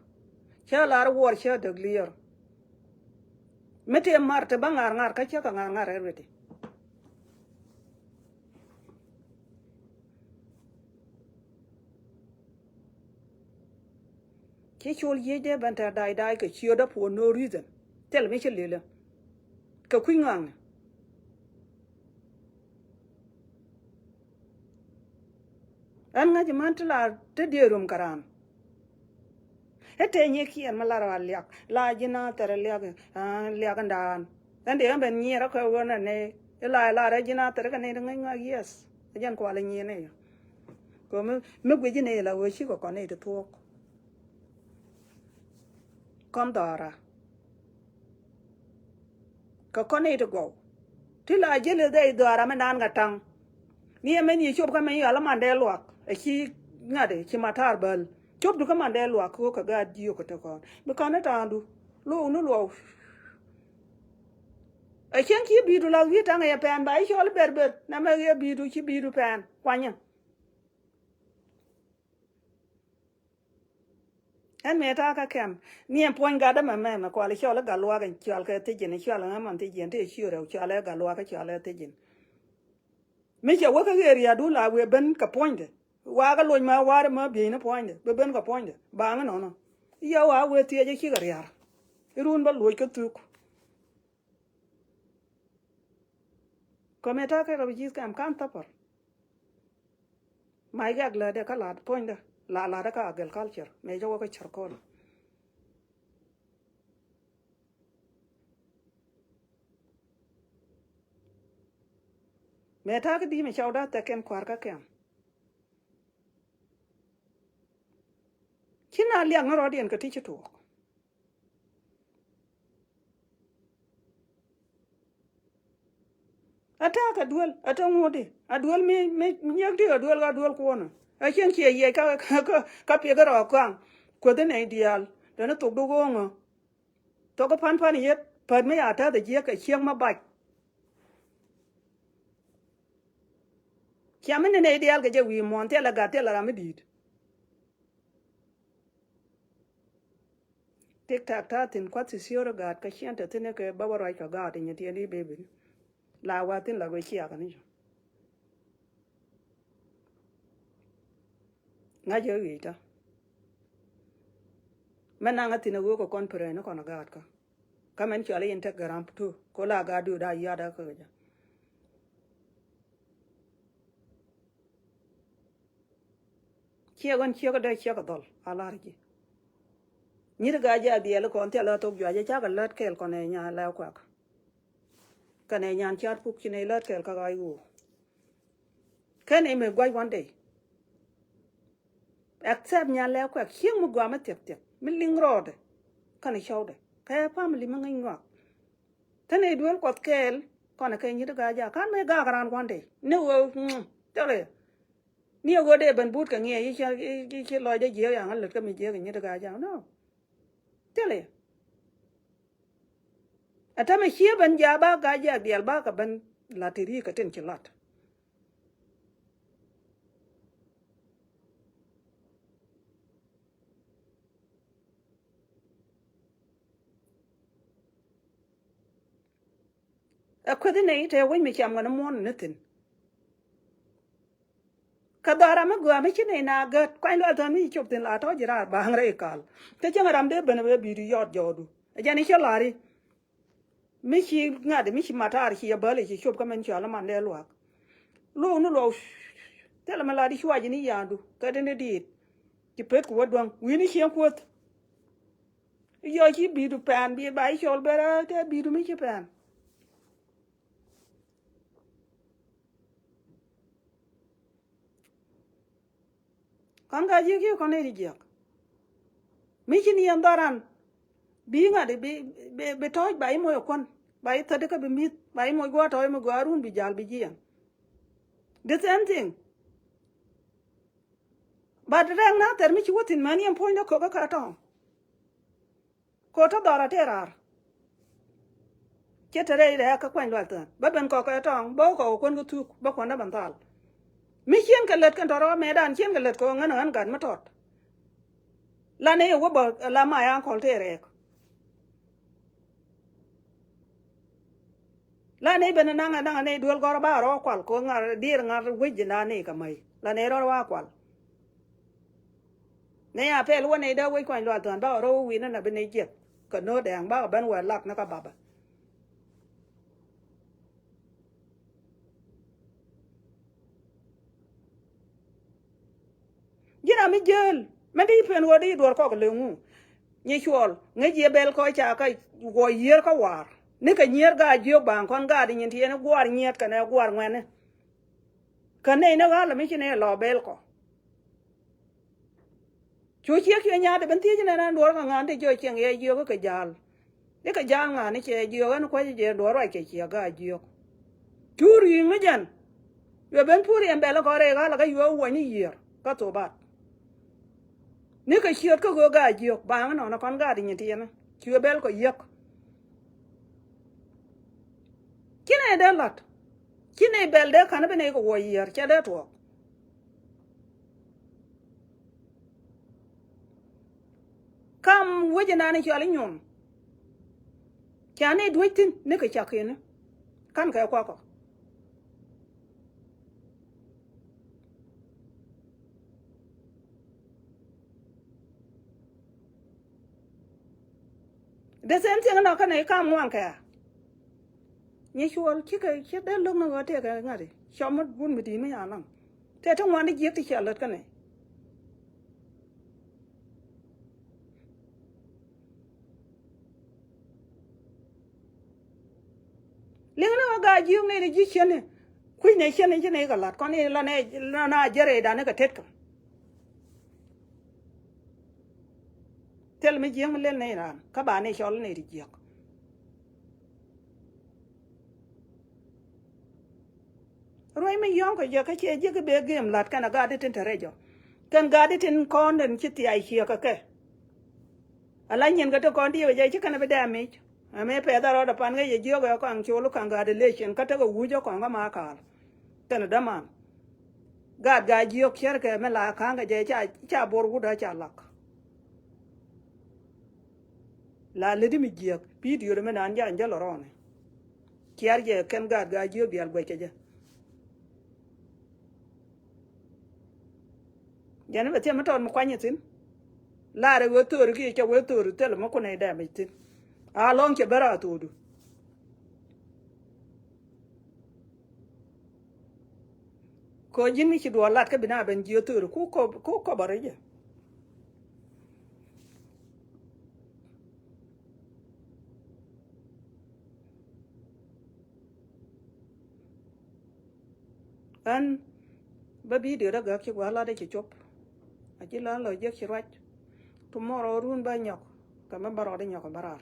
Ca lar wuɔr cä däk liɛr. Mi tëë mar te bä ŋa̱r ŋa̱r kä cä kɛ ŋa̱r ŋa̱r ɛ rueti. Ci col yiec dee ben te da̱a̱c da̱a̱c kɛ ciötdä for no reason. Thil mi ci lilä. Kɛ kui̱ ŋɔaŋni. Ɛn ŋa̱c man ti la te diee rom kɛ raan. Ɛ tëë nyikiɛn mi lar a liak la ji̱ na thɛr liak, ah, liak ndaan. Ɛn dee ɛn ben nyier a kɛ ɣöö na nɛ ila ila rɛ ji̱ na thɛr kɛ nɛ ri ŋäc ŋa̱c yes. Ɛ jɛn kual ɛ nyier nɛ yɔ. Kɛ mi mi guic ji̱ nɛ ila ɣöö cikɛ kɔn nɛ ti thuɔ̱k. Kɔn dhɔra. Kɛ kɔn i̱ ti gɔw. Ti la ji̱l i̱ dhɛy dhɔaara mi naan kɛ taŋ. Ni ɛmɛn yi cop kä mɛn yɔal i̱ mandɛ luak ɛ ci ŋa̱t ɛ ci matar bäl. Cop du kä mandɛ luak kä ɣöö kɛ gaat jiök kä te kɔn bi kɔn i̱ ta̱a̱ŋdu. Luɔw ni luɔw. Ɛ cieŋ ci bi̱i̱du la wi̱i̱ taŋ ɛ yɛ pɛn ba i̱ cɔl i̱ ber ber nɛmɛ ɣiɛ bi̱i̱du ci bi̱i̱du pɛn kuanyä. Ɛn mëë ta̱a̱ kä kɛm ni ɛn puɔ̱ny gat dämɛ mɛmɛ kual i̱ cɔl i̱ gat luaak in cɔal kɛ thiec ji̱n i̱ cɔal i̱ ŋämän thiec ji̱n ti i̱ ciö rɛw cɔal i̱ gat luaak i̱ cɔal i̱ thiec ji̱n. Mi cɛ wä kä ɣëë ria̱a̱du la wëë ben kɛ puɔ̱nydɛ. Wakä loc ma wa̱a̱ rɛ ma bieyni puɔ̱nydɛ bi ben kɛ puɔ̱nydɛ baŋ inɔnɔ. Yɛ wa wëë thiec i̱ cikɛ ria̱a̱r. Irun bä luɔc kä thuk. Kɔmɛ ta̱a̱ kɛ refugee camp ka̱n thapar. Mac gak lätdɛ kä la̱t puɔ̱nydä la la̱tdä kä agriculture mëë jɛ wä kä cär kɔn. Mëë ta̱a̱ kä di̱i̱m ɛ cɔwdä thɛk kɛn kua̱r kä kɛm. Ci na liak ni rɔɔdiɛn kɛ ti ci tuɔɔk. Ɛ tɛ̈ɛ̈k ɛ duel, ɛ te ŋuɔ̱tdi, ɛ duel mi, mi nyiekdi, ɛ duel, ɛ duel kuɔnä. Ɛ cieŋ ciɛ yiɛc ka, ka, ka, ka piɛk rɔ kaŋ. Kueth nɛy diaal, teni thok di ɣööŋä. Thok pan pan yet, pät mi ya tɛth ɛ jiɛk ɛ cieŋ mi bac. Cia mi ni nɛy diaal kɛ jɛ wi̱i̱ muɔ̱ɔ̱n thilɛ gat thilɛ ram mi di̱i̱t. Tik tak ta̱a̱ thi̱n kuath thi̱n thiöörä gaat kä ciɛn te thi̱n kɛ bä wä ruac kɛ gaat inyɛ tiɛn i̱ bebi. La wa thi̱n la guɛ ciakä ni jɔ. Ŋa̱c jɛ wi̱i̱ ta̱. Mɛ naŋ a thi̱n a ɣöö kɛ kɔn pirɛ ni kɔn a gaat kä. Kä mɛn cual i̱ yɛn tek gɛ ram tu ko la gaat duut a yiaat a kä kɛ jɛ. Ciɛ ɣän ciek dee ciek dhɔl a lar ji̱. Nyit gaa jɛ a dhiɛl kɔn thil a thok juac cakɛ lät kɛɛl kɔn ɛ nyan lɛ kuak. Kɛn ɛ nyan car puk ci nɛ lät kɛɛl kä ɣac ɣöö kɛn ɛ mi guac one day. Except nyan lɛ kuak cieŋ mi guam mi thiɛk thiɛk mi liŋ rɔɔdɛ kɛn ɛ cɔwdɛ kɛ family mi ŋäc ŋuak. Thin i̱ duel kuɔth kɛɛl kɔn kɛ nyit gaa jaak ka̱n mëë gaak raan kuan dee ni ɣöö thilɛ. Ni ɣöö dee ben but kɛ ŋiɛc i̱ ci lɔcdä jiääk yaŋ a lät kä mi jiääk i̱ nyit gaa jaak nɔ. Thilɛ. Ɛ tämɛ cië ben jaak ba gaa jaak diaal ba kɛ ben la̱t ti ri̱i̱k kɛ tin ci la̱t. Ɛ kueth inɛ i̱ te wec mi cam ɣän muɔ̱ɔ̱n ni thi̱n. Kɛ dhɔra mi gɔaa mi ci nɛy na gät kuany lual thɔn mi ci cop thi̱n la tɔ̱ ji̱ raar ba̱a̱ŋ rɛy kal. Te cäŋ ram dee ben ɛ bɛ bi̱i̱du yɔt jɔɔdu ɛ jɛn i̱ cä la̱ri. Mi ci ŋa̱t mi ci matar ci yɛ bäl i̱ ci cop kä mɛn cɔal iman dee luaak. Luɔk ni luɔk. Thilɛ mi la di cuac ni ya̱a̱ŋdu kɛ di ni diit. Ci pet ku wä duäŋ wi̱i̱ ni cieŋ kuäth. Yɔ ci bi̱i̱du pɛn bi̱i̱ ba i̱ cɔl bɛ rɛ tɛ bi̱i̱du mi ci pɛn. Kɔn ka jiäk ci kɔn i̱ jiäk. Mi ci ni yɛn dhɔran. Bi ŋa̱t bi, bi, bi tɔ̱ɔ̱c ba i̱ moc ɛ kuɔn ba i̱ thätdi kä bi mi̱th ba i̱ moc gua̱a̱r tɔ̱ɔ̱c mi gua̱a̱r run bi jal bi jiɛn. The same thing. But rɛŋ na thɛr mi ci wä thi̱n män yɛn puɔ̱nydä kök kä tɔ̱ɔ̱ŋ. Kɛ ɣöö te dhɔra tëë raar. Ce̱t te rɛy rɛɛk kä kuany lual thään bä ben kɔk kɛ tɔ̱ɔ̱ŋ bä wä kɔk kɛ kuän kä thuk bä kuändä ben thal. Mi cienkɛ lät kɛn tɔ̱ rɔɔk mëëdan cienkɛ lät kɛ ɣöö ŋän ɣän gat mi tɔt. Lan ëë wä bä la my uncle tëë rɛɛk. La nɛy ben naŋ naŋ nɛy duel gɔr ba rɔ kual ko ŋar dier ŋar wec jin da nɛy ka mai la nɛy rɔ wa kual. Nɛy a pɛl wä nɛy da wec kuany lual thuan ba rɔ wi̱n na bi nɛy jiɛth. Ka no̱o̱ dɛŋ ba ben wɛ lak na ka baba. Ji̱n ram mi jäl mɛn di pen ɣöö di duɔr kɔk leŋu. Nyi cuɔl ŋäc yɛ bɛl kɔc ca kä guɔ yiër kä waar ni kɛ nyiër gaa jiök baŋ kɔn gaat nyin ti yɛn guaar nyiɛt kɛnɛ guaar ŋuɛni. Kɛ nɛy ni ɣa̱l mi ci nɛy lɔ bɛl kɔ. Cu ciek cuɛ nyaat ben thiec nɛn an duɔr kɛ ŋa̱a̱n ti jiɔ cieŋ yɛ jiök kɛ ja̱a̱l. Ikɛ ja̱a̱ŋ ŋa̱a̱n i̱ cɛ jiök ɛn kuäc jɛ duɔ̱ɔ̱r ruac kɛ ciɛ gaa jiök. Cu ri̱i̱ŋ mi jɛn. Cuɛ ben pur yɛn bɛl kɔn rɛy ɣa̱l kä yuɛ wuɔ̱ny i̱ yiër kä thobat. Nikɛ ciöt kä ɣöö gaa jiök baaŋ inɔnɔ kɔn gaat i̱ nyin tiɛmɛ cuɛ bɛl kɔ yiëk. Ci nɛy dee la̱t ci nɛy bɛl dee ka̱n bi nɛy kɛ wuɔ̱c yiër cɛ dee tuɔɔk. Kam wec inan i̱ cɔal i̱ nyuɔ̱n. Ca ni duec thi̱n ni kɛ cak keni ka̱n kɛ kuakɔ. The same thing nɔ kɛnɛ i̱ kam ŋuan kɛ a. Nyi cuɔl cikɛ ci dee lo̱k ni ɣöö tëëkɛ ŋa̱t i̱ cɔm mi bun mi di̱i̱t mi nyan naŋ. Tëë ti ŋuan i̱ jiäk ti cia lät kɛnɛ. Liŋ ni ɣä gaa jiök nɛy ti ji̱ cieni. Kui̱ nɛy cieni ci nɛy kɛ la̱t kɔn i̱ la nɛy la na jɛ rɛydan ni kɛ tetkä. Thil mi jiäk mi lel nɛy raan kä ba nɛy cɔl nɛy ti jiäk. Ruac mi yɔ̱ŋ kɛ jɛ kä ciɛ jiäk i̱ bee gem la̱t kɛn a gaat i̱ tin te rɛc ɔ. Kɛn gaat i̱ tin kɔn den ci thiac ciɛ kɛ kɛ. Ala nyin kä ti kɔn diëë wecɛ ci kɛn bi dɛm mic. Ɛmɛ pɛth a rɔɔdɛ pan kä yɛ jiök ɛ kɔaŋ col kaŋ gaat ileciɛn kä tekɛ wuc ɛ kɔaŋ kä ma kaal. Kɛn däman. Gaat gaa jiök cärkɛ mi la ka̱ŋ kɛ jɛ ca, ca bor wut ɛ ca lak. La leti mi jiäk pi̱i̱t yot mi naan jɛ an jɛ lɔ rɔɔnɛ. Ciar jɛ kɛn gaat gaa jiök diaal guɛc kɛ jɛ. Jɛn bɛ thiam mi tɔt mi kuany ithin. Laarɛ wee thööri ki cɛ wee thööri thilɛ mi kunɛ dɛmɛc thin. A lɔŋ cɛ bä raar tho̱o̱du. Kɛ ji̱n mi ci duɔɔr lat kä bi na ben jiö thööri ku kɔp, ku kɔp a rɛc jɛ. Ɣän bä bidio dä gäk ci gua̱a̱r lat dee ci cop. A ji̱ lɔ̱a̱n lɔ jiäk ci ruac. Tomorrow run bä nyɔk kɛ mɛ bä rɔɔd inyɔk bä raar.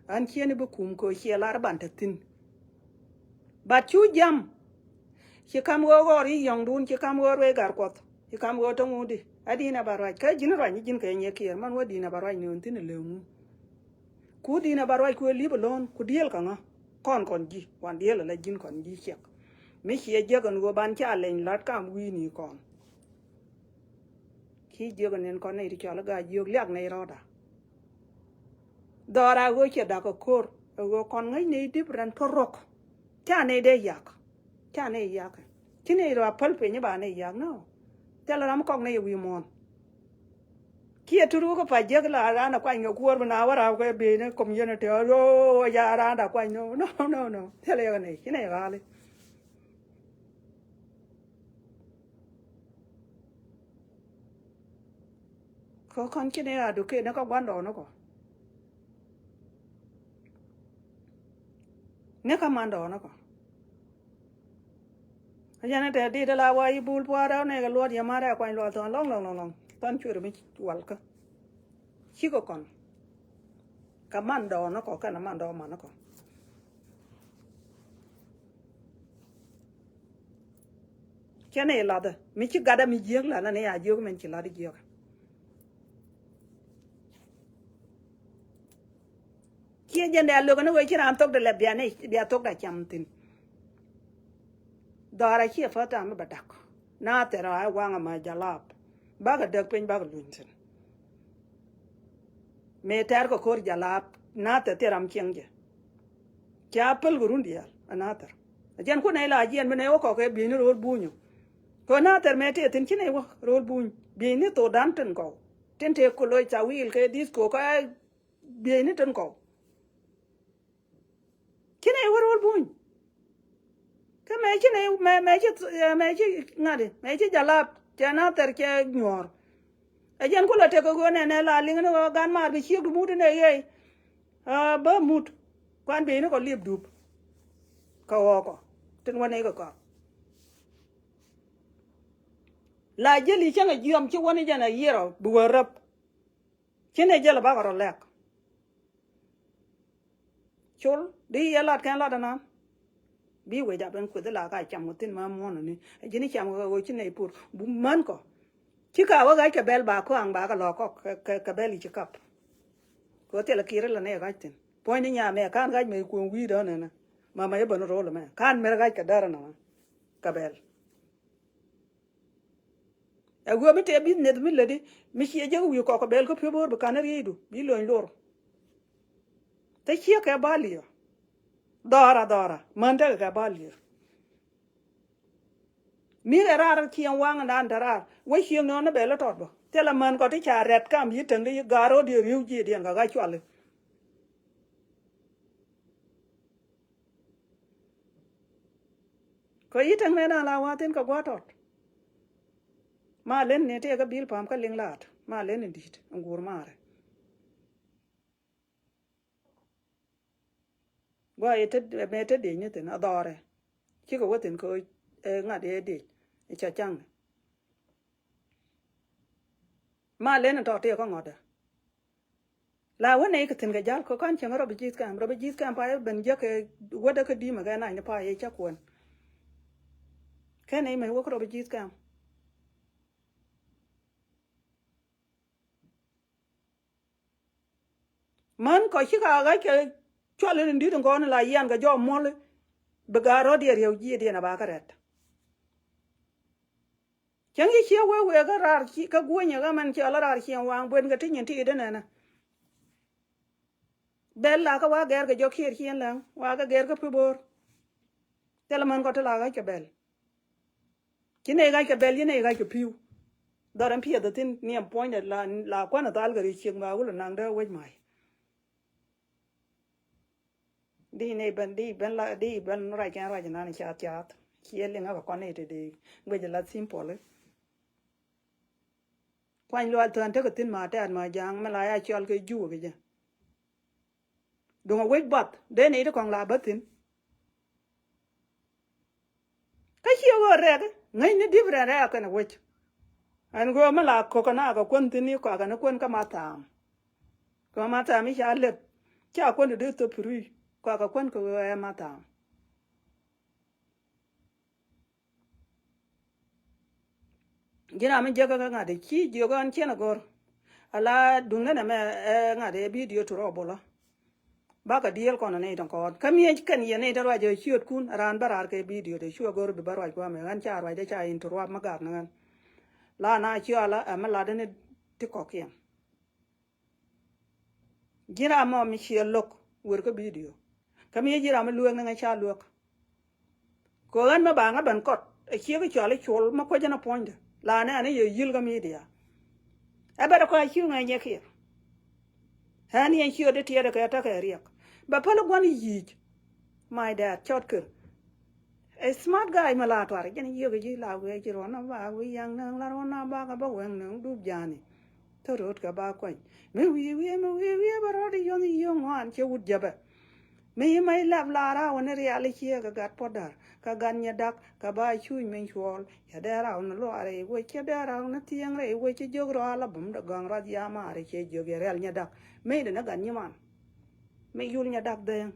Ɣän cieni bi kum kɛ ciɛ lar iban te thi̱n. But cu jam. Ci kam ɣöö ɣɔr i̱ yɔ̱ŋdun ci kam ɣöö ruëë gar kuɔth ci kam ɣöö te ŋuudi. A di̱n a ba ruac kä ji̱n ruac ni ji̱n kɛ nyɛ kiɛɛr man wä di̱n a ba ruac ni ɣän thi̱n a lëë ŋu. Ku di̱n a ba ruac ku ɛ li̱p alone ku diëël kä ŋä. Kɔn kɔn ji̱ wan diëël ala ji̱n kɔn ji̱ ciɛk. Mi ciɛ jiäk ɛn ɣöö ban ca leny la̱t kam wi̱i̱ni kɔn. Ci jiök nin kɔn nɛy ti cɔl i̱ gaa jiök liak nɛy rɔɔda. Dhɔra ɣöö ciɛ dak ɛ ko̱r ɛ ɣöö kɔn ŋäc nɛy dip rɛn torok. Ca nɛy dee yak. Ca nɛy yak. Ci nɛy rɔ a päl piny i̱ ba nɛy yak nɔ. Thilɛ ram kɔk nɛy ɛ wi̱i̱ muɔ̱ɔ̱n. Kiɛ tut wä kä pa jiäk la raan a kuany kɛ kuäär bi na wä raw kɛ bieyni community ɣöö ya raan da kuany nɔ nɔ nɔ nɔ. Thilɛ yɛ kɛ nɛy ci nɛy ɣaali. Kɛ kɔn ci ni a duken ni kä gua̱ndɔɔŋnikɔ. Ni kä mandɔɔŋnikɔ. A jɛn a tɛ dit ala wa i̱ bul pua̱a̱r rɛw nɛy kɛ luɔt yɛ ma̱a̱r ɛ kuany luɔt thɔn lɔŋ lɔŋ lɔŋ lɔŋ thɔn cuëri mi walkä. Cikɛ kɔn. Kɛ mandɔɔŋnikɔ kɛnɛ mandɔɔŋ manikɔ. Cɛ ni lathä mi ci gatdä mi jiäk la la ni a jiök min ci lath jiäk. Ciɛ jɛn dɛ a lokä ni wee ci raan thok dɛ lɛ bia ni bia thok dɛ cam thi̱n. Dhɔra ciɛ first time bɛ dak. Na thɛr a waŋ ama jalap. Bakɛ däk piny bakɛ luny thi̱n. Mëë tɛr kɛ ko̱r jalap nathɛr thil ram cieŋ jɛ. Ca päl kɛ run diaal a nathɛr. A jɛn kun nɛy la jiɛn mi nɛy wä kɔk kɛ bieyni ro̱o̱l bunyɔ. Kɛ nathɛr mëë tëë thi̱n ci nɛy wä ro̱o̱l buny bieyni thokdan tin kɔw. Tin tëë koloc ca wiil kɛ disco kɛ bieyni tin kɔw. Ci nɛy wä ro̱o̱l buny. Kä mɛ ci nɛy mɛ mɛ ci mɛ ci ŋa̱t mɛ ci jalap cɛ nathɛr cɛ nyuɔ̱ɔ̱r. Ɛ jɛn ku la tek kɛ ɣöö nɛnɛ la liŋ ni ɣöö gan maar bi ciek du mut inɛ ɣɛy. Bä mut kuan bieyni kɔ liep dup. Kɛ ɣɔɔkɔ tin wä nɛy kɛ kɔak. La jäli cäŋ ɛ jiɔm ci wä ni jɛn ɛ yiɛrɔ bi wä räp. Ci nɛ jäl ɛ bakɔ rɔ lɛk. Col di yɛ lat kɛn lat ɛnan. Bi wec a ben kueth ila ka cam kɛ thin ma muɔ̱ɔ̱n ni. Ji̱n cam kɛ ɣöö ci nɛy pur bu män kɔ. Ci ka wä ɣa̱c kɛ bɛl ba kɔaŋ ba kɛ lɔk kɔk kɛ, kɛ, kɛ bɛl i̱ ci kap. Kɛ ɣöö thilɛ kir ila nɛy ɣa̱c thin. Puɔ̱ny ni nyamɛ kan ɣa̱c mɛ kuɔ̱ŋ wi̱i̱ dɔ̱n ɛnɛ. Ma mɛ i̱ ben ro̱l ɛmɛ kan mɛr ɣa̱c kɛ däär ɛnɛ kɛ bɛl. Ɛ wi̱i̱ mi tëë business mi lätdi mi ciɛ jek wi̱i̱ kɔk kɛ bɛl kä pi̱ bo̱o̱r bi ka̱n rieydu bi lony lor. Te ciek kɛ bal yɛ. Dhɔra dhɔra män tekɛ kɛ bal yɛ. Mi kɛ raar ciɛŋ waŋ dan te raar wä ciek nɔn ni bɛl tɔt bä thilɛ män kɔ ti ca rɛt kam yi teŋ di yi ga̱r rot yɛ ri̱w ji̱ diɛn kɛ ɣa̱c cuali. Kɛ yi teknɛ dan la wa̱thin kɛ gua̱a̱t tɔt. Ma len ni tëë kä bil pam kä liŋ laat. Ma len ni di̱t in guur marɛ. Gua yɛ te mɛ te dec ni thin a dhɔrɛ. Cikɛ wä thin kɛ ɛ ŋa̱t yɛ dec. I̱ ca caŋ. Ma len in tɔt tëë kä ŋɔtdɛ. La wä nɛy kɛ thi̱n kɛ jal kɛ kɔn cieŋ rɔ bi ji̱th kɛm, rɔ bi ji̱th kɛm pa yɛ ben jiäk kɛ wädä kä di̱mɛ kɛ nac ni pa yɛ cä kuɛn. Kɛ nɛy mɛ wä kä rɔ bi ji̱th kɛm. Män kɔ cikɛ ɣa̱c kɛ cual in di̱t in kɔn in la yian kɛ jɔɔk muɔl. Bi gaat rɔ̱diɛn riɛw ji̱ diɛn a ba kä rɛt. Cäŋ ci ciɛ wee wee kä raar ci kä guönyɛ kä mɛn cɔal raar ciɛŋ waŋ buet kɛ ti nyin ti idä nɛnɛ. Bɛl la kä wa gɛr kɛ jɔk kiɛɛr ciɛn läŋ wa kä gɛr kä pi bo̱o̱r. Thilɛ män kɔ ti la ɣa̱c kɛ bɛl. Ci nɛy ɣa̱c kɛ bɛl ci nɛy ɣa̱c kɛ pi̱w. Dhɔr ɛn piɛth ɛ thi̱n niɛm puɔ̱nydɛ la la kuan ɛ thal kɛ ri ciek ma wul ɛ naŋ dee wec ma̱c. Di ni ben di ben la di ben ruac kɛn ruac nan cath cath. Ci liŋ a kɛ kɔn ni ti di guic la simple. Kuany lual thän tekɛ thi̱n ma tɛ̈t ma ja̱a̱ŋ mi la ya cɔl kɛ juuk kɛ jɛ. Duŋ a wec buath dee ni ti kɔŋ la bä thi̱n. Kä ciɛ ɣöö rɛɛk ŋäcni different rɛɛk kɛnɛ wec. Ɛn ɣöö mi la ko̱k kɛ na kɛ kuän thi̱n i̱ kɔakɛ ni kuän kä ma thaam. Kɛ ma thaam i̱ ca lep ca kuän ti dee thop pi̱ rui̱ kɔakɛ kuän kɛ ɣöö ɛ ma thaam. Ji̱n ram mi jiäkä kä ŋa̱t ci jiök ɣän ciɛn a go̱r. Ala duŋdä nɛmɛ ɛ ŋa̱t ɛ bidio ti rɔ bolä. Bakɛ dieel kɔn a nɛy tin kɔɔt kä miec kɛn yɛ nɛy tin ruac ɛ ciötkun a raan bä raar kɛ bidio ti cuɛ go̱r bi bä ruac guamɛ ɣän ca ruacdä ca in ti ruap mi gak ni ɣän. La na ciɔ ala ɛ mi latdä ni ti kɔ̱kiɛn. Ji̱n ram mɔ mi ciɛ lo̱k wër kä bidio. Kä mi ji̱n ram mi lueek ni ŋäc ca lueek. Kɛ ɣän mi ba ŋä ben kɔt ɛ ciek i̱ cɔal i̱ col mi kuecä ni puɔ̱nydä la nɛ ɛn i̱ yɛ yi̱l kä midia. Ɛ bɛt ɛ kɔc a ciek ŋäc nyɛ kiɛ. Ɣän yɛn ciöt i̱ tiɛt ɛ kɛ tekɛ riɛk bɛ päl i̱ gua̱n i̱ yi̱i̱c. My dad cɔt kër. A smart guy mi la tuar jɛn yiëk ji̱ la wiɛ ji̱ ruɔn na ba wi̱i̱ yaŋ nɛŋ la ruɔn na ba kɛ bä wɛŋ nɛŋ dup ja̱a̱ni. Thä rööt kɛ ba kuany mi wi̱i̱ wi̱i̱ mi wi̱i̱ wi̱i̱ bä rɔɔd i̱ yɔn i̱ yio̱ŋ ŋɔan cɛ wut jäpɛ. Mi yi ma ilap la raw ni rial i̱ ciɛ kɛ gat puɔ̱t da̱r kɛ gat nyɛ dak kɛ ba cuuc min cuɔɔl. Cɛ dee raw ni luaar rɛy wec cɛ dee raw ni thieŋ rɛy wec cɛ jiök rɔal a bum dee gɔ̱a̱ŋ ruath yamaar cɛ jiök yɛ rial nyɛ dak. Mi dee ni gat nyiman mi yul nyɛ dak dhɛŋ.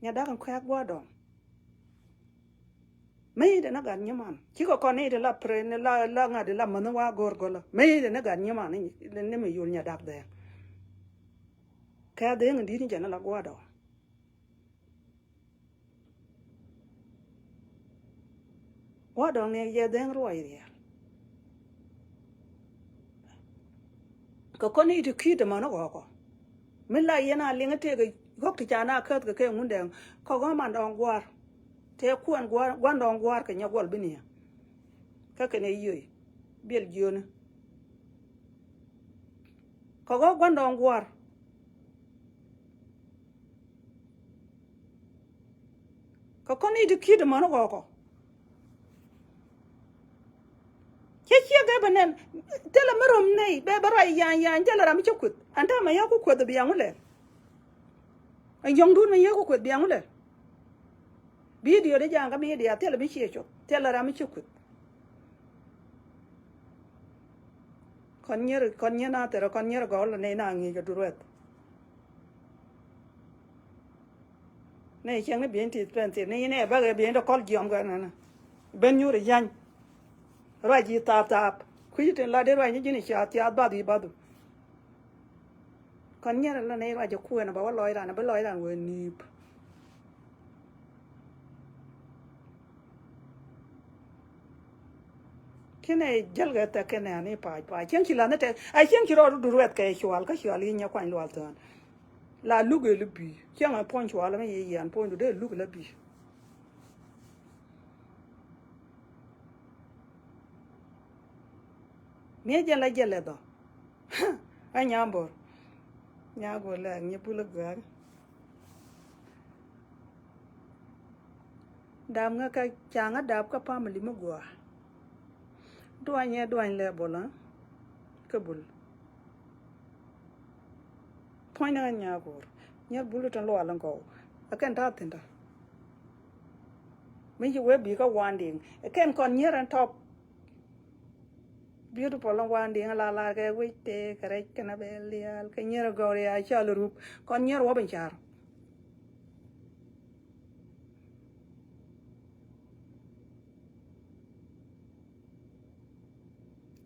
Nyɛ dak in kuɛ̈k gua̱a̱r dɔ̱ŋ. Mey dee ni gat nyiman cikɛ kɔn ni ti la pren ni la la ŋa̱t ti la mäni wa go̱r go̱lä mey dee ni gat nyiman ni mi yul nyɛ dak dhɛɛŋ. Kɛ dhɛɛŋ in di̱t ni jɛ ni la gua̱a̱r dɔ̱ŋ. Gua̱a̱r dɔ̱ŋ ni jɛ dhɛɛŋ ruɔy riɛl. Kɛ kɔn i̱ ti ki̱i̱t ɛmɔ ni ɣɔ̱kɔ mi la yɛn a liŋ i̱ tëëk ɣɔ̱k ti ca na käth kɛ kɛ ŋundɛɛŋ. Kɛ ɣɔ̱k man dɔ̱ŋ gua̱a̱r tëë kuɛn gua̱a̱r gua̱n dɔ̱ŋ gua̱a̱r kɛ nyɛ guɔl bi niɛ. Kä kɛn ɛ yiöi biɛl jiöni kɛ ɣɔ̱k gua̱n dɔ̱ŋ gua̱a̱r. Kɛ kɔn i̱ ti ki̱i̱t ɛmɔ ni ɣɔ̱kɔ. Cä ciek ɛ bä nɛn thilɛ mi rom nɛy bɛ bä ruac ya̱a̱ny ya̱a̱ny thilɛ ram mi cä kueth. Ɛn täämɛ yɛ ku kueth biaŋ wulɛ. Ɛn yɔ̱ŋdun mi yɛ ku kueth biaŋ wulɛ. Bidio di ja̱a̱ŋ kä midia thilɛ mi ciɛ cop thilɛ ram mi cä kueth. Kɔn nyier kɔn nyier na thɛrɛ kɔn nyier gɔl ni na ŋi̱i̱c kɛ dur wɛth. Ni cieŋ ni bieny ti pɛn thil ni nɛ bäkɛ bieny ti kɔl jiɔm kɛ nɛnɛ. Ben nyuur i̱ yany. Ruac ji̱ thap thap kui̱ci tin la di ruac ni ji̱n i̱ ca thiath bath i̱ bathu. Kɔn nyier la ni ruac i̱ kuɛn ba wä lɔc ran bi lɔc ran wee ni̱i̱p. Kinɛ jäl kɛ thɛk kɛnɛ ani pac pac cieŋ ci la̱th ni tɛk a cieŋ ci rɔɔd dur wɛth kɛ cual kä cual i̱ nyɛ kuany lual thään. La luk i̱ li bi̱i̱ cieŋ a puɔ̱ny cual mi yic yian puɔ̱nydu dee luk la bi̱i̱. Miɛ jɛn la jɛl ɛ dhɔ. A nyambor. Nyagor lɛ nyɛ pul a gɔ̱a̱r. Dap ŋä kä ca ŋä dap kä family mi gua. Duany ɛ duany lɛ bol ɛ. Kä bul. Puɔ̱ny ni ŋä nyaak ɣöör. Nyier bul tin lual in gɔw. Ɛ kɛn ta̱a̱ thi̱n ta̱a̱. Mi ci wee bi̱i̱ kä wandiŋ. Ɛ kɛn kɔn nyier ɛn tɔp. Beautiful in wandiŋ la lar kɛ wi̱c tëë kɛ rɛc kɛn a bɛ lial. Kɛ nyier gɔw ria cal rup. Kɔn nyier wä bin car.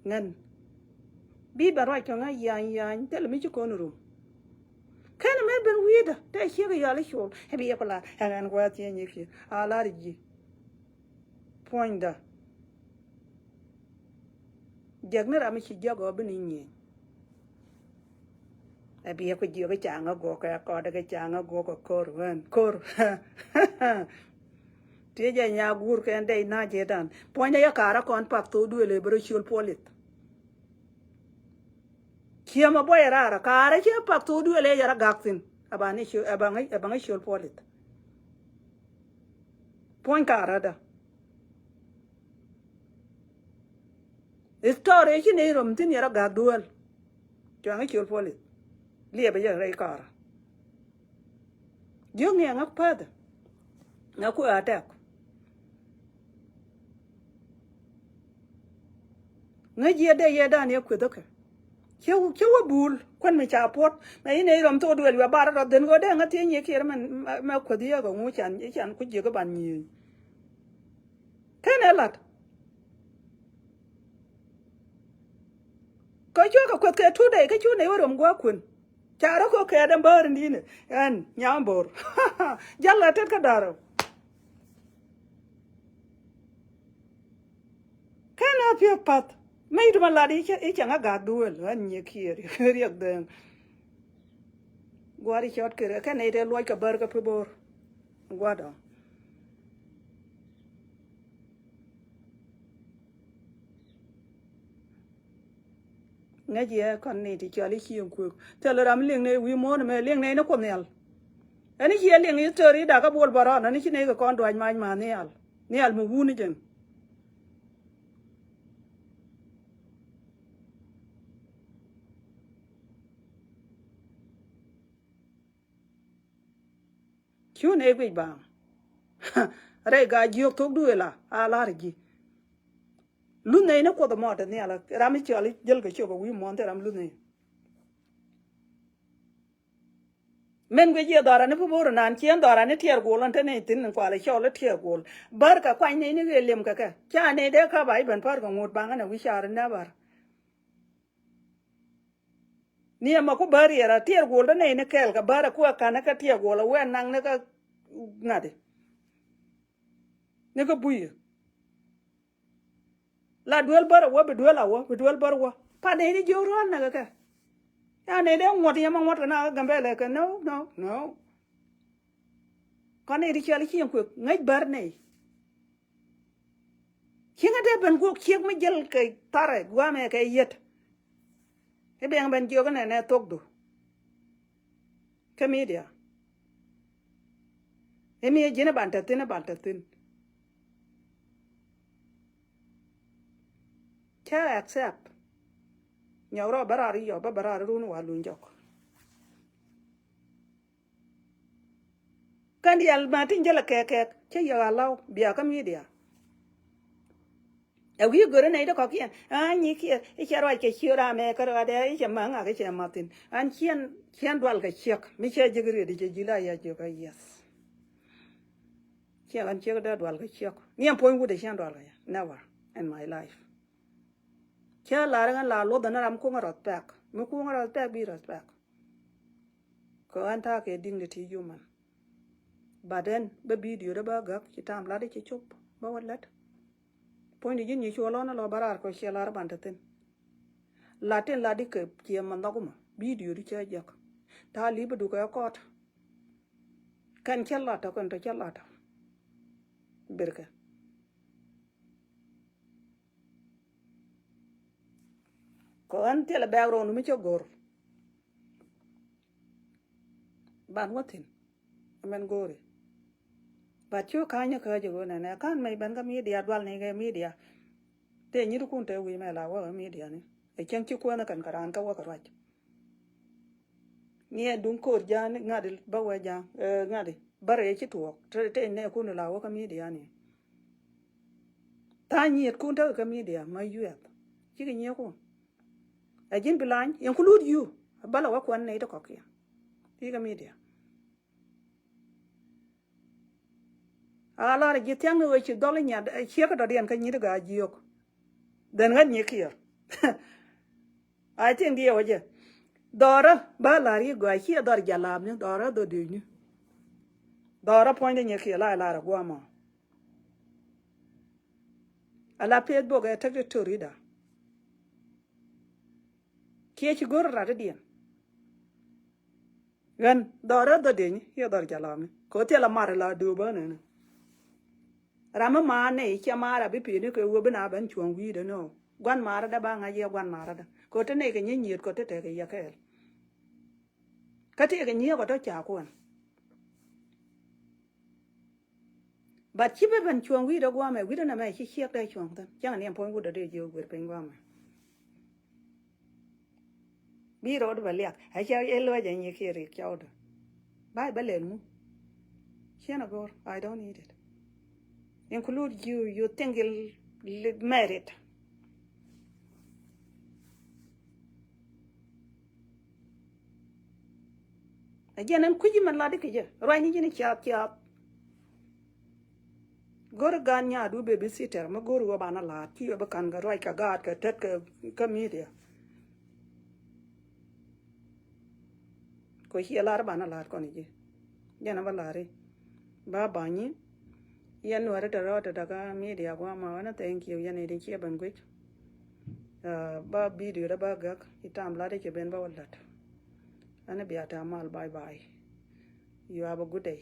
Ŋän. Bi bɛ ruac kɛ ŋä yany yany thilɛ mi ci kɔn rum. Kɛn mɛ ben wi̱i̱dä te ciek yɔal i̱ col ɛ bi yɛ kɔ lar ɛ ŋän gua̱a̱th ciɛ nyiek ciek a lar ji̱. Puɔ̱nydä. Jiɛk ni ram mi ci jiɛk ɔ bi ni nyieny. Ɛ biɛ ku jiök i̱ ca̱ŋ a guɔk kɛ kɔt kɛ ca̱ŋ a guɔk kɛ kor ɣän kor. Tiecɛ nya guur kɛn dɛy na jetan puɔ̱nydä yɛ ka̱rä kɔn pak thok duël ëë bä rɔ ciöl puɔlith. Ciɛ mɛ buɔyɛ raarä ka̱rä ciɛ pak thok duël ëë yɛ rɔ gak thi̱n. Ɛ ba ŋä ciöl puɔlith. Puɔ̱ny ka̱rä dä. Story ci ney rom thi̱n yɛrɛ gak duel. Cuaŋ i̱ ciöl puɔli. Liɛpɛ jɛ rɛy kɔrä. Jiök ni ɛŋa päthɛ. Ŋa kuɛ atɛk. Ŋäc yɛ dee yɛ dan yɛ kueth ɔkɛ. Cä wä bul kuän mi ca puɔt mɛ inɛ irom thok duel yua bar rɔ dhen ɣöö dee ŋä thiec nyiek kiɛr mɛ kueth yɛ kɛ ŋu can ican ku jiek iban nyieny. Ken ɛ lat. Kä cuɛ kɛ kueth kɛ two day kä cu nɛ iwä rom gua̱a̱k kuën. Ca rɔ kɔ kɛɛt ɛn bäär in di̱i̱nɛ ɛn nyam bo̱r. Jal ɛ tet kä da̱r ɛ. Ken a piɛk path. Mɛ yit ma lat i̱ cɛ ŋa gak duël ɛn nyiek kiɛɛr riɛk dhɛŋ. Gua̱a̱r i̱ cɔt kɛ riɛk kɛn nɛy tɛ luɔc kɛ bär kɛ pi bo̱r. Gua̱a̱r dɔ̱ŋ. Ŋäc yɛ kɔn ni ti cɔl i̱ cieŋ kuek thil ram liŋ ni wi̱i̱ muɔ̱ɔ̱n mɛ liŋ ni ni kuoth nhial. Ɛn i̱ ciɛ liŋ i̱ thör i̱ dakä buɔl bärɔn ɛn i̱ ci ni kɛ kɔn duac mac ma nhial. Nhial mi wun i̱ jɛn. Cu nɛ guic baŋ. Rɛy gaa jiök thok duëë la a la̱r ji̱. Luth nɛy ni kuoth mɔ te nhial ram i̱ cɔl i̱ jäl kɛ cop a wi̱i̱ muɔ̱ɔ̱n thil ram luth nɛy. Min guic yɛ dhɔra ni pi bo̱o̱r nan ciɛn dhɔra ni tiɛɛr guɔl ɛn te nɛy thi̱n kual i̱ cɔl i̱ tiɛɛr guɔl. Bär kɛ kuany nɛy ni ɣëë lem kɛ kɛ ca nɛy dee kapa i̱ ben pär kɛ ŋot baŋ ɛn ɛ wi̱c car i̱ nɛ bär. Ni ɛmɛ ku bä riɛl a tiɛɛr guɔl dä nɛy ni kɛɛl kɛ bärɛ ku ɛ ka̱n ni kä tiɛɛr guɔl a wee naŋ ni kä ŋa̱thi. Ni kä bui̱. La duel bärɛ wä bi duel a wä bi duel bär wä. Pa nɛy ni jiök rua̱l nɛ kɛ kɛ. Ya nɛy dee ŋuɔ̱t yɛmɛ ŋuɔ̱t kɛ na kä Gambɛlɛ kɛ no no no. Kɔn nɛy ti ciɛl i̱ cieŋ kuek ŋäc bär nɛy. Cieŋä dee ben guɔk ciek mi jäl kɛ tharɛ guamɛ kɛ yet. I̱ biɛŋ ben jiök inɛ nɛ thokdu. Kä media. I̱ mi ji̱n i̱ ban te thi̱n i̱ ban te thi̱n. Cä accept. Nyɔk rɔ bä raar i̱ yɔp bä bä raar i̱ run wa luny jɔk. Kɛn diaal ma tin jälɛ kɛɛk kɛɛk cä yɛ ɣa̱ law bia kä media. Ɛ wi̱i̱ görä nɛy ti kɔ̱kiɛn a nyi kiɛ i̱ cɛ ruac kɛ ciö ram ɛ kä ruac ɛ i̱ cɛ ma̱ŋ ak i̱ cɛ ma̱thin an ciɛn ciɛn dual kɛ ciɛk mi cɛ ji̱ kɛ riet i̱ cɛ ji̱ la yɛ jiök ɛ yes. Ciɛ ɣän ciek dee dual kɛ ciek ni ɛn puɔ̱ny wut ɛ ciɛn dual kɛ yɛ never in my life. Cä lar ɣän la luɔth ɛn ram kuŋä rɔth pɛk mi kuŋä rɔth pɛk bi rɔth pɛk. Kɛ ɣän ta̱a̱ kɛ dignity human. But then bä video dee bä gäk ci tam lat i̱ ci cop bä wä lät. Puɔ̱nydu ji̱n nyi cuɔ lɔn ilɔ bä raar kɔ ciɛ lar ban te thi̱n. Lat tin lat di kɛ ciɛ ma nhɔk mɔ video di cä jek. Ta̱a̱ li̱p idu kɛ kɔt. Kɛn cä lat tɔ kɛn tɔ cä lat tɔ. Birkɛ. Kɔ ɣän thilɛ background mi cä go̱r. Ban wä thi̱n. Amen go̱ri. But cu ka̱ny kä jɛ ɣöö nɛnɛ ka̱n mɛy ben kä media dual ni kɛ media. Tëë nyi̱t kun tëë wi̱i̱ mɛ la wä kä media ni. Ɛ cäŋ ci kuänh kɛn kɛ raan kä wä kɛ ruac. Ŋiɛ duŋ ko̱r ja̱a̱n ŋa̱t bä wä ja̱a̱n, eh, ŋa̱t bä rɛy ci tuɔɔk. Tëë, tëë nɛ kun la wä kä media ni. Tha̱a̱ŋ nyiet kun tekɛ kä media ma yuɛth. Cikɛ nyiɛ kun. Ɛ ji̱n bi lany, include you. Bä la wä kuan nɛy ti kɔ̱kiɛn. Ti kä media. A lar ji̱ thia̱ŋ ni ɣöö ci dhɔl i̱ nyiat, eh, ciek dɔ̱diɛn kä nyi̱t gaa jiök. Then ɣän nyikiɛr. I think diɛ wä jɛ. Dhɔrä bä lar i̱ gɔaa ciɛ dhɔr jalapni, dhɔrä dhɔ dëëcni. Dhɔrä puɔ̱nydɛ nyikiɛr la i̱ lar ɛ guamɔ. Ala Facebook ɛ tek ti tori da. Kiɛ ci go̱r rat idiɛn. Ɣän dhɔr ɛ dhɔ deny iɛ dhɔr jalami kɛ ɣöö thilɛ mar ila döö bä nɛnɛ. Ram mi maar nɛy ciɛ maar a bi pi̱i̱ni kɛ ɣöö bi na ben cuɔ̱ŋ wi̱i̱dɛ nɔ. Gua̱n maarädä ba ŋa̱c yɛ gua̱n maarädä kɛ ɣöö te nɛy kɛ nyiec nyiet kɛ ɣöö te tekɛ yɛ kɛɛl. Kä tëëkɛ nyiëëk ɔ tɔ̱ ca kuɔn. But ci bi ben cuɔ̱ŋ wi̱i̱dɛ guamɛ wi̱i̱dɛ nɛmɛ ci ciɛk dee cuɔ̱ŋ thi̱n. Cäŋ ni ɛn puɔ̱ny wut dee dee jiök guir piny guamɛ. Bi rɔɔd bɛ liak. Ɛ cɛ iluɛc ɛ nyi kiɛ rik cɔwdɛ. Ba̱a̱ bɛ lɛl ŋu. Ciɛn a go̱r, I don't need it. Include you, you think you'll li-, merit. Ɛ jiɛn ɛn kui̱ci mɛn lat i̱ kɛ jɛ ruacni ji̱n i̱ ciath ciath. Go̱ri gan nyaadu babysitter mi go̱ri wä banɛ la̱a̱t ci wä bi ka̱n kɛ ruac kɛ gaat kɛ tät kɛ, kɛ media. Kɛ ciɛ lar banɛ la̱a̱t kɔn i̱ ji̱. Jɛn ɛ bä la̱a̱t i̱ ba ba̱ny i̱. Yɛn nuäri te rɔɔdɛ dakä media gua̱a̱ma wänä thank you yɛn i̱ din ciɛ ben guic. Ba video dä ba gäk i̱ tam lat i̱ cɛ ben ba wä la̱t. Ɛn i̱ bia tɛ̈ mal, bye bye. You have a good day.